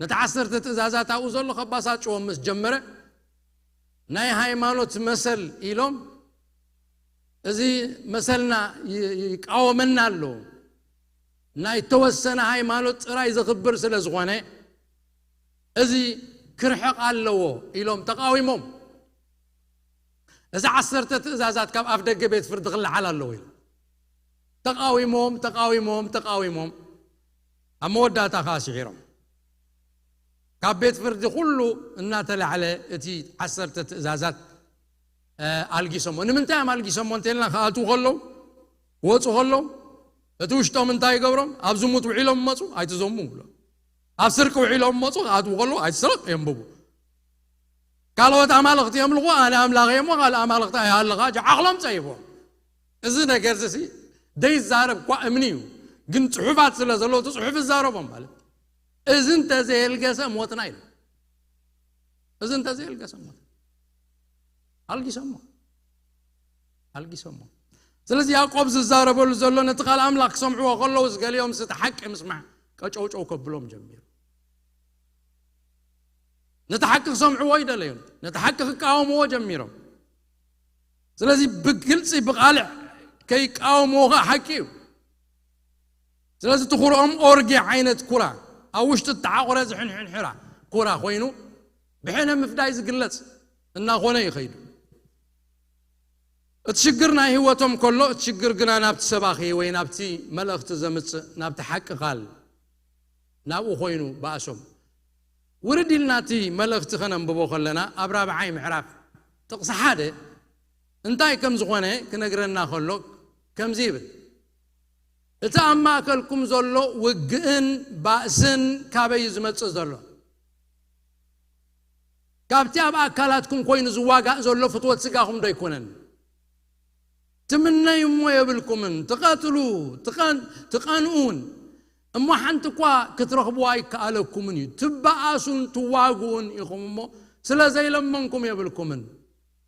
ነቲ ዓሰርተ ትእዛዛት ኣብኡ ዘሎ ከባሳጭዎም ምስ ጀመረ ናይ ሃይማኖት መሰል ኢሎም እዚ መሰልና ይ-፣ ይቃወመና ኣሎ። ናይ ተወሰነ ሃይማኖት ጥራይ ዘኽብር ስለ ዝኾነ እዚ ክርሕቕ ኣለዎ ኢሎም ተቃዊሞም። እዚ ዓሰርተ ትእዛዛት ካብ ኣፍ ደገ ቤት ፍርዲ ክለዓል ኣለዎ ኢሎም ተቃዊሞም፣ ተቃዊሞም፣ ተቃዊሞም። ኣብ መወዳእታ ከኣ ስዒሮም። ካብ ቤት ፍርዲ ኩሉ እናተላዕለ እቲ ዓሰርተ ትእዛዛት፣ እ፣ ኣልጊሶሞ። ንምንታይ እዮም ኣልጊሶሞ እንተልና፣ ክኣትዉ ከለዉ፣ ክወጹ ከለዉ፣ እቲ ውሽጦም እንታይ ይገብሮም? ኣብ ዝሙት ውዒሎም መጹ፣ ኣይትዘሙ ብሎ። ኣብ ስርቂ ውዒሎም መጹ፣ ክኣትዉ ከለዉ፣ ኣይትስረቕ የንብቡ። ካልኦት ኣማልኽቲ የምልኹ፣ ኣነ ኣምላኽ እየ እሞ ካልእ ኣማልኽቲ ኣይሃልኻ፣ ጃ ዓቕሎም ጸይፎም። እዚ ነገር እዚ ዘይዛረብ እኳ እምኒ እዩ፣ ግን ጽሑፋት ስለ ዘለዎ እቲ ጽሑፍ ይዛረቦም ማለት። እዚ እንተዘየልገሰ ሞትና ኢሉ። እዚ እንተዘየልገሰ ሞት። ኣልጊሶሞ። ኣልጊሶሞ። ስለዚ ያዕቆብ ዝዛረበሉ ዘሎ ነቲ ቃል ኣምላኽ ክሰምዕዎ ከለዉ፣ ገሊኦም እቲ ሓቂ ምስማዕ ቀጨውጨው ከብሎም ጀሚሩ። ነቲ ሓቂ ክሰምዕዎ ኣይደለዩን። ነቲ ሓቂ ክቃወምዎ ጀሚሮም። ስለዚ ብግልጺ ብቓልዕ ከይቃወምዎ ኸኣ ሓቂ እዩ። ስለዚ እቲ ኩርኦም ኦርጌ ዓይነት ኩራ፣ ኣብ ውሽጢ እተዓቑረ ዝሕንሕንሕራ ኩራ ኮይኑ፣ ብሕነ ምፍዳይ ዝግለጽ እናኾነ እዩ ከይዱ። እቲ ሽግር ናይ ህይወቶም ከሎ፣ እቲ ሽግር ግና ናብቲ ሰባኺ ወይ ናብቲ መልእኽቲ ዘምጽእ፣ ናብቲ ሓቂ ቃል፣ ናብኡ ኮይኑ ባእሶም። ውርድ ኢልና እቲ መልእኽቲ ከነንብቦ ከለና፣ ኣብ ራብዓይ ምዕራፍ ጥቕሲ ሓደ እንታይ ከም ዝኾነ ክነግረና ከሎ፣ ከምዚ ይብል፣ "እቲ ኣብ ማእከልኩም ዘሎ ውግእን ባእስን ካበይ እዩ ዝመጽእ ዘሎ? ካብቲ ኣብ ኣካላትኩም ኮይኑ ዝዋጋእ ዘሎ ፍትወት ስጋኹም ዶ ኣይኮነን? ትምነዩ እሞ የብልኩምን፣ ትቐትሉ፣ ትቐን-፣ ትቐንኡን፣ እሞ ሓንቲ እኳ ክትረኽብዋ ኣይከኣለኩምን እዩ። ትበኣሱን ትዋግኡን ኢኹም እሞ ስለ ዘይለመንኩም የብልኩምን።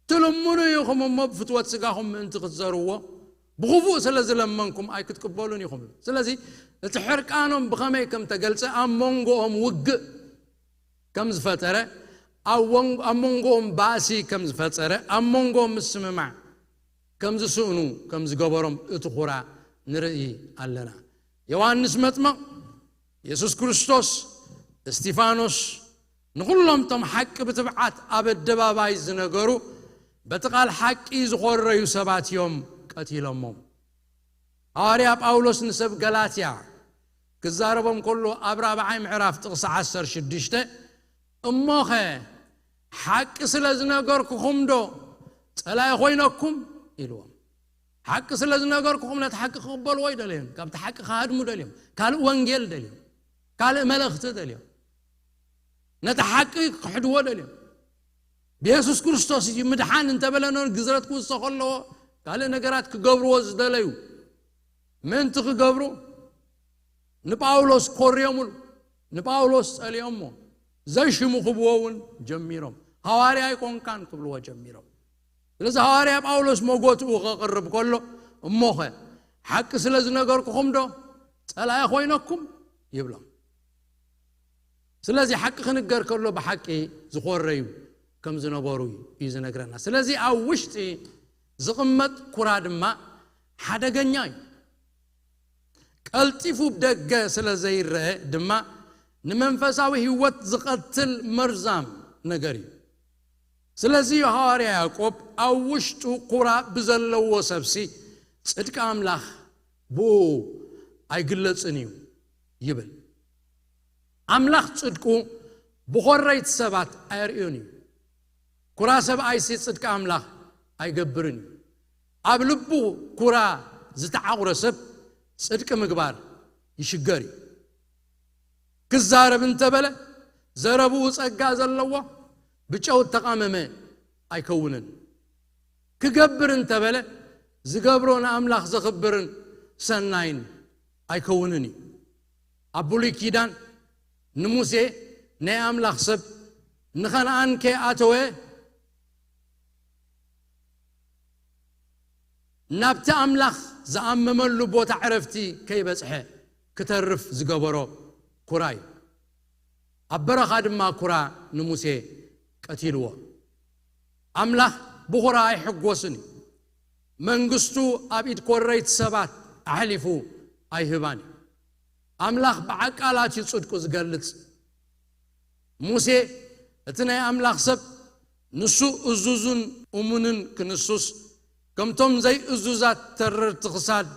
ትልምኑ ኢኹም እሞ ብፍትወት ስጋኹም ምእንቲ ክትዘርዎ ብኽፉእ ስለ ዝለመንኩም ኣይክትቅበሉን ኢኹም። ስለዚ እቲ ሕርቃኖም ብኸመይ ከም ተገልጸ፣ ኣብ መንጎኦም ውግእ ከም ዝፈጠረ፣ ኣብ ወን-፣ ኣብ መንጎኦም ባእሲ ከም ዝፈጠረ፣ ኣብ መንጎኦም ምስምማዕ ከም ዝስእኑ ከም ዝገበሮም እቲ ኩራ ንርኢ ኣለና። ዮሃንስ መጥመቕ፣ የሱስ ክርስቶስ፣ እስቲፋኖስ፣ ንኹሎም እቶም ሓቂ ብትብዓት ኣብ ኣደባባይ ዝነገሩ፣ በቲ ቃል ሓቂ ዝኾረዩ ሰባት እዮም ቀቲሎሞም። ሃዋርያ ጳውሎስ ንሰብ ገላትያ ክዛረቦም ከሎ ኣብ ራብዓይ ምዕራፍ ጥቕሲ ዓሰርተ ሽዱሽተ፣ እሞኸ ሓቂ ስለ ዝነገርኩኹም ዶ ጸላኢ ኮይነኩም? ኢልዎም። ሓቂ ስለ ዝነገርኩኹም ነቲ ሓቂ ክቕበልዎ ኣይደለዩን። ካብቲ ሓቂ ክሃድሙ ደልዮም። ካልእ ወንጌል ደልዮም። ካልእ መልእኽቲ ደልዮም። ነቲ ሓቂ ክሕድዎ ደልዮም። ብየሱስ ክርስቶስ እዩ ምድሓን እንተበለ፣ ኖ ግዝረት ክውሰኾ ኣለዎ። ካልእ ነገራት ክገብርዎ ዝደለዩ ምእንቲ ክገብሩ ንጳውሎስ ኮርዮምሉ። ንጳውሎስ ጸሊኦሞ። ዘይሽሙ ክብዎ እውን ጀሚሮም። ሃዋርያ ኣይኮንካን ክብልዎ ጀሚሮም። ስለዚ ሃዋርያ ጳውሎስ መጎትኡ ከቕርብ ከሎ፣ እሞኸ ሓቂ ስለ ዝነገርኩኹም ዶ ጸላኢ ኮይነኩም? ይብሎም። ስለዚ ሓቂ ክንገር ከሎ ብሓቂ ዝኾረዩ ከም ዝነበሩ እዩ ዝነግረና። ስለዚ ኣብ ውሽጢ ዝቕመጥ ኩራ ድማ ሓደገኛ እዩ። ቀልጢፉ ብደገ ስለ ዘይረአ ድማ ንመንፈሳዊ ህይወት ዝቐትል መርዛም ነገር እዩ። ስለዚ ሃዋርያ ያዕቆብ ኣብ ውሽጡ ኩራ ብዘለዎ ሰብሲ ጽድቂ ኣምላኽ ብኡ ኣይግለጽን እዩ ይብል። ኣምላኽ ጽድቁ ብኾረይቲ ሰባት ኣየርእዮን እዩ። ኩራ ሰብኣይሲ ጽድቂ ኣምላኽ ኣይገብርን እዩ። ኣብ ልቡ ኩራ ዝተዓቑረ ሰብ ጽድቂ ምግባር ይሽገር እዩ። ክዛረብ እንተበለ ዘረብኡ ጸጋ ዘለዎ ብጨው እተቓመመ ኣይከውንን። ክገብር እንተበለ ዝገብሮ ንኣምላኽ ዘኽብርን ሰናይን ኣይከውንን እዩ። ኣብ ብሉይ ኪዳን ንሙሴ ናይ ኣምላኽ ሰብ ንኸነኣን ከይኣተወ ናብቲ ኣምላኽ ዝኣመመሉ ቦታ ዕረፍቲ ከይበጽሐ ክተርፍ ዝገበሮ ኩራ እዩ። ኣብ በረኻ ድማ ኩራ ንሙሴ ቀቲልዎ። ኣምላኽ ብኹራ ኣይሕጎስን እዩ። መንግስቱ ኣብ ኢድ ኮረይቲ ሰባት ኣሕሊፉ ኣይህባን እዩ። ኣምላኽ ብዓቃላት እዩ ጽድቁ ዝገልጽ። ሙሴ እቲ ናይ ኣምላኽ ሰብ ንሱ እዙዝን እሙንን ክንሱስ ከምቶም ዘይእዙዛት ተረርቲ ክሳድ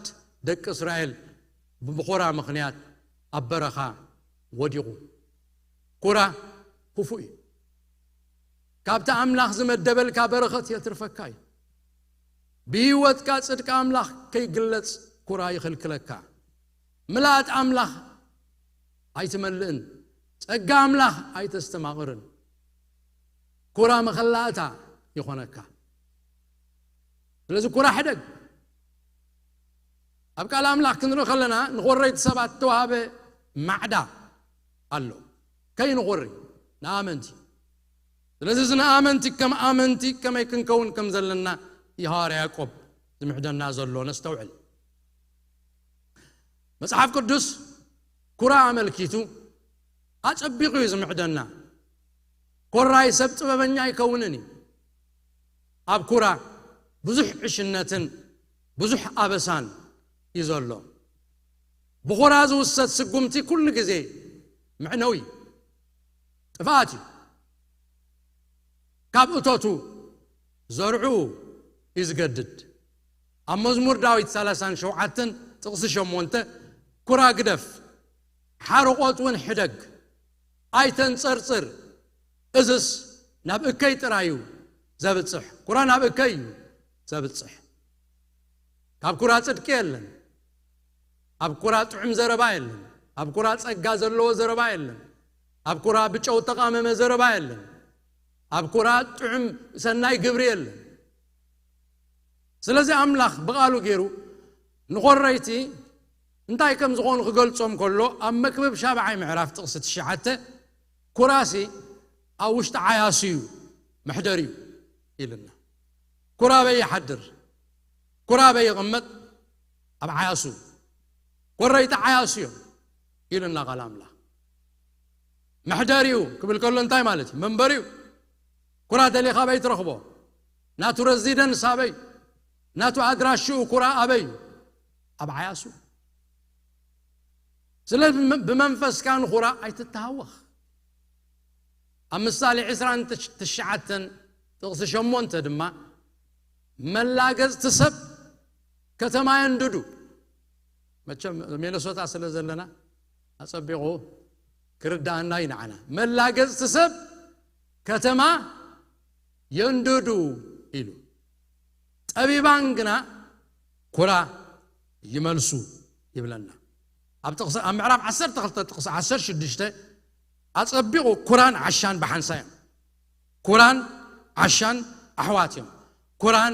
ደቂ እስራኤል ብኹራ ምኽንያት ኣብ በረኻ ወዲቑ። ኩራ ክፉእ እዩ። ካብቲ ኣምላኽ ዝመደበልካ በረኸት የትርፈካ እዩ። ብህይወትካ ጽድቂ ኣምላኽ ከይግለጽ ኩራ ይኽልክለካ። ምልኣት ኣምላኽ ኣይትመልእን፣ ጸጋ ኣምላኽ ኣይተስተማቕርን። ኩራ መኸላእታ ይኾነካ። ስለዚ ኩራ ሕደግ። ኣብ ቃል ኣምላኽ ክንርኢ ከለና ንኾረይቲ ሰባት ዝተዋህበ ማዕዳ ኣሎ። ከይንኾሪ ንኣመንቲ። ስለዚ እዚ ንኣመንቲ ከም ኣመንቲ ከመይ ክንከውን ከም ዘለና እዩ ሃዋርያ ያዕቆብ ዝምሕደና ዘሎ። ነስተውዕል። መጽሓፍ ቅዱስ ኩራ ኣመልኪቱ ኣጸቢቑ እዩ ዝምሕደና። ኮራይ ሰብ ጥበበኛ ኣይከውንን እዩ። ኣብ ኩራ ብዙሕ ዕሽነትን ብዙሕ ኣበሳን እዩ ዘሎ። ብኹራ ዝውሰድ ስጉምቲ ኩሉ ግዜ ምዕነዊ ጥፍኣት እዩ። ካብ እቶቱ ዘርዑ እዩ ዝገድድ። ኣብ መዝሙር ዳዊት ሰላሳን ሸውዓተን ጥቕሲ ሸሞንተ፣ ኩራ ግደፍ፣ ሓርቖት እውን ሕደግ፣ ኣይተንጸርጽር፣ እዝስ ናብ እከይ ጥራይ እዩ ዘብጽሕ። ኩራ ናብ እከይ እዩ ዘብጽሕ። ካብ ኩራ ጽድቂ የለን። ኣብ ኩራ ጥዑም ዘረባ የለን። ኣብ ኩራ ጸጋ ዘለዎ ዘረባ የለን። ኣብ ኩራ ብጨው ተቓመመ ዘረባ የለን። ኣብ ኩራ ጥዑም ሰናይ ግብሪ የለን። ስለዚ ኣምላኽ ብቓሉ ገይሩ ንኾረይቲ እንታይ ከም ዝኾኑ ክገልጾም ከሎ፣ ኣብ መክብብ ሻብዓይ ምዕራፍ ጥቕሲ ትሽዓተ፣ ኩራሲ ኣብ ውሽጢ ዓያሱ እዩ፣ መሕደር እዩ ኢልና። ኩራ ኣበይ ይሓድር? ኩራ ኣበይ ይቕመጥ? ኣብ ዓያሱ። ኮረይቲ ዓያሱ እዮም ኢልና ቃል ኣምላኽ። መሕደር እዩ ክብል ከሎ እንታይ ማለት እዩ? መንበር እዩ። ኩራ ደሊኻ ኣበይ ትረኽቦ? ናቱ ረዚደንስ ኣበይ? ናቱ ኣድራሽኡ ኩራ ኣበይ እዩ? ኣብ ዓያሱ። ስለዚ ብመ-፣ ብመንፈስካ ንኹራ ኣይትተሃወኽ። ኣብ ምሳሌ ዕስራን ትሽዓተን ጥቕሲ ሸሞንተ ድማ፣ መላገጽቲ ሰብ ከተማ የንድዱ። መቸም ሚነሶታ ስለ ዘለና ኣጸቢቑ ክርዳኣና እዩ ንዓና። መላገጽቲ ሰብ ከተማ የንድዱ ኢሉ። ጠቢባን ግና ኩራ ይመልሱ ይብለና። ኣብ ጥቕሲ፣ ኣብ ምዕራፍ ዓሰርተ ክልተ ጥቕሲ ዓሰርተ ሽዱሽተ ኣጸቢቑ ኩራን ዓሻን ብሓንሳ እዮም። ኩራን ዓሻን ኣሕዋት እዮም። ኩራን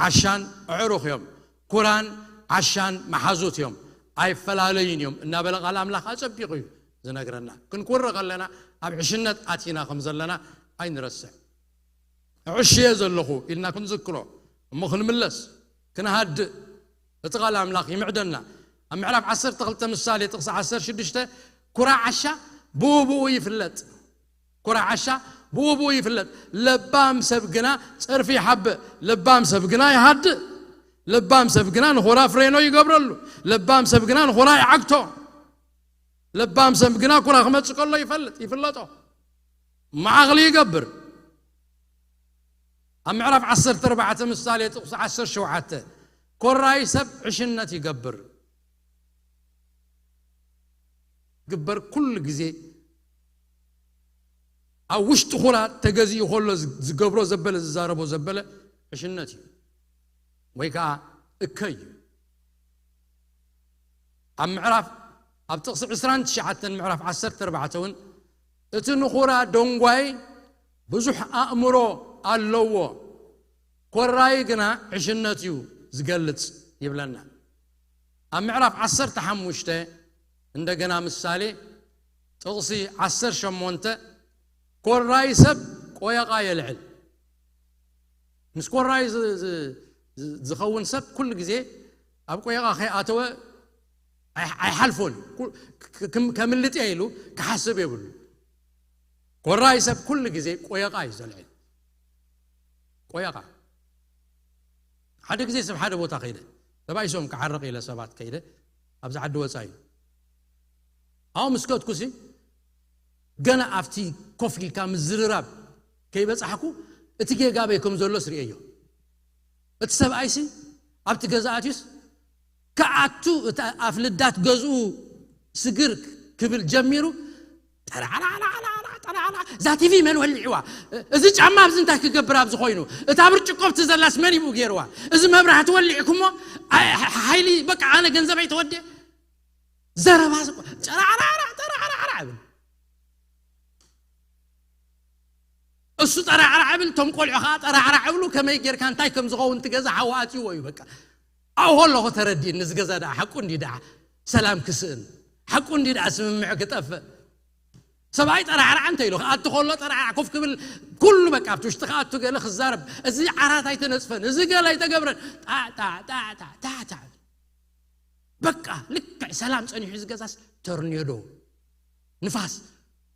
ዓሻን ኣዕሩኽ እዮም። ኩራን ዓሻን መሓዙት እዮም። ኣይፈላለዩን እዮም እናበለ ቃል ኣምላኽ ኣጸቢቑ እዩ ዝነግረና። ክንኩሪ ከለና ኣብ ዕሽነት ኣቲና ከም ዘለና ኣይንረስዕ። ዕሽየ ዘለኹ ኢልና ክንዝክሮ እሞ ክንምለስ፣ ክንሃድእ እቲ ቃል ኣምላኽ ይምዕደና። ኣብ ምዕራፍ ዓሰርተ ክልተ ምሳሌ ጥቕሲ ዓሰርተ ሽዱሽተ፣ ኩራ ዓሻ ብኡ ብኡ ይፍለጥ። ኩራ ዓሻ ብኡ ብኡ ይፍለጥ። ለባም ሰብ ግና ጸርፊ ይሓብእ። ለባም ሰብ ግና ይሃድእ። ለባም ሰብ ግና ንኹራ ፍሬኖ ይገብረሉ። ለባም ሰብ ግና ንኹራ ይዓግቶ። ለባም ሰብ ግና ኩራ ክመጽእ ከሎ ይፈልጥ፣ ይፍለጦ። መዓቕሊ ይገብር። ኣብ ምዕራፍ ዓሰርተ ኣርባዕተ ምሳሌ ጥቕሲ ዓሰርተ ሸውዓተ፣ ኮራይ ሰብ ዕሽነት ይገብር። ግበር ኩሉ ግዜ ኣብ ውሽጢ ኩራ ተገዚኡ ከሎ ዝ-፣ ዝገብሮ ዘበለ፣ ዝዛረቦ ዘበለ ዕሽነት እዩ ወይ ከዓ እከይ እዩ። ኣብ ምዕራፍ፣ ኣብ ጥቕሲ ዕስራን ትሽዓተን ምዕራፍ ዓሰርተ ኣርባዕተ እውን፣ እቲ ንኹራ ደንጓይ ብዙሕ ኣእምሮ ኣለዎ፣ ኮራይ ግና ዕሽነት እዩ ዝገልጽ ይብለና። ኣብ ምዕራፍ ዓሰርተ ሓሙሽተ እንደገና ምሳሌ ጥቕሲ ዓሰርተ ሸሞንተ፣ ኮራይ ሰብ ቆየቓ የልዕል። ምስ ኮራይ ዝ-፣ ዝ-፣ ዝ-፣ ዝኸውን ሰብ ኩሉ ግዜ ኣብ ቆየቓ ከይኣተወ ኣይ-፣ ኣይሓልፎን እዩ። ኩ-፣ ክ-፣ ክ-፣ ከምልጥ እየ ኢሉ ክሓስብ የብሉ። ኮራይ ሰብ ኩሉ ግዜ ቆየቓ እዩ ዘልዕል። ቆየቓ። ሓደ ግዜ ሰብ ሓደ ቦታ ከይደ፣ ተባኢሶም ክዓርቕ ኢለ ሰባት ከይደ፣ ኣብዚ ዓዲ ወጻኢ እዩ። ኣብኡ ምስ ከድኩሲ፣ ገና ኣብቲ ኮፍ ኢልካ ምዝርራብ ከይበጻሕኩ፣ እቲ ጌጋ ኣበይ ከም ዘሎስ ርእየዮ። እቲ ሰብኣይሲ ኣብቲ ገዛ ኣትዩስ፣ ክኣቱ እቲ ኣፍ ልዳት ገዝኡ ስግር ክብል ጀሚሩ፣ ጠራዕራዕራዕራዕ፣ ጠራዕራዕ፣ እዛ ቲቪ መን ወሊዕዋ? እዚ ጫማ ኣብዚ እንታይ ክገብር ኣብዚ ኮይኑ? እታ ብርጭቆ ኣብቲ ዘላስ መን ይብኡ ገይርዋ? እዚ መብራህቲ ወሊዕኩሞ? ኣይ፣ ሓ-፣ ሓይሊ በቃ ኣነ ገንዘበይ ተወድየ። ዘረባ ስ-፣ ጠራዕራዕራዕ፣ ጠራዕራዕራዕ እብል። እሱ ጠራዕራዕ እብል፣ እቶም ቆልዑ ኸዓ ጠራዕራዕ እብሉ። ከመይ ጌርካ እንታይ ከም ዝኸውን እቲ ገዛ ሓዊ ኣትይዎ እዩ በቃ። ኣብኡ ከለኹ ተረዲእኒ፣ እዚ ገዛ ደኣ ሓቁ እንዲ ደኣ ሰላም ክስእን፣ ሓቁ እንዲ ደኣ ስምምዕ ክጠፍእ። ሰብኣይ ጠራዕራዕ እንተ ኢሉ ክኣቱ ከሎ ጠራዕራዕ ኮፍ ክብል፣ ኩሉ በቃ ኣብቲ ውሽጢ ክኣቱ ገለ ክዛረብ፣ እዚ ዓራት ኣይተነጽፈን፣ እዚ ገለ ኣይተገብረን፣ ጣዕ፣ ጣዕ፣ ጣዕ፣ ጣዕ፣ ጣዕ፣ ጣዕ። በቃ ልክዕ ሰላም ጸኒሑ እዚ ገዛስ ቶርኔዶ፣ ንፋስ፣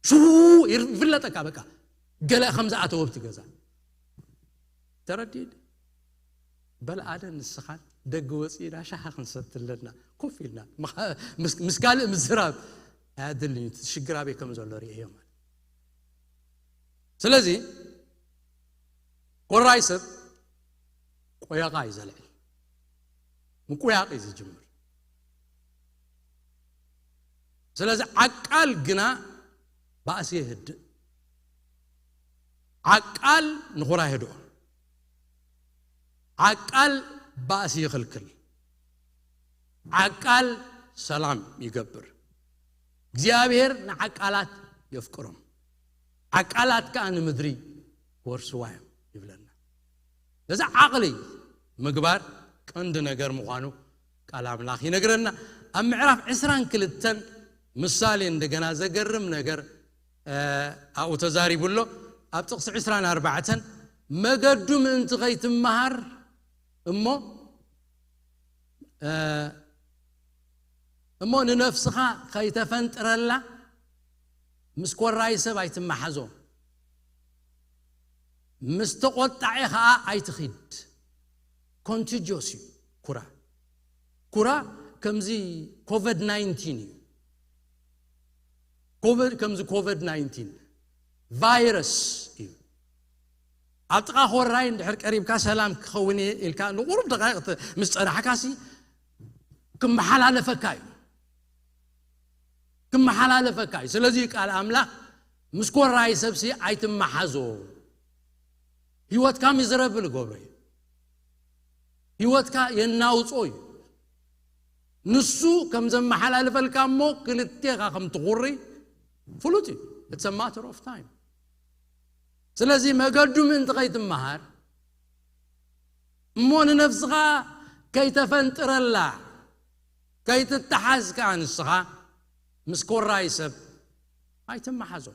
ሽው ይር-፣ ይፍለጠካ በቃ። ገለ ከም ዝኣተወ ኣብቲ ገዛ። ተረዲእኒ። በል ኣነ ንስኻን ደገ ወጺእና ሻሂ ክንሰቲ ኣለና። ኮፍ ኢልና ምኻ-፣ ምስ፣ ምስ ካልእ ምዝራብ ኣያድልን እዩ። እቲ ሽግር ኣበይ ከም ዘሎ ርእየዮ ማለት። ስለዚ፣ ቆራይ ሰብ ቆየቓ እዩ ዘልዕል። ምቁያቕ እዩ ዝጅምር። ስለዚ ዓቃል ግና ባእሲ የህድእ። ዓቃል ንኹራ የህድኦ። ዓቃል ባእሲ ይኽልክል። ዓቃል ሰላም ይገብር። እግዚኣብሔር ንዓቃላት የፍቅሮም። ዓቃላት ከኣ ንምድሪ ክወርስዋ እዮም ይብለና። ነዚ ዓቕሊ ምግባር ቀንዲ ነገር ምዃኑ ቃል ኣምላኽ ይነግረና። ኣብ ምዕራፍ ዕስራን ክልተን ምሳሌ እንደገና ዘገርም ነገር ኣብኡ ተዛሪቡ ኣሎ። ኣብ ጥቕሲ ዕስራን ኣርባዕተን መገዱ ምእንቲ ከይትመሃር እሞ እሞ ንነፍስኻ ከይተፈንጥረላ ምስ ኮራይ ሰብ ኣይትመሓዞ፣ ምስ ተቖጣዐ ኸዓ ኣይትኺድ። ኮንቲጆስ እዩ ኩራ። ኩራ ከምዚ ኮቨድ ናይንቲን እዩ። ኮቨድ ከምዚ ኮቨድ ናይንቲን ቫይረስ እዩ። ኣብ ጥቓ ኮራይ እንድሕር ቀሪብካ ሰላም ክኸውን እየ ኢልካ ንቑሩብ ደቃይቕ ምስ ጸናሕካሲ ክመሓላለፈካ እዩ። ክመሓላለፈካ እዩ። ስለዚ ቃል ኣምላኽ ምስ ኮራይ ሰብሲ ኣይትመሓዞ። ህይወትካ ሚዘረብል ይገብሮ እዩ። ህይወትካ የናውጾ እዩ። ንሱ ከም ዘመሓላልፈልካ እሞ ክልቴኻ ከም ትኹሪ ፍሉጥ እዩ። It's a matter of time። ስለዚ መገዱ ምእንቲ ከይትመሃር እሞ ንነፍስኻ ከይተፈንጥረላ ከይትተሓዝ ከኣ ንስኻ ምስ ኮራይ ሰብ ኣይትመሓዞ።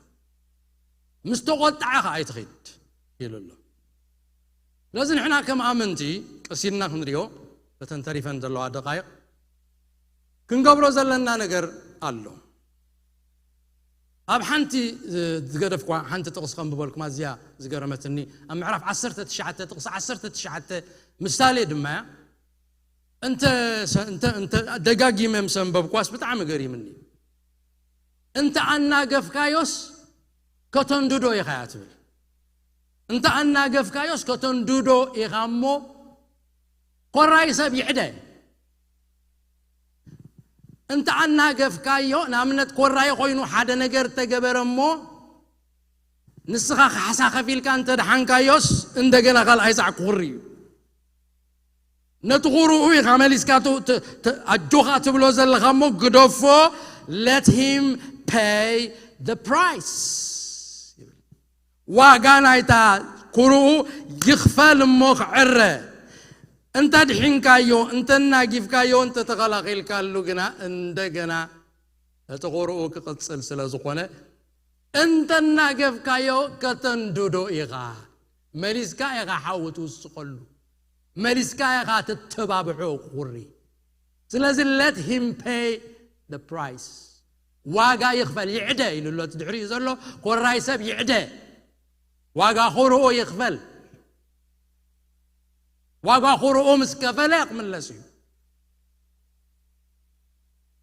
ምስ ተቖጣዐ ኸኣ ኣይትኺድ ኢሉ ኣሎ። ስለዚ ንሕና ከም ኣመንቲ ቀሲልና ክንሪኦ በተን ተሪፈን ዘለዋ ደቃይቕ ክንገብሮ ዘለና ነገር ኣሎ። ኣብ ሓንቲ ዝገደፍኳ ሓንቲ ጥቕሲ ከንብበልኩም ኣዝያ ዝገረመትኒ ኣብ ምዕራፍ ዓሰርተ ትሽዓተ ጥቕሲ ዓሰርተ ትሽዓተ ምሳሌ ድማ እያ። እንተ እንተ እንተ ደጋጊመ ምስ ኣንበብኳስ ብጣዕሚ ገሪምኒ። እንተ ኣናገፍካዮስ ከተንድዶ ኢኻ እያ ትብል። እንተ ኣናገፍካዮስ ከተንድዶ ኢኻ እሞ ኮራይ ሰብ ይዕደ። እንተ ኣናገፍካዮ ንኣብነት ኮራይ ኮይኑ ሓደ ነገር ተገበረ እሞ ንስኻ ካሕሳ ከፊልካ እንተ ደሓንካዮስ እንደገና ካልኣይ ሳዕ ክኹሪ እዩ። ነቲ ኩርኡ ኢኻ መሊስካ ት- ት- ት- ኣጆኻ ትብሎ ዘለኻ እሞ ግደፎ። Let him pay the price። ዋጋ ናይታ ኩርኡ ይኽፈል እሞ ክዕረ። እንተ ድሒንካዮ እንተ ናጊፍካዮ እንተ ተኸላኺልካሉ ግና እንደገና እቲ ኩርኡ ክቕጽል ስለ ዝኾነ እንተ ናገፍካዮ ከተንድዶ ኢኻ። መሊስካ ኢኻ ሓዊ ትውስኸሉ፣ መሊስካ ኢኻ ትተባብዖ ክኹሪ። ስለዚ let him pay the price። ዋጋ ይኽፈል ይዕደ ኢሉ ኣሎ እቲ ድሕሪኡ ዘሎ ኮራይ ሰብ ይዕደ። ዋጋ ኩርኡ ይኽፈል። ዋጋ ኩርኡ ምስ ከፈለ ክምለስ እዩ።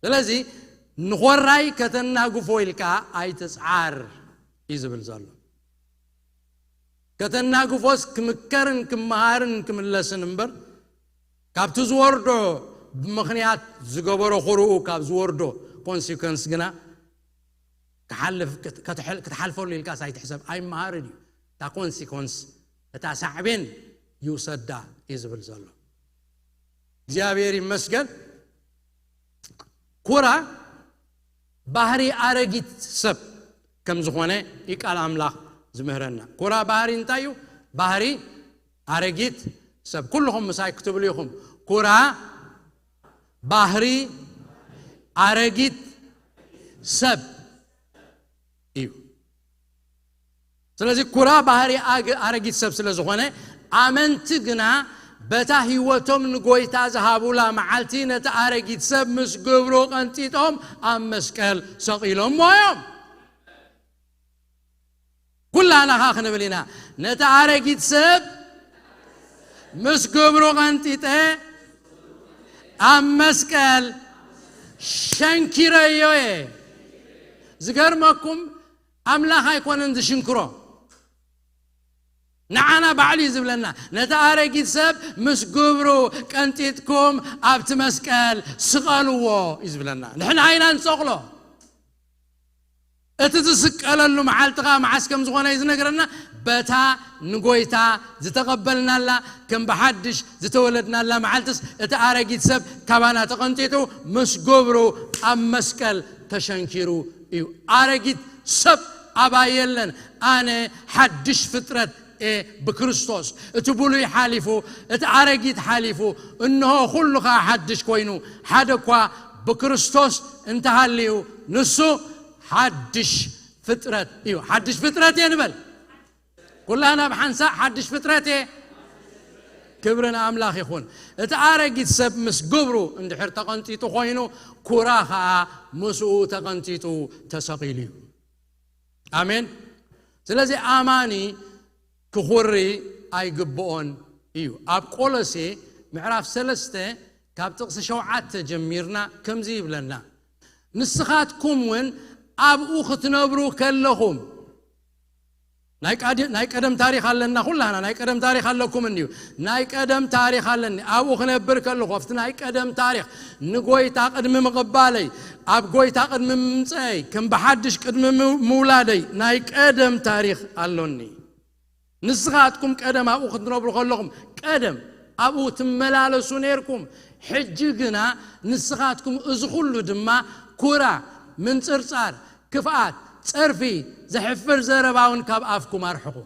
ስለዚ ንኾራይ ከተናግፎ ኢልካ ኣይትፅዓር እዩ ዝብል ዘሎ። ከተናግፎስ ክምከርን ክመሃርን ክምለስን እምበር ካብቲ ዝወርዶ ብምኽንያት ዝገበሮ ኩርኡ ካብ ዝወርዶ ኮንሲኮንስ ግና ክሓልፍ ክትሓልፈሉ ኢልካ ሳይትሕሰብ ኣይመሃርን እዩ። እታ ኮንሲኮንስ እታ ሳዕቤን ይውሰዳ እዩ ዝብል ዘሎ። እግዚኣብሔር ይመስገን። ኩራ ባህሪ ኣረጊት ሰብ ከም ዝኾነ ይቃል ኣምላኽ ዝምህረና። ኩራ ባህሪ እንታይ እዩ? ባህሪ ኣረጊት ሰብ። ኩልኹም ምሳይ ክትብሉ ኢኹም። ኩራ ባህሪ ኣረጊት ሰብ እዩ። ስለዚ ኩራ ባህሪ ኣረጊት ሰብ ስለ ዝኾነ ኣመንቲ ግና በታ ህይወቶም ንጎይታ ዝሃቡላ መዓልቲ ነቲ ኣረጊት ሰብ ምስ ግብሩ ቀንጢጦም ኣብ መስቀል ሰቒሎሞ እዮም። ኩላና ኸኣ ክንብል ኢና፣ ነቲ ኣረጊት ሰብ ምስ ግብሩ ቀንጢጠ ኣብ መስቀል ሸንኪረዮ እየ። ዝገርመኩም ኣምላኽ ኣይኮነን ዝሽንክሮ፣ ንዓና ባዕሉ እዩ ዝብለና። ነቲ ኣረጊት ሰብ ምስ ግብሩ ቀንጢጥኩም ኣብቲ መስቀል ስቐልዎ እዩ ዝብለና። ንሕና ኢና ንሰቕሎ። እቲ ዝስቀለሉ መዓልቲ ኸኣ መዓስ ከም ዝኾነ እዩ ዝነግረና። በታ ንጎይታ ዝተቐበልናላ ከም ብሓድሽ ዝተወለድናላ መዓልትስ እቲ ኣረጊት ሰብ ካባና ተቐንጢጡ ምስ ግብሩ ኣብ መስቀል ተሸንኪሩ እዩ። ኣረጊት ሰብ ኣባይ የለን። ኣነ ሓድሽ ፍጥረት እየ ብክርስቶስ። እቲ ብሉይ ሓሊፉ፣ እቲ ኣረጊት ሓሊፉ፣ እንሆ ኩሉ ኸኣ ሓድሽ ኮይኑ። ሓደ እኳ ብክርስቶስ እንተሃልዩ ንሱ ሓድሽ ፍጥረት እዩ። ሓድሽ ፍጥረት እየ ንበል። ኩላና ብሓንሳእ ሓድሽ ፍጥረት እየ። ክብሪ ንኣምላኽ ይኹን። እቲ ኣረጊት ሰብ ምስ ግብሩ እንድሕር ተቐንጢጡ ኮይኑ፣ ኩራ ኸኣ ምስኡ ተቐንጢጡ ተሰቒሉ እዩ። ኣሜን። ስለዚ ኣማኒ ክኹሪ ኣይግብኦን እዩ። ኣብ ቆሎሴ ምዕራፍ ሰለስተ ካብ ጥቕሲ ሸውዓተ ጀሚርና ከምዚ ይብለና፣ ንስኻትኩም እውን ኣብኡ ክትነብሩ ከለኹም፣ ናይ ቃዲ-፣ ናይ ቀደም ታሪኽ ኣለና ኩላህና፣ ናይ ቀደም ታሪኽ ኣለኩም እንድዩ። ናይ ቀደም ታሪኽ ኣለኒ። ኣብኡ ክነብር ከለኹ፣ ኣብቲ ናይ ቀደም ታሪኽ፣ ንጎይታ ቅድሚ ምቕባለይ፣ ኣብ ጎይታ ቅድሚ ምምፀይ፣ ከም ብሓድሽ ቅድሚ ም-፣ ምውላደይ፣ ናይ ቀደም ታሪኽ ኣሎኒ። ንስኻትኩም ቀደም ኣብኡ ክትነብሩ ከለኹም፣ ቀደም ኣብኡ ትመላለሱ ነይርኩም። ሕጂ ግና ንስኻትኩም እዚ ኩሉ ድማ ኩራ፣ ምንጽርጻር፣ ክፍኣት፣ ጸርፊ፣ ዘሕፍር ዘረባውን ካብ ኣፍኩም ኣርሕቑ።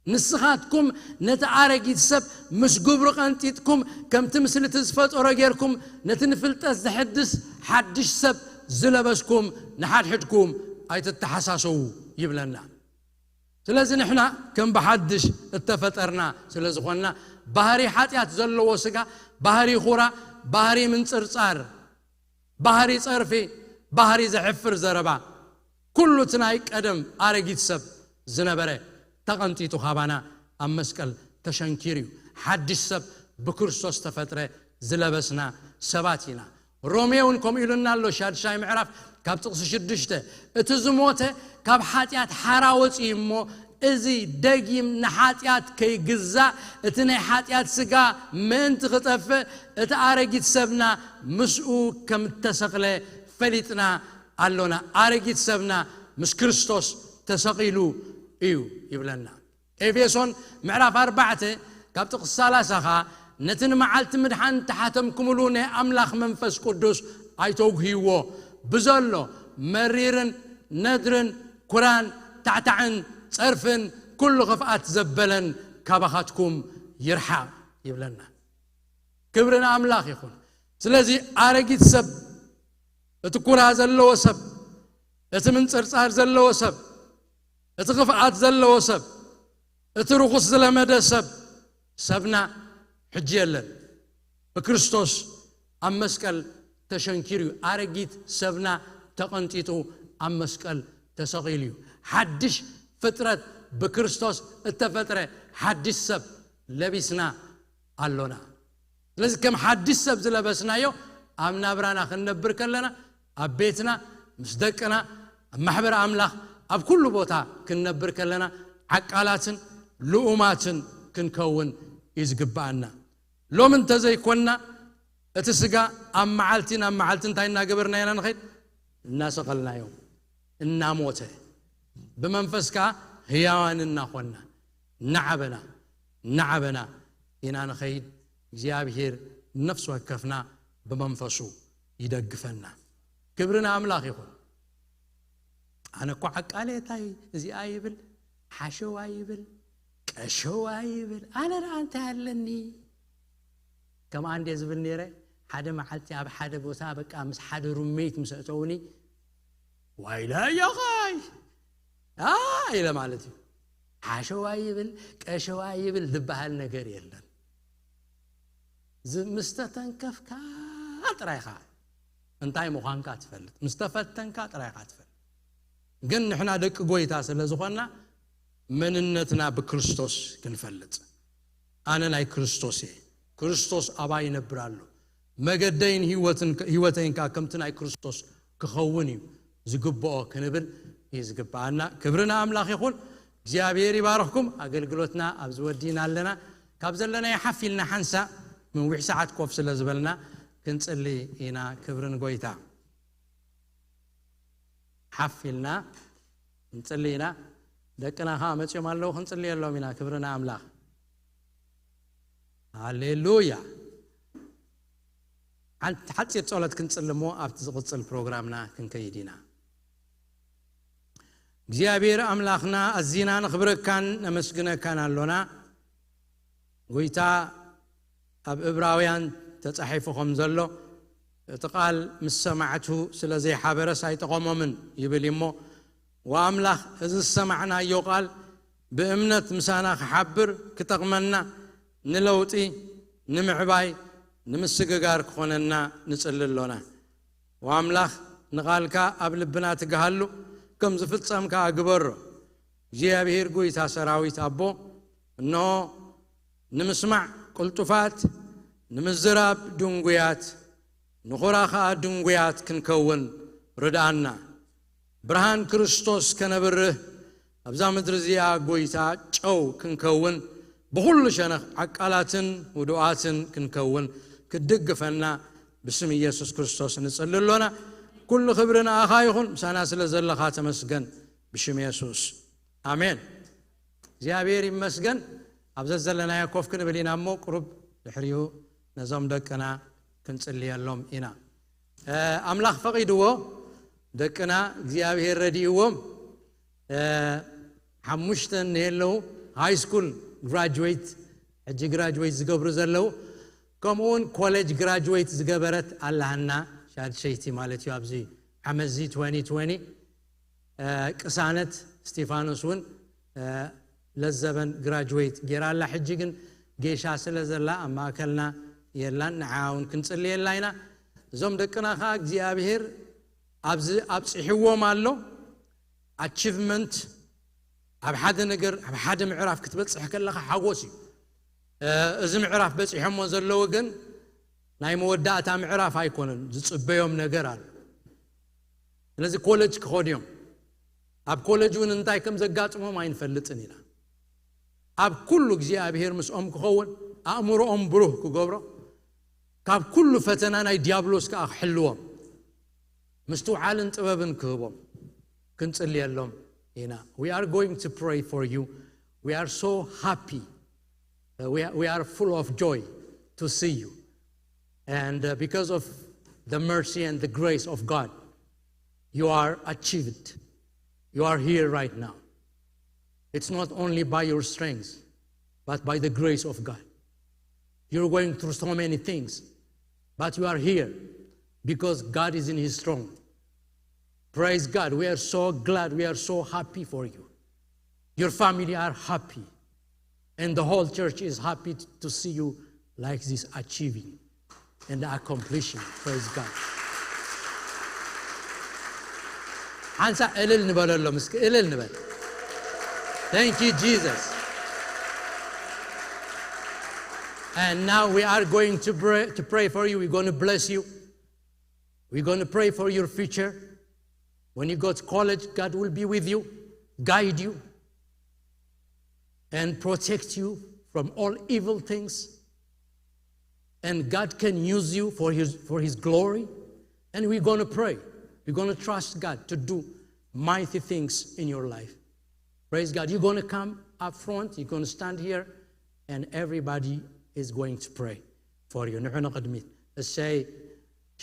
ንስኻትኩም ነቲ ኣረጊት ሰብ ምስ ግብሩ ቀንጢጥኩም፣ ከምቲ ምስልቲ ዝፈጠሮ ጌርኩም፣ ነቲ ንፍልጠት ዘሕድስ ሓድሽ ሰብ ዝለበስኩም፣ ንሓድሕድኩም ኣይትተሓሳሰዉ ይብለና። ስለዚ ንሕና ከም ብሓድሽ እተፈጠርና ስለ ዝኾንና፣ ባህሪ ሓጢኣት ዘለዎ ስጋ፣ ባህሪ ኹራ፣ ባህሪ ምንጽርጻር፣ ባህሪ ጸርፊ፣ ባህሪ ዘሕፍር ዘረባ፣ ኩሉ እቲ ናይ ቀደም ኣረጊት ሰብ ዝነበረ ተቐንጢጡ ካባና ኣብ መስቀል ተሸንኪሩ እዩ። ሓድሽ ሰብ ብክርስቶስ ተፈጥረ ዝለበስና ሰባት ኢና። ሮሜ እውን ከምኡ ኢሉና ኣሎ፣ ሻድሻይ ምዕራፍ ካብ ጥቕሲ ሽዱሽተ፣ እቲ ዝሞተ ካብ ሓጢኣት ሓራ ወፂኡ እሞ፣ እዚ ደጊም ንሓጢኣት ከይግዛእ፣ እቲ ናይ ሓጢኣት ስጋ ምእንቲ ክጠፍእ፣ እቲ ኣረጊት ሰብና ምስኡ ከም እተሰቕለ ፈሊጥና ኣሎና። ኣረጊት ሰብና ምስ ክርስቶስ ተሰቒሉ እዩ ይብለና። ኤፌሶን ምዕራፍ ኣርባዕተ ካብ ጥቕሲ ሰላሳ ኸኣ፣ ነቲ ንመዓልቲ ምድሓን ተሓተምኩምሉ ናይ ኣምላኽ መንፈስ ቅዱስ ኣይተውግህይዎ፣ ብዘሎ መሪርን ነድርን ኩራን ታዕታዕን ጸርፍን ኩሉ ክፍኣት ዘበለን ካባኻትኩም ይርሓቕ ይብለና። ክብሪ ንኣምላኽ ይኹን። ስለዚ ኣረጊት ሰብ፣ እቲ ኩራ ዘለዎ ሰብ፣ እቲ ምንጽርጻር ዘለዎ ሰብ፣ እቲ ክፍኣት ዘለዎ ሰብ፣ እቲ ርኹስ ዝለመደ ሰብ፣ ሰብና ሕጂ የለን። ብክርስቶስ ኣብ መስቀል ተሸንኪሩ እዩ። ኣረጊት ሰብና ተቐንጢጡ ኣብ መስቀል ተሰቒሉ እዩ። ሓድሽ ፍጥረት፣ ብክርስቶስ እተፈጥረ ሓድሽ ሰብ ለቢስና ኣሎና። ስለዚ ከም ሓድሽ ሰብ ዝለበስናዮ፣ ኣብ ናብራና ክንነብር ከለና፣ ኣብ ቤትና፣ ምስ ደቅና፣ ኣብ ማሕበር ኣምላኽ፣ ኣብ ኩሉ ቦታ ክንነብር ከለና፣ ዓቃላትን ልኡማትን ክንከውን እዩ ዝግብኣና። ሎሚ እንተዘይኮንና፣ እቲ ስጋ ኣብ መዓልቲ ናብ መዓልቲ እንታይ እናገበርና ኢና ንኸይድ? እናሰቐልናዮ፣ እናሞተ፣ ብመንፈስ ከኣ ህያዋን እናኾንና፣ እናዓበና፣ እናዓበና ኢና ንኸይድ። እግዚኣብሔር ነፍሲ ወከፍና ብመንፈሱ ይደግፈና። ክብሪ ንኣምላኽ ይኹን። ኣነ እኮ ዓቃሌታይ እዚኣ ይብል፣ ሓሸዋ ይብል፣ ቀሸዋ ይብል። ኣነ ደኣ እንታይ ኣለኒ? ከም ኣንዴ ዝብል ነይረ። ሓደ መዓልቲ ኣብ ሓደ ቦታ በቃ ምስ ሓደ ሩሜት ምስ ኣእተውኒ፣ ዋይለ ኣዮኻይ! ኣ! ኢለ ማለት እዩ። ሓሸዋ ይብል፣ ቀሸዋ ይብል ዝበሃል ነገር የለን። ዝ-፣ ምስ ተተንከፍካ ጥራይ ኢኻ እንታይ ምዃንካ ትፈልጥ። ምስ ተፈተንካ ጥራይ ኢኻ ትፈልጥ። ግን ንሕና ደቂ ጎይታ ስለ ዝኾንና፣ መንነትና ብክርስቶስ ክንፈልጥ። ኣነ ናይ ክርስቶስ እየ፣ ክርስቶስ ኣባይ ይነብር ኣሎ፣ መገደይን ህይወትን፣ ህይወተይን ከኣ ከምቲ ናይ ክርስቶስ ክኸውን እዩ ዝግብኦ ክንብል እዩ ዝግብኣና። ክብሪ ንኣምላኽ ይኹን። እግዚኣብሔር ይባርኽኩም። ኣገልግሎትና ኣብዚ ወዲእና ኣለና። ካብ ዘለናዮ ሓፍ ኢልና ሓንሳእ፣ ነዊሕ ሰዓት ኮፍ ስለ ዝበልና፣ ክንጽሊ ኢና። ክብሪ ንጎይታ። ሓፍ ኢልና ክንጽሊ ኢና። ደቅና ኸኣ መጺኦም ኣለዉ፣ ክንጽልየሎም ኢና። ክብሪ ንኣምላኽ። ሃሌሉያ። ሓንቲ ሓጺር ጸሎት ክንጽሊ እሞ ኣብቲ ዝቕጽል ፕሮግራምና ክንከይድ ኢና። እግዚኣብሔር ኣምላኽና፣ ኣዚና ነኽብረካን ነመስግነካን ኣሎና። ጎይታ፣ ኣብ እብራውያን ተጻሒፉ ከም ዘሎ፣ እቲ ቃል ምስ ሰማዕቱ ስለ ዘይሓበረስ ኣይጠቐሞምን ይብል እሞ፣ ወኣምላኽ እዚ ዝሰማዕናዮ ቃል ብእምነት ምሳና ክሓብር ክጠቕመና፣ ንለውጢ፣ ንምዕባይ፣ ንምስግጋር ክኾነና ንጽሊ ኣሎና። ወኣምላኽ ንቓልካ ኣብ ልብና ትግሃሉ፣ ከም ዝፍጸም ከኣ ግበሮ። እግዚኣብሔር ጐይታ ሰራዊት ኣቦ፣ እንሆ ንምስማዕ ቅልጡፋት፣ ንምዝራብ ድንጉያት፣ ንኹራ ኸኣ ድንጉያት ክንከውን ርድኣና። ብርሃን ክርስቶስ ከነብርህ ኣብዛ ምድሪ እዚኣ ጐይታ ጨው ክንከውን ብኹሉ ሸነኽ ዓቃላትን ውዱኣትን ክንከውን ክትድግፈና ብስም ኢየሱስ ክርስቶስ ንጽሊ ኣሎና። ኩሉ ክብሪ ንኣኻ ይኹን፣ ምሳና ስለ ዘለኻ ተመስገን ብሽም የሱስ። ኣሜን። እግዚኣብሔር ይመስገን። ኣብ ዘዘለናዮ ኮፍ ክንብል ኢና እሞ ቁሩብ ድሕሪኡ ነዞም ደቅና ክንጽልየሎም ኢና። ኣምላኽ ፈቒድዎ ደቅና እግዚኣብሔር ረድእዎም ሓሙሽተ እንሄለዉ ሃይ ስኩል ግራጅዌት ሕጂ ግራጅዌት ዝገብሩ ዘለዉ ከምኡውን ኮሌጅ ግራጅዌት ዝገበረት ኣለሃና ሻድሸይቲ ማለት እዩ ኣብዚ ዓመዚ 2020 ቅሳነት እስቲፋኖስ እውን ለዘበን ግራጅዌት ጌራ ኣላ ሕጂ ግን ጌሻ ስለ ዘላ ኣብ ማእከልና የላን ንዓ እውን ክንጽልየላ ኢና እዞም ደቅና ከዓ እግዚኣብሔር ኣብዚ ኣብፅሕዎም ኣሎ ኣቺቭመንት ኣብ ሓደ ነገር ኣብ ሓደ ምዕራፍ ክትበፅሕ ከለካ ሓጎስ እዩ እዚ ምዕራፍ በፂሖሞ ዘለዉ ግን ናይ መወዳእታ ምዕራፍ ኣይኮነን ዝፅበዮም ነገር ኣሎ ስለዚ ኮለጅ ክኸዱ እዮም ኣብ ኮለጅ እውን እንታይ ከም ዘጋጥሞም ኣይንፈልጥን ኢና ኣብ ኩሉ እግዚኣብሔር ምስኦም ክኸውን ኣእምሮኦም ብሩህ ክገብሮ ካብ ኩሉ ፈተና ናይ ዲያብሎስ ከዓ ክሕልዎም ምስትውዓልን ጥበብን ክህቦም ክንጽልየሎም ኢና we are going to pray for you we are so happy uh, we, are, we are full of joy to see you and uh, because of the mercy and the grace of God you are achieved you are here right now it's not only by your strength but by the grace of God you're going through so many things but you are here because God is in his throne praise God we are so glad we are so happy for you your family are happy and the whole church is happy to see you like this achieving and accomplishing praise God ሓንሳ እልል ንበለሎም እስኪ እልል ንበል thank you Jesus and now we are going to pray, to pray for you we're going to bless you we're going to pray for your future when you go to college God will be with you guide you and protect you from all evil things. And God can use you for His, for his glory. And we're going to pray. We're going to trust God to do mighty things in your life. Praise God. You're going to come up front. You're going to stand here. And everybody is going to pray for you. ንዑ ንቕድሚት እሰይ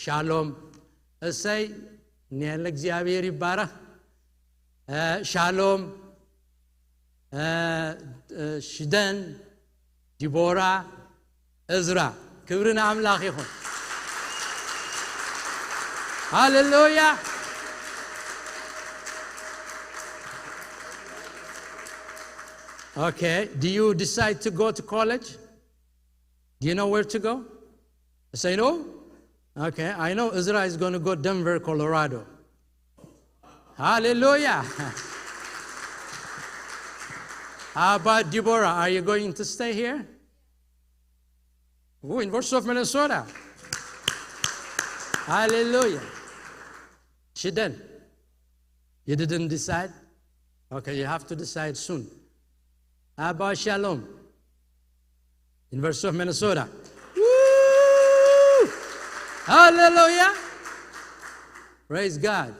ሻሎም እሰይ ንያለ እግዚኣብሔር ይባረኽ ሻሎም ሽደን ዲቦራ እዝራ ክብሪ ንኣምላኽ ይኹን ሃሌሉያ Okay, do you decide to go to college? Do you know where to go? I say no. Okay, I know Ezra is going to go Denver, Colorado. Hallelujah. How about Deborah? Are you going to stay here? Ooh, in Virtue of Minnesota. Hallelujah. She didn't. You didn't decide? Okay, you have to decide soon. How about Shalom? In Virtue of Minnesota. Woo! Hallelujah! Praise God.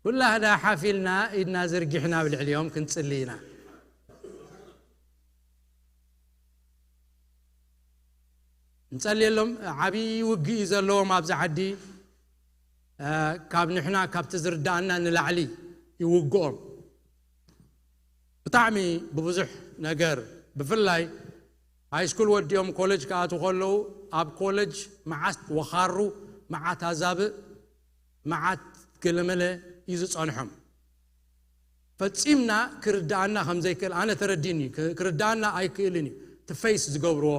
ኩላህና ሓፊልና ኢድና ዘርጊሕና ኣብ ልዕሊኦም ክንጽሊ ኢና ንጸልየሎም ዓብዪ ውግእ እዩ ዘለዎም ኣብዚ ዓዲ ካብ ንሕና ካብቲ ዝርዳእና ንላዕሊ ይውግኦም ብጣዕሚ ብብዙሕ ነገር ብፍላይ ሃይስኩል ወዲኦም ኮለጅ ክኣትዉ ከለዉ ኣብ ኮለጅ መዓት ወኻሩ መዓት ኣዛብእ፣ መዓት ገለመለ እዩ ዝጸንሖም። ፈጺምና ክርድኣና ከም ዘይክእል ኣነ ተረዲእኒ። ክ-፣ ክርድኣና ኣይክእልን እዩ። እቲ ፌስ ዝገብርዎ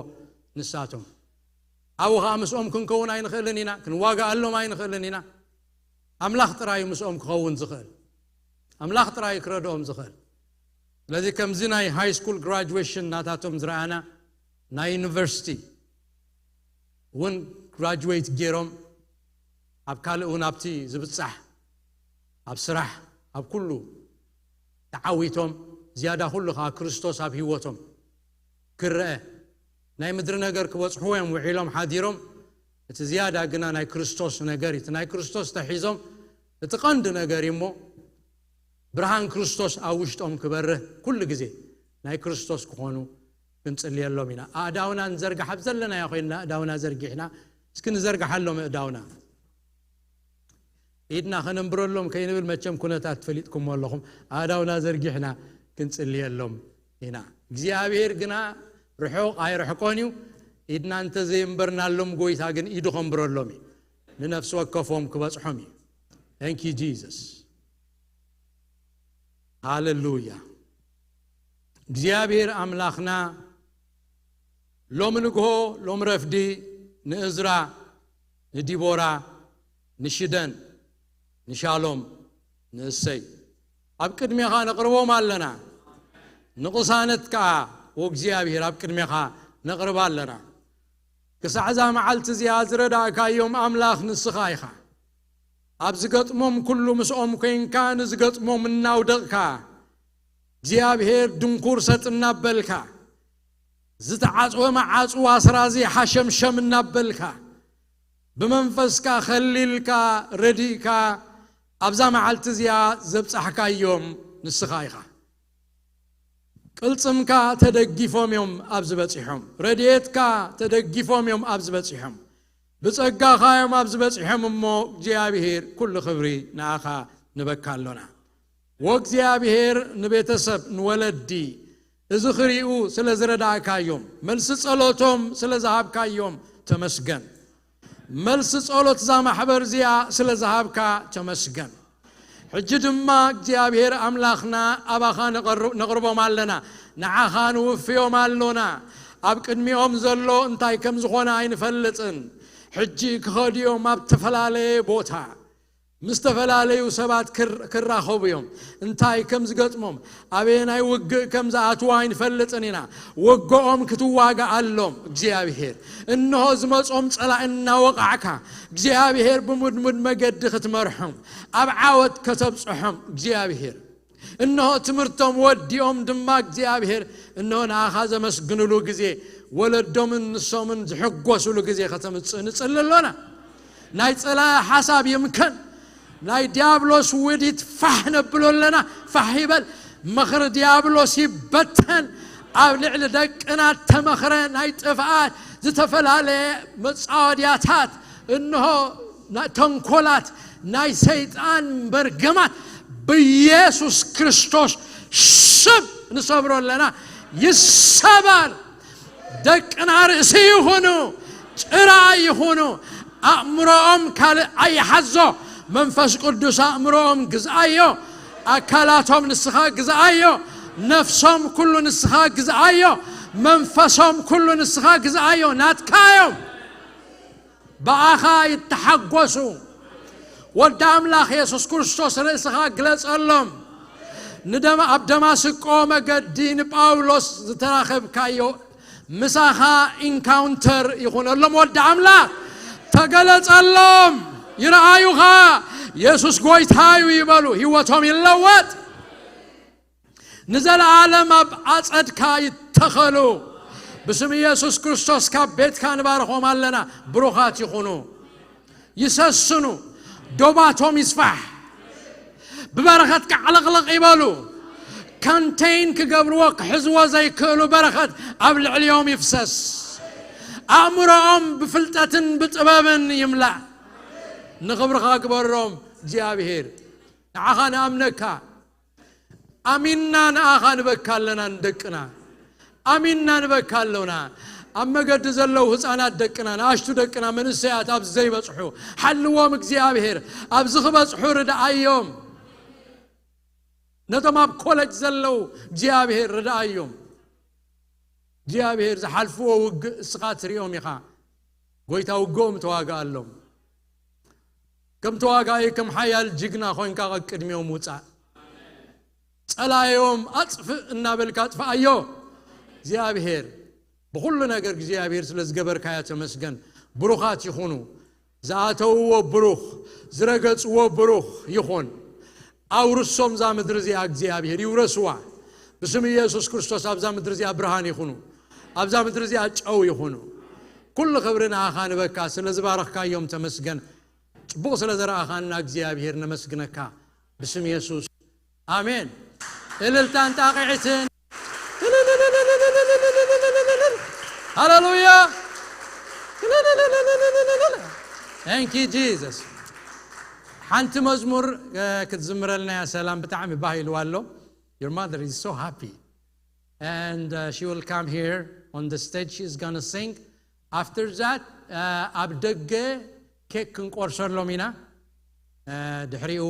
ንሳቶም። ኣብኡ ኸኣ ምስኦም ክንከውን ኣይንኽእልን ኢና፣ ክንዋጋኣሎም ኣይንኽእልን ኢና። ኣምላኽ ጥራይ እዩ ምስኦም ክኸውን ዝኽእል። ኣምላኽ ጥራይ እዩ ክረድኦም ዝኽእል። ስለዚ ከምዚ ናይ ሃይ ስኩል ግራጁዌሽን ናታቶም ዝረኣና፣ ናይ ዩኒቨርሲቲ እውን ግራጁዌት ገይሮም፣ ኣብ ካልእ እውን ኣብቲ ዝብጻሕ፣ ኣብ ስራሕ፣ ኣብ ኩሉ ተዓዊቶም፣ ዝያዳ ኩሉ ኸዓ ክርስቶስ ኣብ ህይወቶም ክረአ፣ ናይ ምድሪ ነገር ክበጽሕዎ እዮም ውዒሎም ሓዲሮም። እቲ ዝያዳ ግና ናይ ክርስቶስ ነገር እዩ። እቲ ናይ ክርስቶስ ተሒዞም፣ እቲ ቀንዲ ነገር እዩ እሞ፣ ብርሃን ክርስቶስ ኣብ ውሽጦም ክበርህ፣ ኩሉ ግዜ ናይ ክርስቶስ ክኾኑ ክንጽልየሎም ኢና። ኣእዳውና ንዘርግሕ፣ ኣብ ዘለናዮ ኮይንና ኣእዳውና ዘርጊሕና፣ እስኪ ንዘርግሓሎም ኣእዳውና። ኢድና ከነንብረሎም ከይንብል፣ መቸም ኩነታት ፈሊጥኩሞ ኣለኹም። ኣእዳውና ዘርጊሕና ክንጽልየሎም ኢና። እግዚኣብሔር ግና ርሑቕ ኣይርሕቆን እዩ። ኢድና እንተ ዘየንበርናሎም፣ ጎይታ ግን ኢዱ ከንብረሎም እዩ። ንነፍሲ ወከፎም ክበጽሖም እዩ። Thank you Jesus። ሃሌሉያ። እግዚኣብሔር ኣምላኽና ሎሚ ንግሆ፣ ሎሚ ረፍዲ ንእዝራ፣ ንዲቦራ፣ ንሽደን፣ ንሻሎም፣ ንእሰይ ኣብ ቅድሜኻ ነቕርቦም ኣለና። ንቕሳነት ከኣ ወእግዚኣብሔር ኣብ ቅድሜኻ ነቕርባ ኣለና። ክሳዕ እዛ መዓልቲ እዚኣ ዝረዳእካዮም ኣምላኽ ንስኻ ኢኻ። ኣብ ዝገጥሞም ኩሉ ምስኦም ኮይንካ ንዝገጥሞም እናውደቕካ፣ እግዚኣብሔር ድንኩር ሰጥ እናበልካ፣ ዝተዓጽወ መዓጽዋ ስራዚ ሓሸምሸም እናበልካ፣ ብመንፈስካ ከሊልካ ረዲእካ ኣብዛ መዓልቲ እዚኣ ዘብጻሕካዮም ንስኻ ኢኻ። ቅልጽምካ ተደጊፎም እዮም ኣብዚ በጺሖም። ረድኤትካ ተደጊፎም እዮም ኣብዚ በጺሖም። ብጸጋኻ እዮም ኣብዚ በጺሖም እሞ እግዚኣብሔር ኩሉ ክብሪ ንኣኻ ንበካ ኣሎና። ወእግዚኣብሔር ንቤተሰብ ንወለዲ እዚ ክሪኡ ስለ ዝረዳእካዮም፣ መልሲ ጸሎቶም ስለ ዝሃብካዮም ተመስገን። መልሲ ጸሎት እዛ ማሕበር እዚኣ ስለ ዝሃብካ ተመስገን። ሕጂ ድማ እግዚኣብሔር ኣምላኽና ኣባኻ ነቐርብ-፣ ነቕርቦም ኣለና፣ ንዓኻ ንውፍዮም ኣሎና። ኣብ ቅድሚኦም ዘሎ እንታይ ከም ዝኾነ ኣይንፈልጥን። ሕጂ ክኸዱ እዮም ኣብ ተፈላለየ ቦታ ምስ ዝተፈላለዩ ሰባት ክር-፣ ክራኸቡ እዮም። እንታይ ከም ዝገጥሞም፣ ኣበየናይ ውግእ ከም ዝኣትዉ ኣይንፈልጥን ኢና። ወግኦም ክትዋጋኣሎም እግዚኣብሔር። እንሆ ዝመጾም ጸላኢ እናወቓዕካ፣ እግዚኣብሔር ብሙድሙድ መገዲ ክትመርሖም፣ ኣብ ዓወት ከተብጽሖም እግዚኣብሔር። እንሆ ትምህርቶም ወዲኦም ድማ እግዚኣብሔር፣ እንሆ ንኣኻ ዘመስግንሉ ግዜ፣ ወለዶምን ንሶምን ዝሕጎስሉ ግዜ ከተምጽእ ንጽሊ ኣሎና። ናይ ጸላኢ ሓሳብ ይምከን። ናይ ዲያብሎስ ውዲት ፋሕ ነብሎ ኣለና። ፋሕ ይበል። ምኽሪ ዲያብሎስ ይበተን። ኣብ ልዕሊ ደቅና ተመኽረ ናይ ጥፍኣት ዝተፈላለየ መጻወድያታት፣ እንሆ ና-፣ ተንኮላት ናይ ሰይጣን መርገማት ብኢየሱስ ክርስቶስ ስም ንሰብሮ ኣለና። ይሰበር። ደቅና ርእሲ ይኹኑ፣ ጭራ ይኹኑ። ኣእምሮኦም ካልእ ኣይሓዞ። መንፈስ ቅዱስ ኣእምሮኦም ግዝኣዮ፣ ኣካላቶም ንስኻ ግዝኣዮ፣ ነፍሶም ኩሉ ንስኻ ግዝኣዮ፣ መንፈሶም ኩሉ ንስኻ ግዝኣዮ። ናትካዮም። ብኣኻ ይተሓጎሱ። ወዲ ኣምላኽ የሱስ ክርስቶስ ርእስኻ ግለጸሎም። ንደማ-፣ ኣብ ደማስቆ መገዲ ንጳውሎስ ዝተራኸብካዮ ምሳኻ ኢንካውንተር ይኹነሎም። ወዲ ኣምላኽ ተገለጸሎም። ይረኣዩኻ። የሱስ ጎይታ እዩ ይበሉ። ህይወቶም ይለወጥ። ንዘለዓለም ኣብ ኣጸድካ ይተኸሉ። ብስም ኢየሱስ ክርስቶስ ካብ ቤትካ ንባርኾም ኣለና። ብሩኻት ይኹኑ። ይሰስኑ። ዶባቶም ይስፋሕ። ብበረኸት ከዕለቕለቕ ይበሉ። ካንቴይን ክገብርዎ ክሕዝዎ ዘይክእሉ በረኸት ኣብ ልዕሊኦም ይፍሰስ። ኣእምሮኦም ብፍልጠትን ብጥበብን ይምላእ። ንኽብርኻ ግበሮም እግዚኣብሔር። ንዓኻ ንኣምነካ። ኣሚንና ንኣኻ ንበካ ኣለና ንደቅና። ኣሚንና ንበካ ኣሎና። ኣብ መገዲ ዘለዉ ህፃናት ደቅና፣ ንኣሽቱ ደቅና፣ መንእሰያት ኣብዚ ዘይበፅሑ ሓልዎም እግዚኣብሔር። ኣብዚ ክበፅሑ ርድኣዮም። ነቶም ኣብ ኮለጅ ዘለዉ እግዚኣብሔር ርድኣዮም። እግዚኣብሔር ዝሓልፍዎ ውግእ እስኻ ትሪኦም ኢኻ። ጎይታ ውግኦም ተዋግኣሎም። ከም ተዋጋኢ፣ ከም ሓያል ጅግና ኮይንካ ቅድሚኦም ውፃእ። ጸላዮም ኣጽፍእ እናበልካ ኣጥፍኣዮ። እግዚኣብሔር ብኹሉ ነገር እግዚኣብሔር ስለ ዝገበርካዮ ተመስገን። ብሩኻት ይኹኑ። ዝኣተውዎ ብሩኽ፣ ዝረገጽዎ ብሩኽ ይኹን። ኣውርሶም እዛ ምድሪ እዚኣ እግዚኣብሔር ይውረስዋ። ብስም ኢየሱስ ክርስቶስ ኣብዛ ምድሪ እዚኣ ብርሃን ይኹኑ። ኣብዛ ምድሪ እዚኣ ጨው ይኹኑ። ኩሉ ክብሪ ንኣኻ ንበካ ስለ ዝባረኽካዮም ተመስገን። ጽቡቕ ስለ ዘረኣኻና እግዚኣብሔር ነመስግነካ ብስም የሱስ ኣሜን። እልልታን ጣቕዒትን። ሃሌሉያ። Thank you Jesus። ሓንቲ መዝሙር ክትዝምረልና እያ። ሰላም ብጣዕሚ ባህ ኢልዋ ኣሎ። Your mother is so happy and uh, she will come here on the stage. She's gonna sing. After that, uh, ኣብ ደገ ኬክ ክንቆርሰሎም ኢና። ድሕሪኡ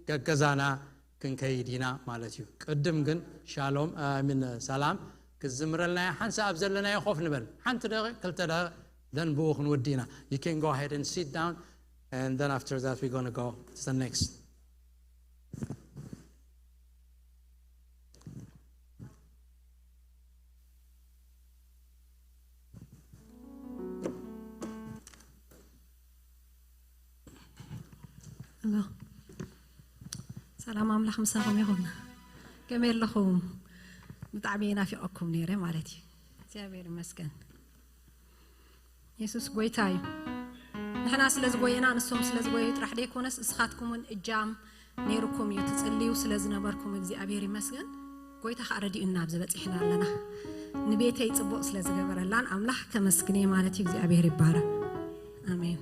ገገዛና ክንከይድ ኢና ማለት እዩ። ቅድም ግን ሻሎም ሚን ሰላም ክትዝምረልና እያ። ሓንሳእ ኣብ ዘለናዮ ኮፍ ንበል። ሓንቲ ደቂቕ፣ ክልተ ደቂቕ፣ then ብኡ ክንውዲ ኢና። You can go ahead and sit down, and then after that we're gonna go to the next. ሰላም ኣምላኽ ምሳኹም ይኹን። ከመይ ኣለኹም? ብጣዕሚ ናፊቐኩም ነይረ ማለት እዩ። እግዚኣብሔር ይመስገን። የሱስ ጎይታ እዩ። ንሕና ስለ ዝጎየና፣ ንሶም ስለ ዝጎዩ ጥራሕ ደይኮነስ፣ እስኻትኩም እውን እጃም ነይርኩም እዩ። ትጽልዩ ስለ ዝነበርኩም እግዚኣብሔር ይመስገን። ጎይታ ኸዓ ረዲኡና ኣብዚ በጺሕና ኣለና። ንቤተይ ጽቡቕ ስለ ዝገበረላን ኣምላኽ ከመስግን እየ ማለት እዩ። እግዚኣብሔር ይባረክ። ኣሜን።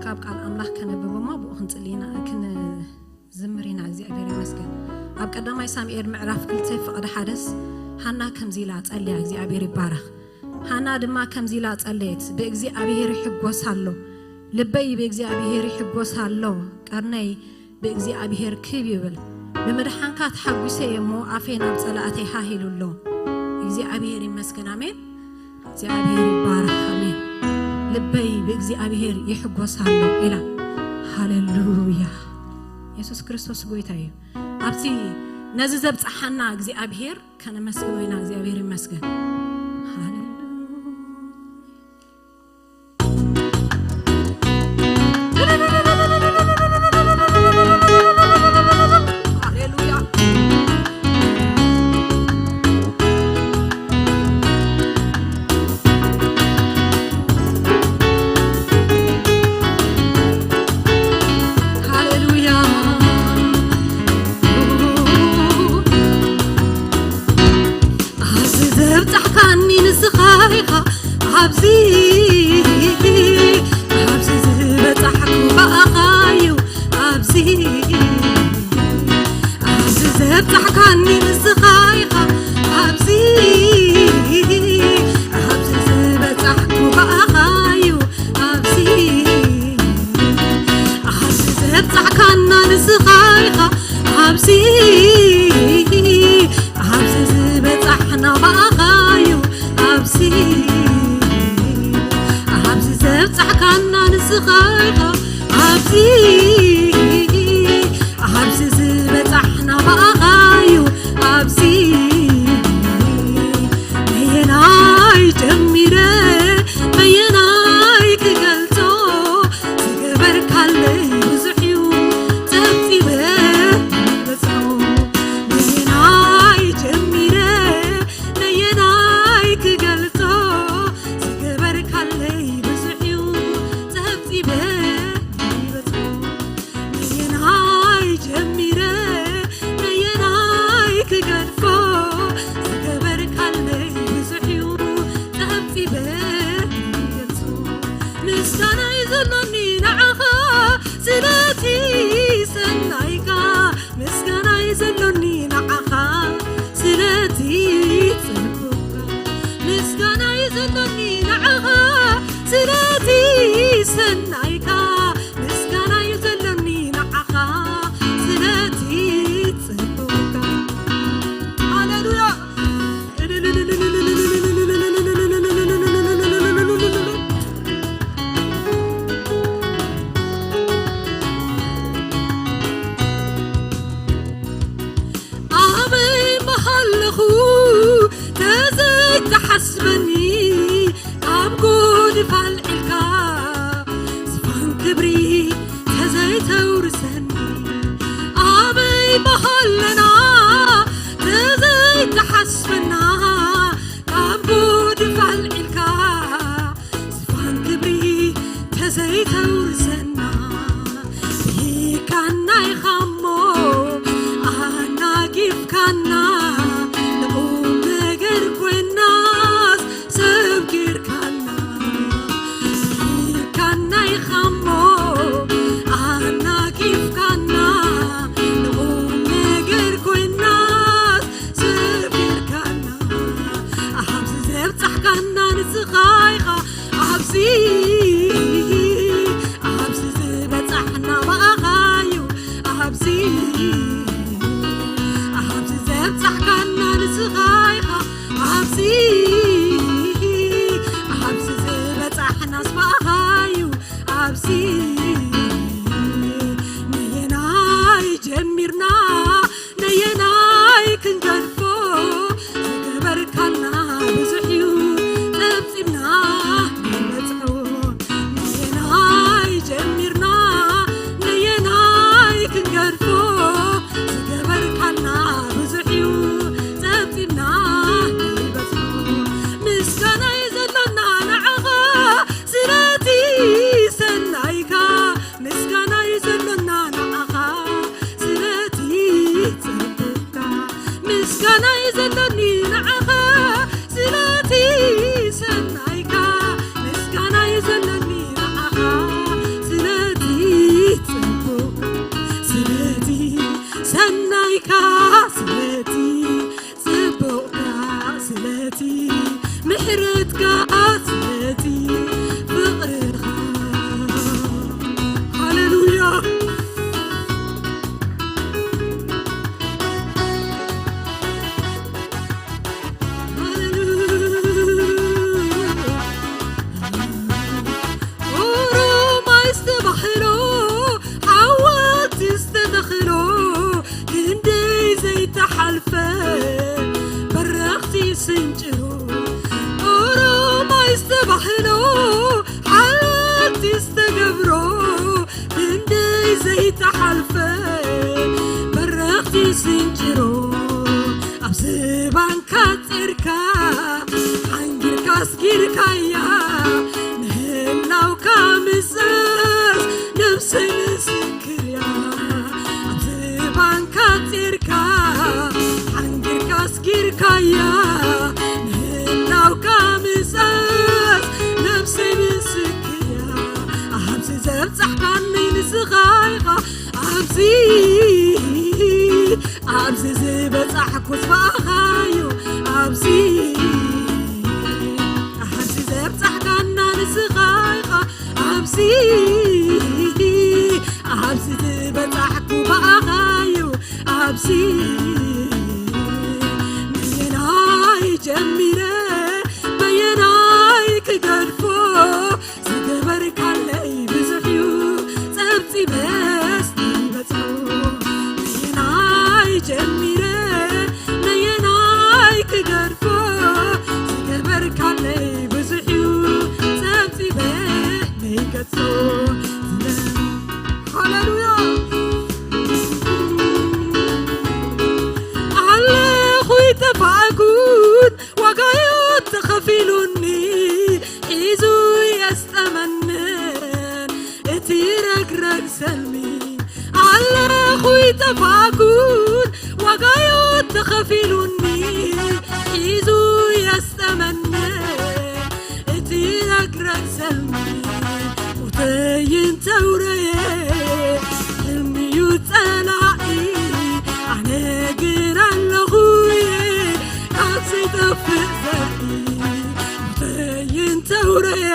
ካብ ቃል ኣምላኽ ከነብብ እሞ ብኡ ክንጽሊ ኢና፣ ክንዝምር ኢና። እግዚኣብሔር ይመስገን። ኣብ ቀዳማይ ሳሙኤል ምዕራፍ ክልተ ፍቕዲ ሓደስ፣ ሃና ከምዚ ኢላ ጸልያ፣ እግዚኣብሔር ይባረኽ። ሃና ድማ ከምዚ ኢላ ጸለየት፣ "ብእግዚኣብሔር ይሕጎስ ኣሎ፣ ልበይ ብእግዚኣብሔር ይሕጎስ ኣሎ፣ ቀርነይ ብእግዚኣብሔር ክብ ይብል። ብምድሓንካ ተሓጒሰ እየ እሞ፣ ኣፈይ ናብ ጸላእተይ ሃህ ኢሉ ኣሎ።" እግዚኣብሔር ይመስገን። ኣሜን። እግዚኣብሔር ይባረኽ። ኣሜን። "ልበይ ብእግዚኣብሔር ይሕጎስ ኣሎ" ኢላ። ሃሌሉያ። የሱስ ክርስቶስ ጎይታ እዩ። ኣብቲ ነዚ ዘብጽሓና እግዚኣብሔር ከነመስግኖ ኢና። እግዚኣብሔር ይመስገን። ሃሌሉያ። ሃሌሉያ። ሃሌሉያ። ኣብዚ ዘብጻሕካኒ ንስኻ ኢኻ፣ ኣብዚ፣ ኣብዚ ዝበጻሕኩ ብኣኻ እዩ፣ ኣብዚ፣ ኣብዚ ዘብጻሕካኒ ንስኻ ኢኻ፣ ኣብዚ፣ ኣብዚ ዝበጻሕኩ ብኣኻ እዩ፣ ኣብዚ፣ ኣብዚ ዘብጻሕካና ንስኻ ኢኻ፣ ኣብዚ፣ ኣብዚ ዝበጻሕና ብኣኻ እዩ፣ ኣብዚ፣ ኣብዚ ዘብጻሕካና ንስኻ ኢኻ፣ ኣብዚ፣ ኣብዚ ዝበጻሕና ብኣኻ እዩ፣ ኣብዚ፣ በየናይ ጀሚረ በየናይ ክገልጾ፣ ዝገበርካለይ ብዙሕ እዩ ጸብጺበ ይበጽሖ። በየናይ ጀሚረ በየናይ ክገልጾ፣ ዝገበርካለይ ብዙሕ እዩ ጸብጺበ ይበጽሖ። ንስኻ ኢኻ ኣብዚ፣ ኣብዚ ዝበጻሕና ብኣኻ እዩ። ኣብዚ፣ ኣብዚ ዘብጻሕካና ንስኻ ኢኻ። ኣብዚ፣ ኣብዚ ዝበጻሕናስ ብኣኻ እዩ። ኣብዚ ነየናይ ጀሚርና፣ ነየናይ ክንገድፎ? ዝገበርካልና ብዙሕ እዩ፣ ጸብጺብና ንበጽሖ። ነየናይ ጀሚርና፣ ነየናይ ክንገድፎ? ዝገበርካልና ብዙሕ እዩ፣ ጸብጺብና ንበጽሖ። ምስጋና እዩ ዘሎና ንዓኻ፣ ስለቲ ሰናይካ። ምስጋና እዩ ዘሎና ንዓኻ፣ ስለቲ ጽቡቕካ። ምስጋና እዩ ዘሎኒ ንዓኻ፣ ስለቲ ሰናይካ። ምስጋና እዩ ዘሎኒ ንዓኻ፣ ስለቲ ጽቡቕ፣ ስለቲ ሰናይካ፣ ስለቲ ጽቡቕካ፣ ስለቲ ምሕረትካ፣ ስለቲ ፍቕርኻ። ሃሌሉያ፣ ሃሌሉያ። ኦሮማይ ዝተባህሎ፣ ሓወልቲ ዝተተኽሎ፣ ክንደይ ዘይተሓልፈ በረኽቲ ስንጭሮ። ኦሮማይ ዝተባህሎ፣ ሓወልቲ ዝተገብሮ፣ ክንደይ ዘይተሓልፈ በረኽቲ ስንጭሮ። ኣብ ዝባንካ ጼርካ፣ ሓንጊርካ ኣስጊርካያ፣ ምህላውካ ምስስ ነብሰይ ምስክር እያ። ኣብ ዝባንካ ጼርካ፣ ሓንጊርካ ኣስጊርካያ፣ ምህላውካ ምስስ ነብሰይ ምስክር እያ። ኣብዚ ዘብጻሕካኒ ንስኻ ኢኻ፣ ኣብዚ፣ ኣብዚ ዝበጻሕኩስ ብኣኻ እዩ። ኣብዚ፣ ኣብዚ ዘብጻሕካና ንስኻ ኢኻ። ኣብዚ፣ ኣብዚ ዝበጻሕኩ ብኣኻ እዩ። ኣብዚ በየናይ ጀሚረ፣ በየናይ ክገድፎ? ዝገበርካለይ ብዙሕ እዩ፣ ጸብጺበስ ይበጽሖ። ነየናይ ጀሚረ፣ ነየናይ ክገድፎ? ዝገበርካለይ ብዙሕ እዩ፣ ጸብጺበ ዘይገጾ። ሃሌሉያ። ኣለኹ ይጠፋእኩን ዋጋዮ ተኸፊሉኒ፣ ሒዙ የስጠመንን እቲ ረግረግ ሰልሚ። ኣለኹ ይጠፋእኩን ዋጋዮ ተኸፊሉኒ፣ ሒዙ የስጠመንን እቲ ረግረግ ሰልሚ። ሞተይን ተውረየ ሕልሚዩ ጸላኢ፣ ኣነ ግን ኣለኹ እየ ካብ ዘይጠፍእ ዘርኢ። ሞተይን ተውረየ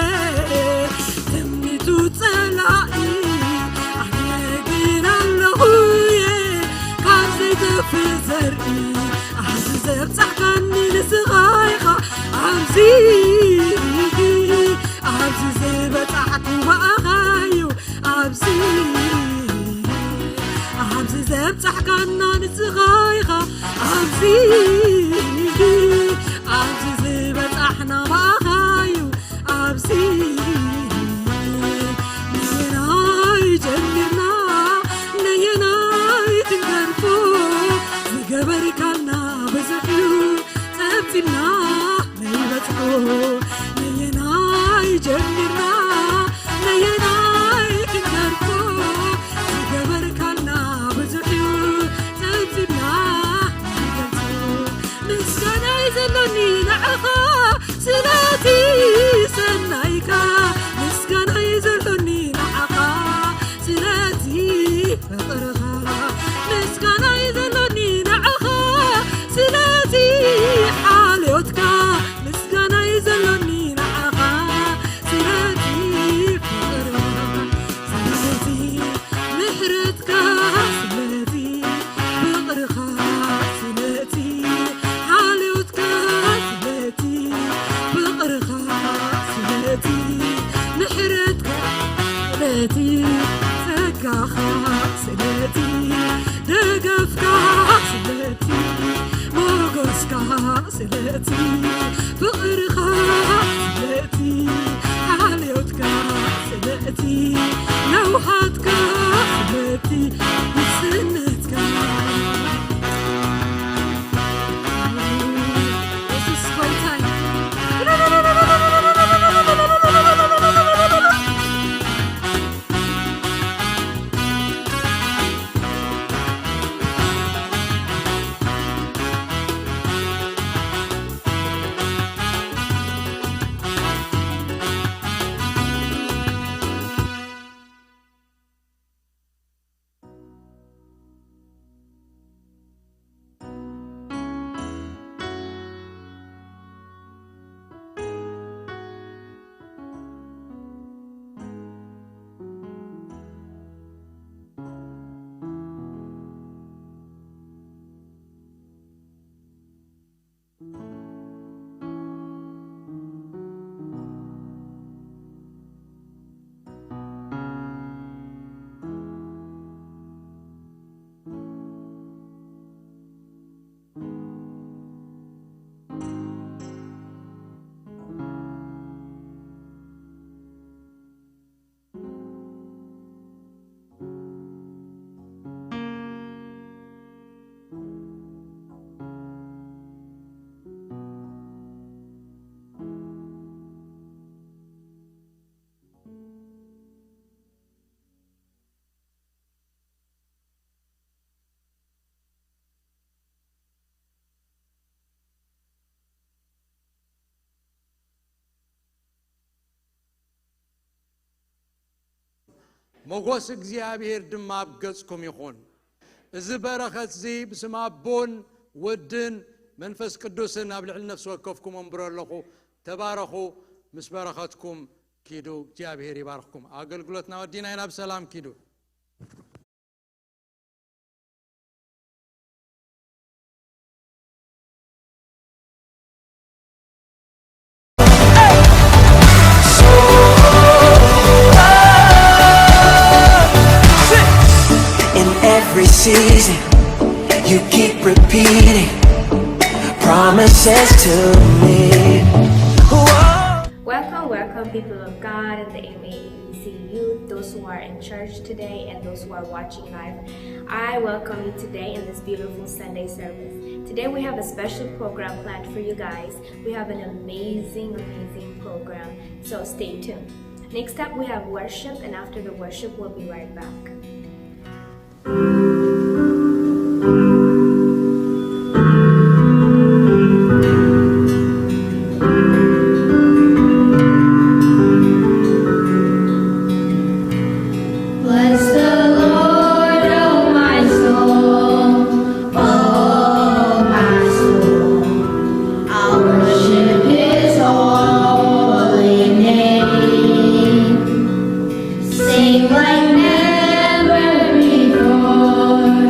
ትምኒቱ ጸላኢ፣ ኣነ ግን ኣለኹ እየ ካብ ዘይጠፍእ ዘርኢ። ኣብዚ ዘብጻሕካኒ ንስኻ ኢኻ፣ ኣብዚ፣ ኣብዚ ዝበጻሕኩ ብኣኻ እዩ። ኣብዚ፣ ኣብዚ ዘብጻሕካና ንስኻ ኢኻ። ኣብዚ፣ ኣብዚ ዝበጻሕና ብኣኻ እዩ። ኣብዚ ነየናይ ጀሚርና፣ ነየናይ ክንገድፎ? ዝገበርካልና ብዙሕ እዩ፣ ጸብጺብና ነይበጽሖ። ነየናይ ጀሚርና፣ ነየናይ ክንገድፎ? ዝገበርካልና ብዙሕ እዩ፣ ጸብጺብና ነይበጽሖ። ስለቲ ፍቕርኻ፣ ስለቲ ሓልዮትካ፣ ስለቲ ለውሃትካ፣ ስለቲ ንጽህነትካ። የሱስ ጎይታይ። ሞጎስ እግዚኣብሔር ድማ ኣብ ገጽኩም ይኹን። እዚ በረኸት እዚ ብስም ኣቦን ወድን መንፈስ ቅዱስን ኣብ ልዕሊ ነፍሲ ወከፍኩም ኣንብሮ ኣለኹ። ተባረኹ። ምስ በረኸትኩም ኪዱ። እግዚኣብሔር ይባርኽኩም። ኣገልግሎትና ወዲና ኢና። ብሰላም ኪዱ። In every season, you keep repeating promises to me. Whoa. Welcome, welcome, people of God and the M A E C youth, those who are in church today and those who are watching live. I welcome you today in this beautiful Sunday service. Today we have a special program planned for you guys. We have an amazing, amazing program. So stay tuned. Next up, we have worship, and after the worship, we'll be right back. Bless the Lord, oh my soul, oh my soul. I'll worship his holy name. Sing like never before.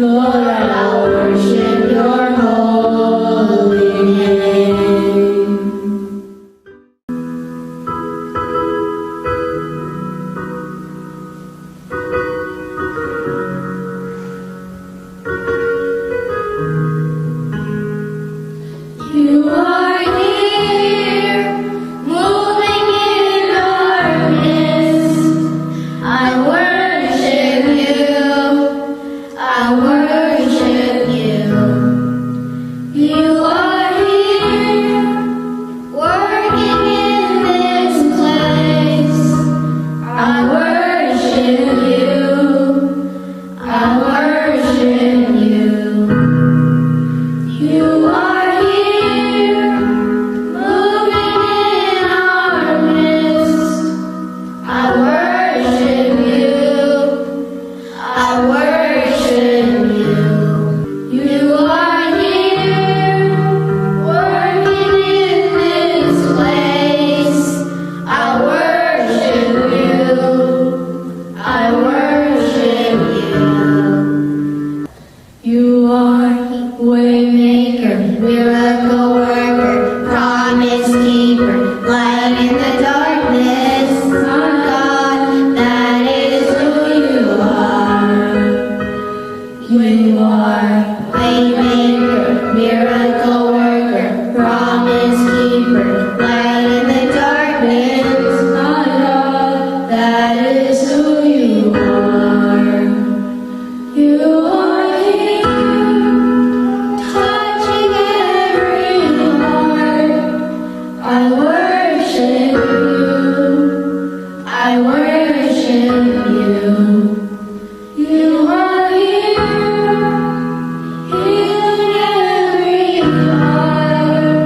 Lord, I worship your holy name. You are here, moving in our midst. I worship you. I worship you. You are here, working in this place. I worship you. I worship you. You are here, moving in our midst. I worship you. I worship you. You are here, working in this place. I worship you. I worship you. You are waymaker, miracle worker, promise keeper, light in the darkness. My God, that is who you are. You are waymaker, miracle worker, promise keeper, light in the darkness. My God, that is who you are. You are here, touching every heart. I worship you. I worship you. You are here, healing every heart.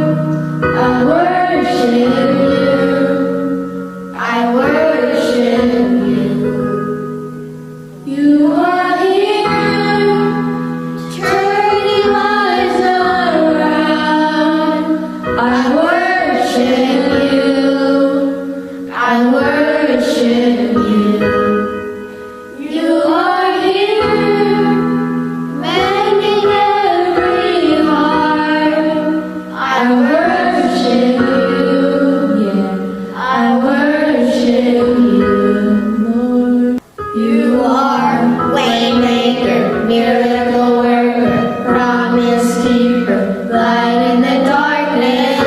I worship you. I worship you. You are here, turning lives around. I worship you. I worship you. You are here, mending every heart. I worship you, yeah, I worship you, Lord. You are waymaker, miracle worker, promise keeper, light in the darkness.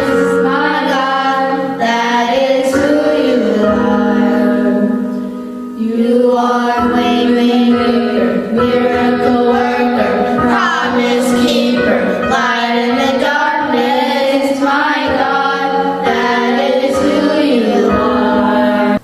My God, that is who you are. You are waymaker, miracle worker, promise keeper, light in the darkness. My God, that is who you are.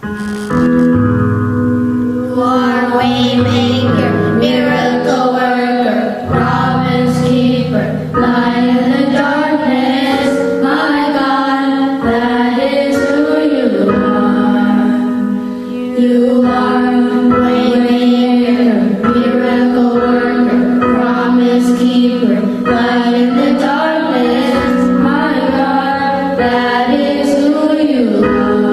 You are waymaker, miracle worker, promise keeper, light in the darkness. My God, that is who you are. You are waymaker, miracle worker, promise keeper, light in the darkness. My God, that is who you are.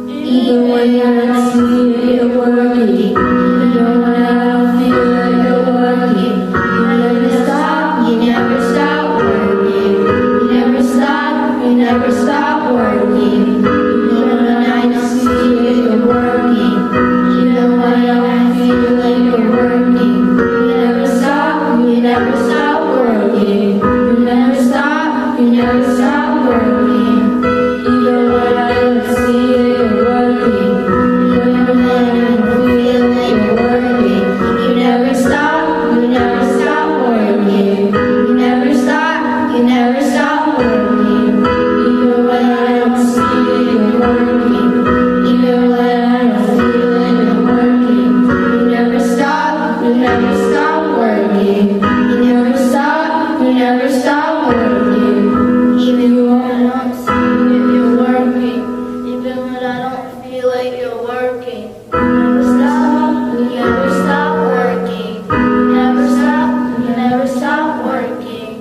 Even when I don't see it, you're working. Even when I don't feel like you're working, you never stop, you never stop working. You never stop, you never stop working. Even when I don't see it, you're working. Even when I don't feel like you're working, you never stop, you never stop working. You never stop, you never stop working. Even when I don't see it, you're working. Even when I don't feel like you're working, you never stop, you never stop working. You never stop, you never stop working. Even when I don't see it, you're working. Even when I don't feel like you're working, you never stop, you never stop working. You never stop, you never stop working. Even when I don't see it, you're working. Even when I don't feel like you're working, you never stop, you never stop working. You never stop, you never stop working.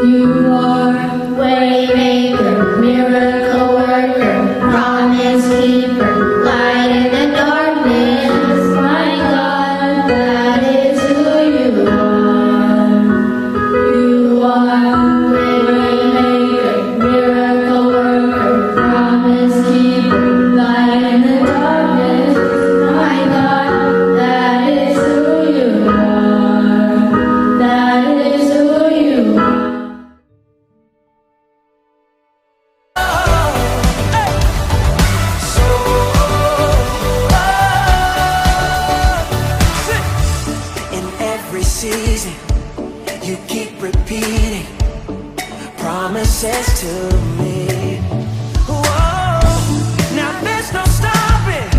You are waymaker, miracle worker, promise keeper, light in the darkness. My God, that is who Season, you keep repeating promises to me. Whoa, now there's no stopping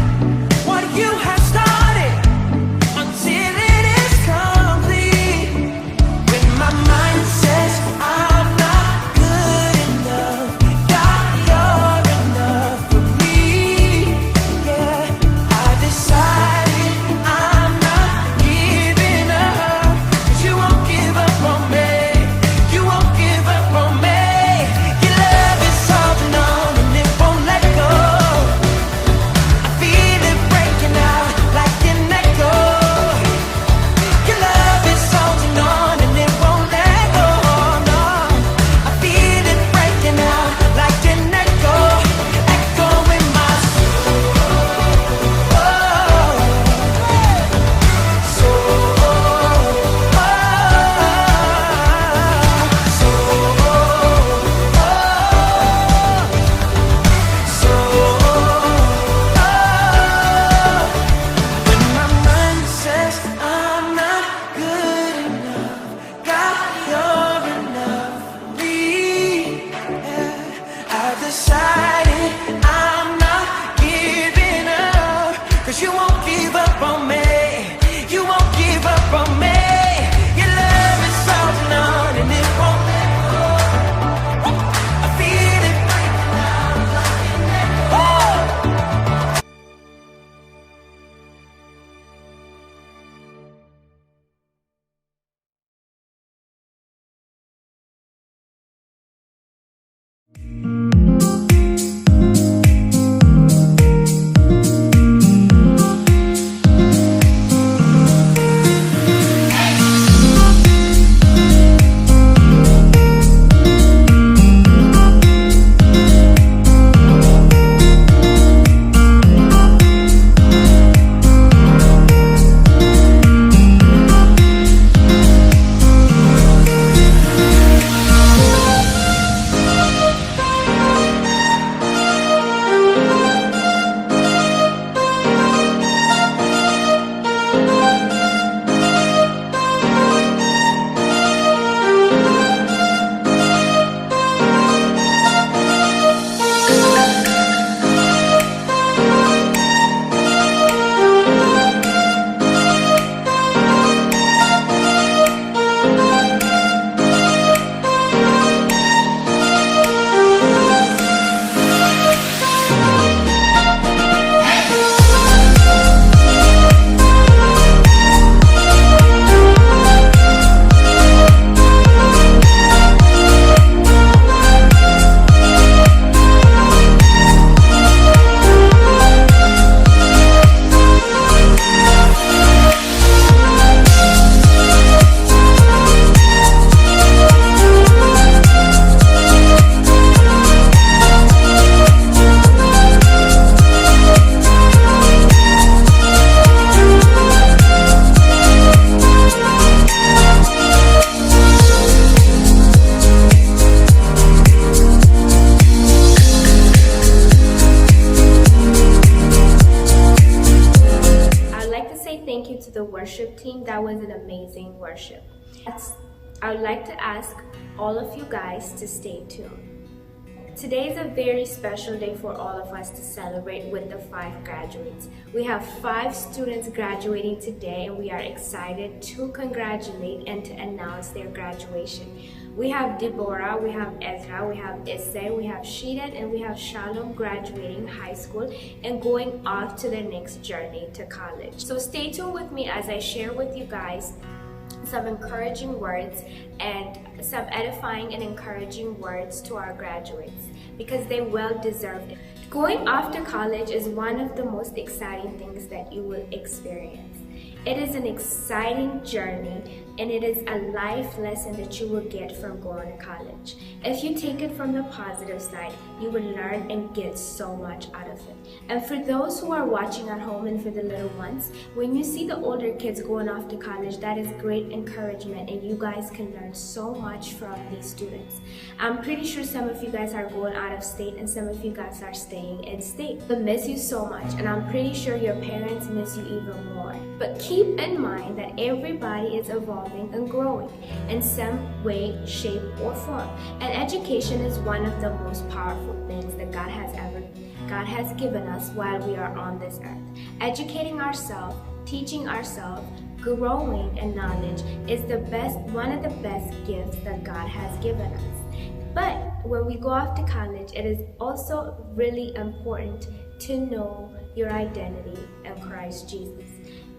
what you have started until it is complete. When my mind says I'm not good enough, God, you're enough for me. Yeah, I decided I'm not giving up. 'Cause you won't give up on me. You won't give up on me. Your love is holding on and it won't let go. I feel it breaking out like an echo. Your love is holding on and it won't let go. No, I feel it breaking out like an echo, echo in my soul. I've decided I'm not giving up. 'Cause you won't give up on me. You won't give up on me. Your love is holding on and it won't let go. I feel it breaking out like an echo. I'd like to say thank you to the worship team. That was an amazing worship. I would like to ask all of you guys to stay tuned. Today is a very special day for all of us to celebrate with the five graduates. We have five students graduating today, and we are excited to congratulate and to announce their graduation. We have Deborah, we have Ezra, we have Issei, we have Shidet, and we have Shalom graduating high school and going off to their next journey to college. So stay tuned with me as I share with you guys some encouraging words and some edifying and encouraging words to our graduates, because they well deserved it. Going off to college is one of the most exciting things that you will experience. It is an exciting journey, and it is a life lesson that you will get from going to college. If you take it from the positive side, you will learn and get so much out of it. And for those who are watching at home and for the little ones, when you see the older kids going off to college, that is great encouragement, and you guys can learn so much from these students. I'm pretty sure some of you guys are going out of state and some of you guys are staying in state. We miss you so much, and I'm pretty sure your parents miss you even more. But keep in mind that everybody is evolving and growing in some way, shape, or form. And education is one of the most powerful things that God has ever God has given us while we are on this earth. Educating ourselves, teaching ourselves, growing in knowledge is the best one of the best gifts that God has given us. But when we go off to college, it is also really important to know your identity in Christ Jesus.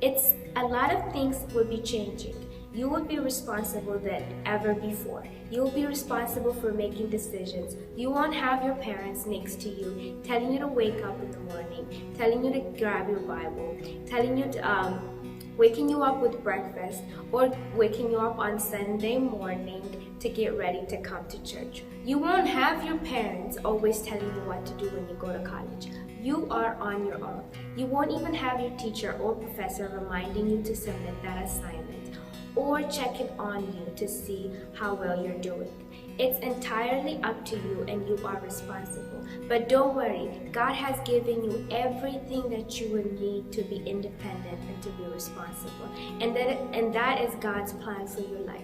It's a lot of things will be changing. You will be responsible than ever before. You will be responsible for making decisions. You won't have your parents next to you telling you to wake up in the morning, telling you to grab your Bible, telling you to um, waking you up with breakfast, or waking you up on Sunday morning to get ready to come to church. You won't have your parents always telling you what to do when you go to college. You are on your own. You won't even have your teacher or professor reminding you to submit that assignment or checking on you to see how well you're doing. It's entirely up to you and you are responsible. But don't worry, God has given you everything that you will need to be independent and to be responsible. And that, and that is God's plan for your life.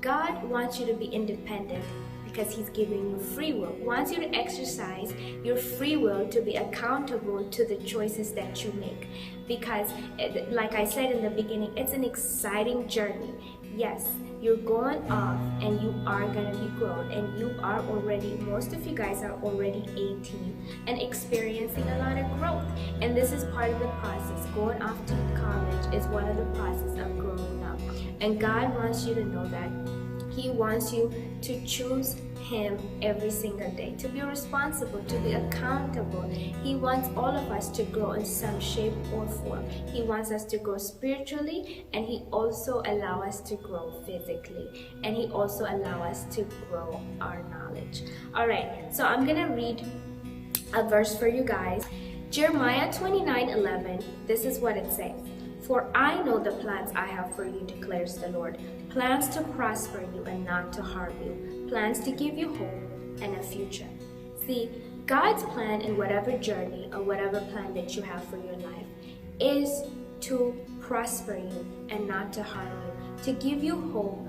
God wants you to be independent because he's giving you free will. Wants you to exercise your free will to be accountable to the choices that you make. Because, eh, like I said in the beginning, it's an exciting journey. Yes, you're going off and you are going to be grown, and you are already, most of you guys are already eighteen and experiencing a lot of growth. And this is part of the process. Going off to college is one of the process of growing up. And God wants you to know that he wants you to choose him every single day, to be responsible, to be accountable. He wants all of us to grow in some shape or form. He wants us to grow spiritually, and he also allow us to grow physically, and he also allow us to grow our knowledge. All right, so I'm gonna read a verse for you guys. Jeremiah twenty-nine eleven, this is what it says. For I know the plans I have for you, declares the Lord, plans to prosper you and not to harm you, plans to give you hope and a future. See, God's plan in whatever journey or whatever plan that you have for your life is to prosper you and not to harm you, to give you hope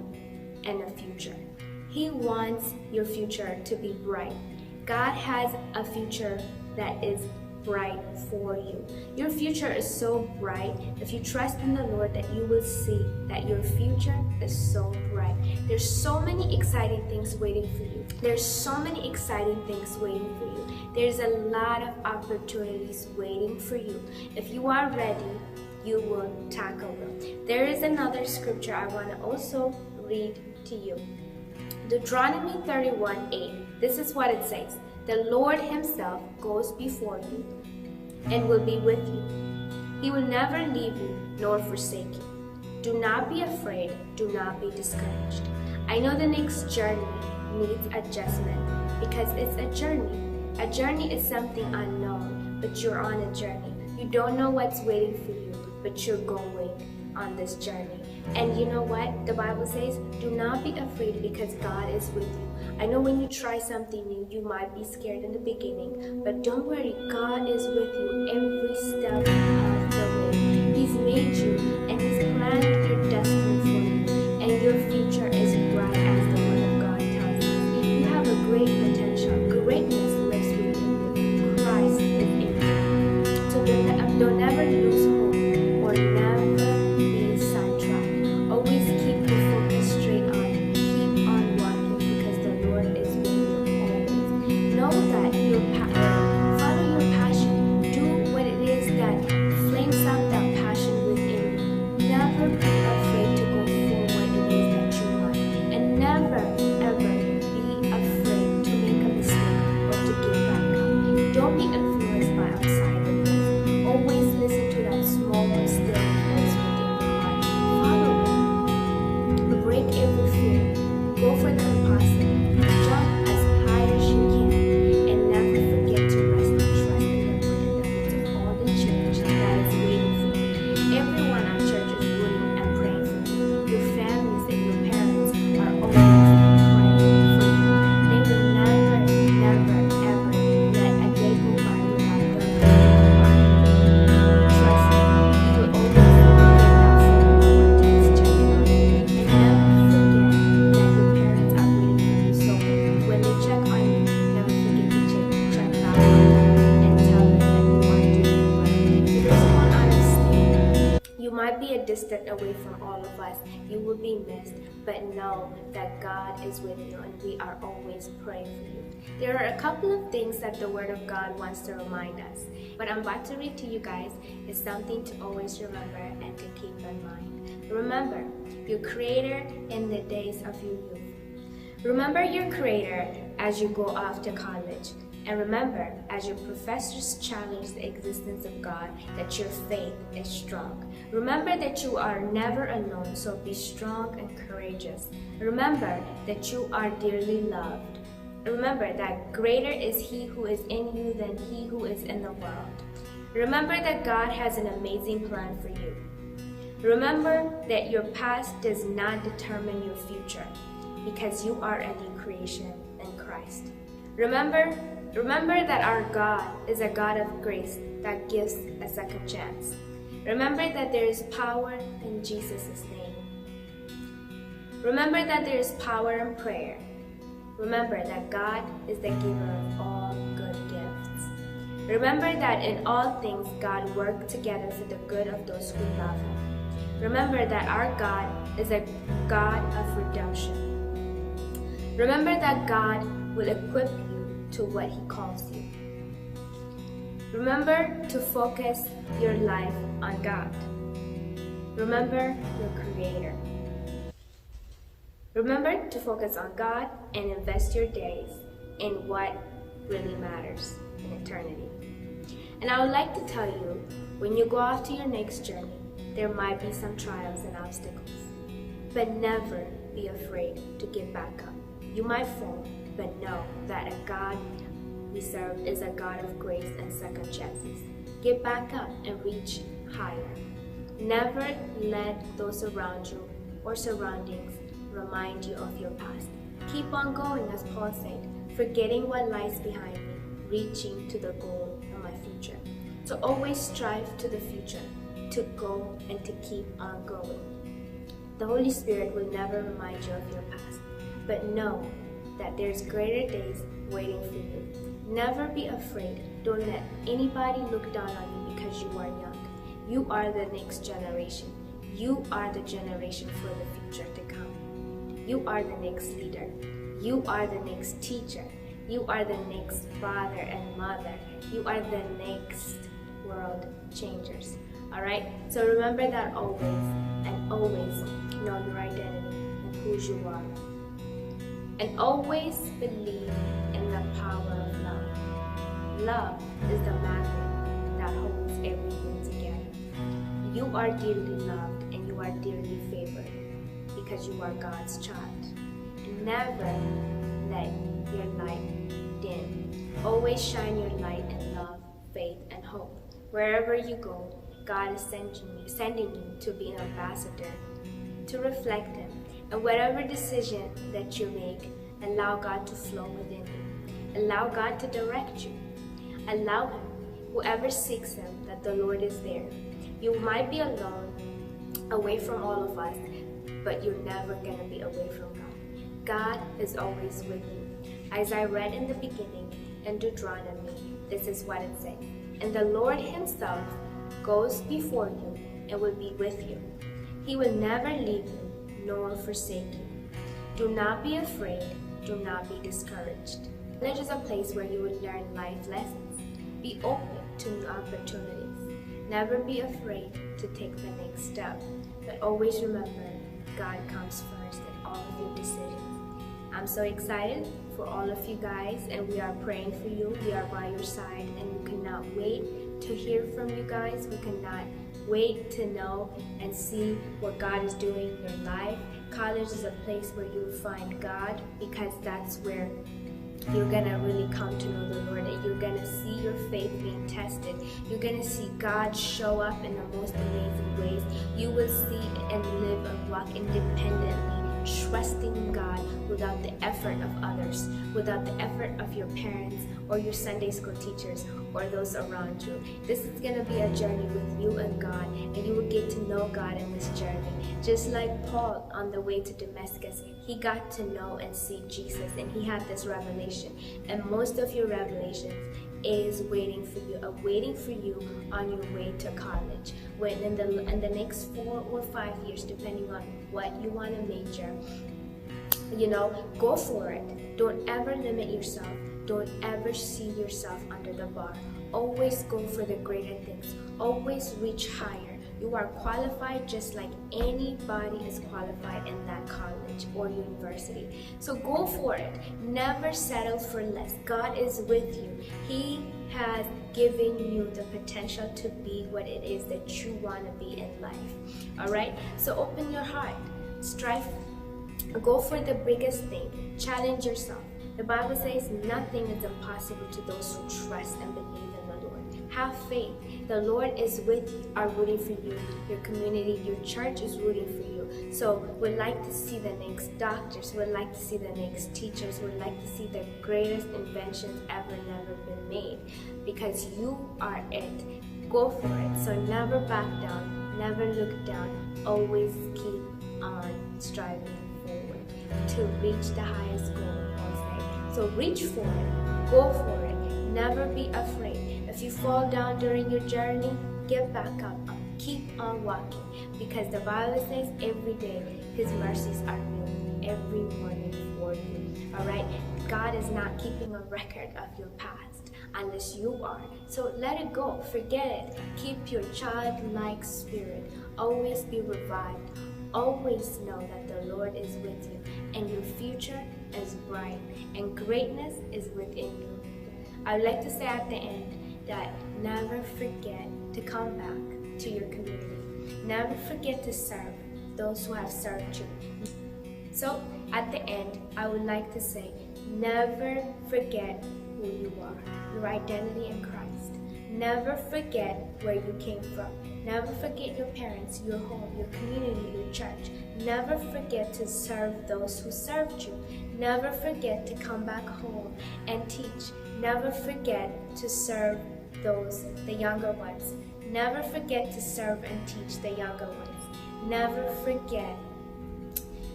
and a future. He wants your future to be bright. God has a future that is bright for you. Your future is so bright. If you trust in the Lord, that you will see that your future is so bright. There's so many exciting things waiting for you. There's so many exciting things waiting for you. There's a lot of opportunities waiting for you. If you are ready, you will tackle them. There is another scripture I want to also read to you. Deuteronomy thirty-one eight. This is what it says. The Lord himself goes before you and will be with you. He will never leave you nor forsake you. Do not be afraid. Do not be discouraged. I know the next journey needs adjustment because it's a journey. A journey is something unknown, but you're on a journey. You don't know what's waiting for you, but you're going on this journey. And you know what? The Bible says, do not be afraid because God is with you. I know when you try something new, you might be scared in the beginning, but don't worry, God is with you every step of the way. He's made you and he's planned your destiny for you, and your future is bright as the word of God tells us. You have a great potential. Greatness lives within you. Christ is in you. So don't, don't ever lose hope or never be sidetracked. Always keep your focus straight on. Keep on walking because the Lord is with you always. Know that your pa- follow your passion. Do what it is that flames up that passion within you. Never be afraid to go forward. You will be missed, but know that God is with you and we are always praying for you. There are a couple of things that the Word of God wants to remind us. What I'm about to read to you guys is something to always remember and to keep in mind. Remember your Creator in the days of your youth. Remember your Creator as you go off to college. And remember, as your professors challenge the existence of God, that your faith is strong. Remember that you are never alone, so be strong and courageous. Remember that you are dearly loved. Remember that greater is He who is in you than he who is in the world. Remember that God has an amazing plan for you. Remember that your past does not determine your future, because you are a new creation in Christ. Remember, remember that our God is a God of grace that gives a second chance. Remember that there is power in Jesus' name. Remember that there is power in prayer. Remember that God is the giver of all good gifts. Remember that in all things God works together for the good of those who love Him. Remember that our God is a God of redemption. Remember that God will equip you to what He calls you. Remember to focus your life on God. Remember your Creator. Remember to focus on God and invest your days in what really matters in eternity. And I would like to tell you, when you go off to your next journey, there might be some trials and obstacles. But never be afraid to get back up. You might fall, but know that a God we serve is a God of grace and second chances. Get back up and reach higher. Never let those around you or surroundings remind you of your past. Keep on going, as Paul said, forgetting what lies behind me, reaching to the goal of my future. So always strive to the future, to go and to keep on going. The Holy Spirit will never remind you of your past, but know that there's greater days waiting for you. Never be afraid. Don't let anybody look down on you because you are young. You are the next generation. You are the generation for the future to come. You are the next leader. You are the next teacher. You are the next father and mother. You are the next world changers. All right? So remember that always, and always know your identity and who you are. And always believe in the power of love. Love is the magnet that holds everything together. You are dearly loved and you are dearly favored because you are God's child. Never let your light dim. Always shine your light in love, faith, and hope. Wherever you go, God is sending you, sending you to be an ambassador, to reflect Him. And whatever decision that you make, allow God to flow within you. Allow God to direct you. Allow Him. Whoever seeks Him, that the Lord is there. You might be alone, away from all of us, but you're never going to be away from God. God is always with you. As I read in the beginning in Deuteronomy, this is what it says. And the Lord Himself goes before you and will be with you. He will never leave you nor forsake you. Do not be afraid. Do not be discouraged. College is a place where you will learn life lessons. Be open to new opportunities. Never be afraid to take the next step, but always remember God comes first in all of your decisions. I'm so excited for all of you guys, and we are praying for you. We are by your side, and we cannot wait to hear from you guys. We cannot wait to know and see what God is doing in your life. College is a place where you will find God, because that's where you're gonna really come to know the Lord, and you're gonna see your faith being tested. You're gonna see God show up in the most amazing ways. You will see and live and walk independently, trusting in God without the effort of others, without the effort of your parents or your Sunday school teachers or those around you. This is gonna be a journey with you and God, and you will get to know God in this journey. Just like Paul on the way to Damascus, he got to know and see Jesus, and he had this revelation. And most of your revelations is waiting for you, uh, waiting for you on your way to college. When in the in the next four or five years, depending on what you want to major, you know, go for it. Don't ever limit yourself. Don't ever see yourself under the bar. Always go for the greater things. Always reach higher. You are qualified just like anybody is qualified in that college or university. So go for it. Never settle for less. God is with you. He has given you the potential to be what it is that you want to be in life. All right? So open your heart. Strive. Go for the biggest thing. Challenge yourself. The Bible says nothing is impossible to those who trust and believe in the Lord. Have faith. The Lord is with you, are rooting for you. Your community, your church is rooting for you. So we'd like to see the next doctors. We'd like to see the next teachers. We'd like to see the greatest inventions ever never been made, because you are it. Go for it. So never back down. Never look down. Always keep on striving forward to reach the highest goal, Jose. So reach for it. Go for it. Never be afraid. If you fall down during your journey, get back up. Keep on walking, because the Bible says every day His mercies are new every morning for you. All right? God is not keeping a record of your past unless you are. So let it go. Forget it. Keep your childlike spirit. Always be revived. Always know that the Lord is with you, and your future is bright, and greatness is within you. I would like to say at the end that never forget to come back to your community. Never forget to serve those who have served you. So at the end, I would like to say, never forget who you are, your identity in Christ. Never forget where you came from. Never forget your parents, your home, your community, your church. Never forget to serve those who served you. Never forget to come back home and teach. Never forget to serve those, the younger ones. Never forget to serve and teach the younger ones. Never forget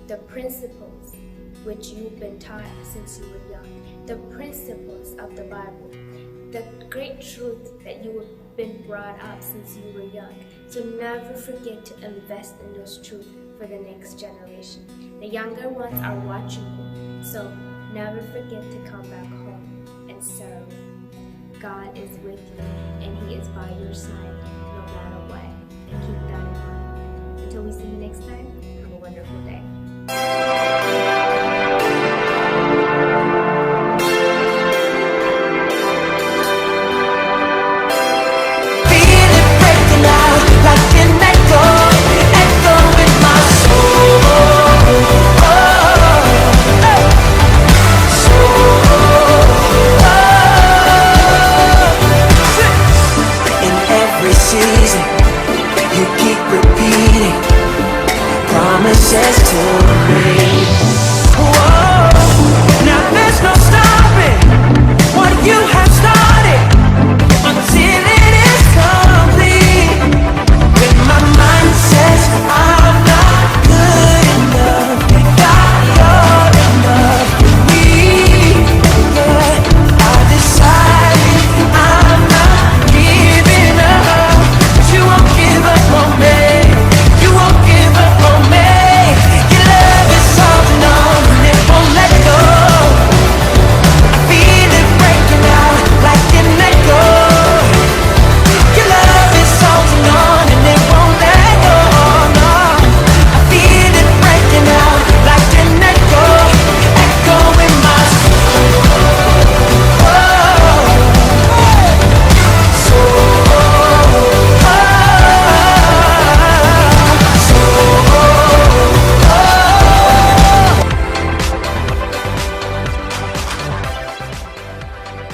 the principles which you've been taught since you were young, the principles of the Bible, the great truth that you have been brought up since you were young. So never forget to invest in those truths for the next generation. The younger ones are watching you, so never forget to come back home and serve. God is with you, and He is by your side no matter what. And keep that in mind. Until we see you next time, have a wonderful day.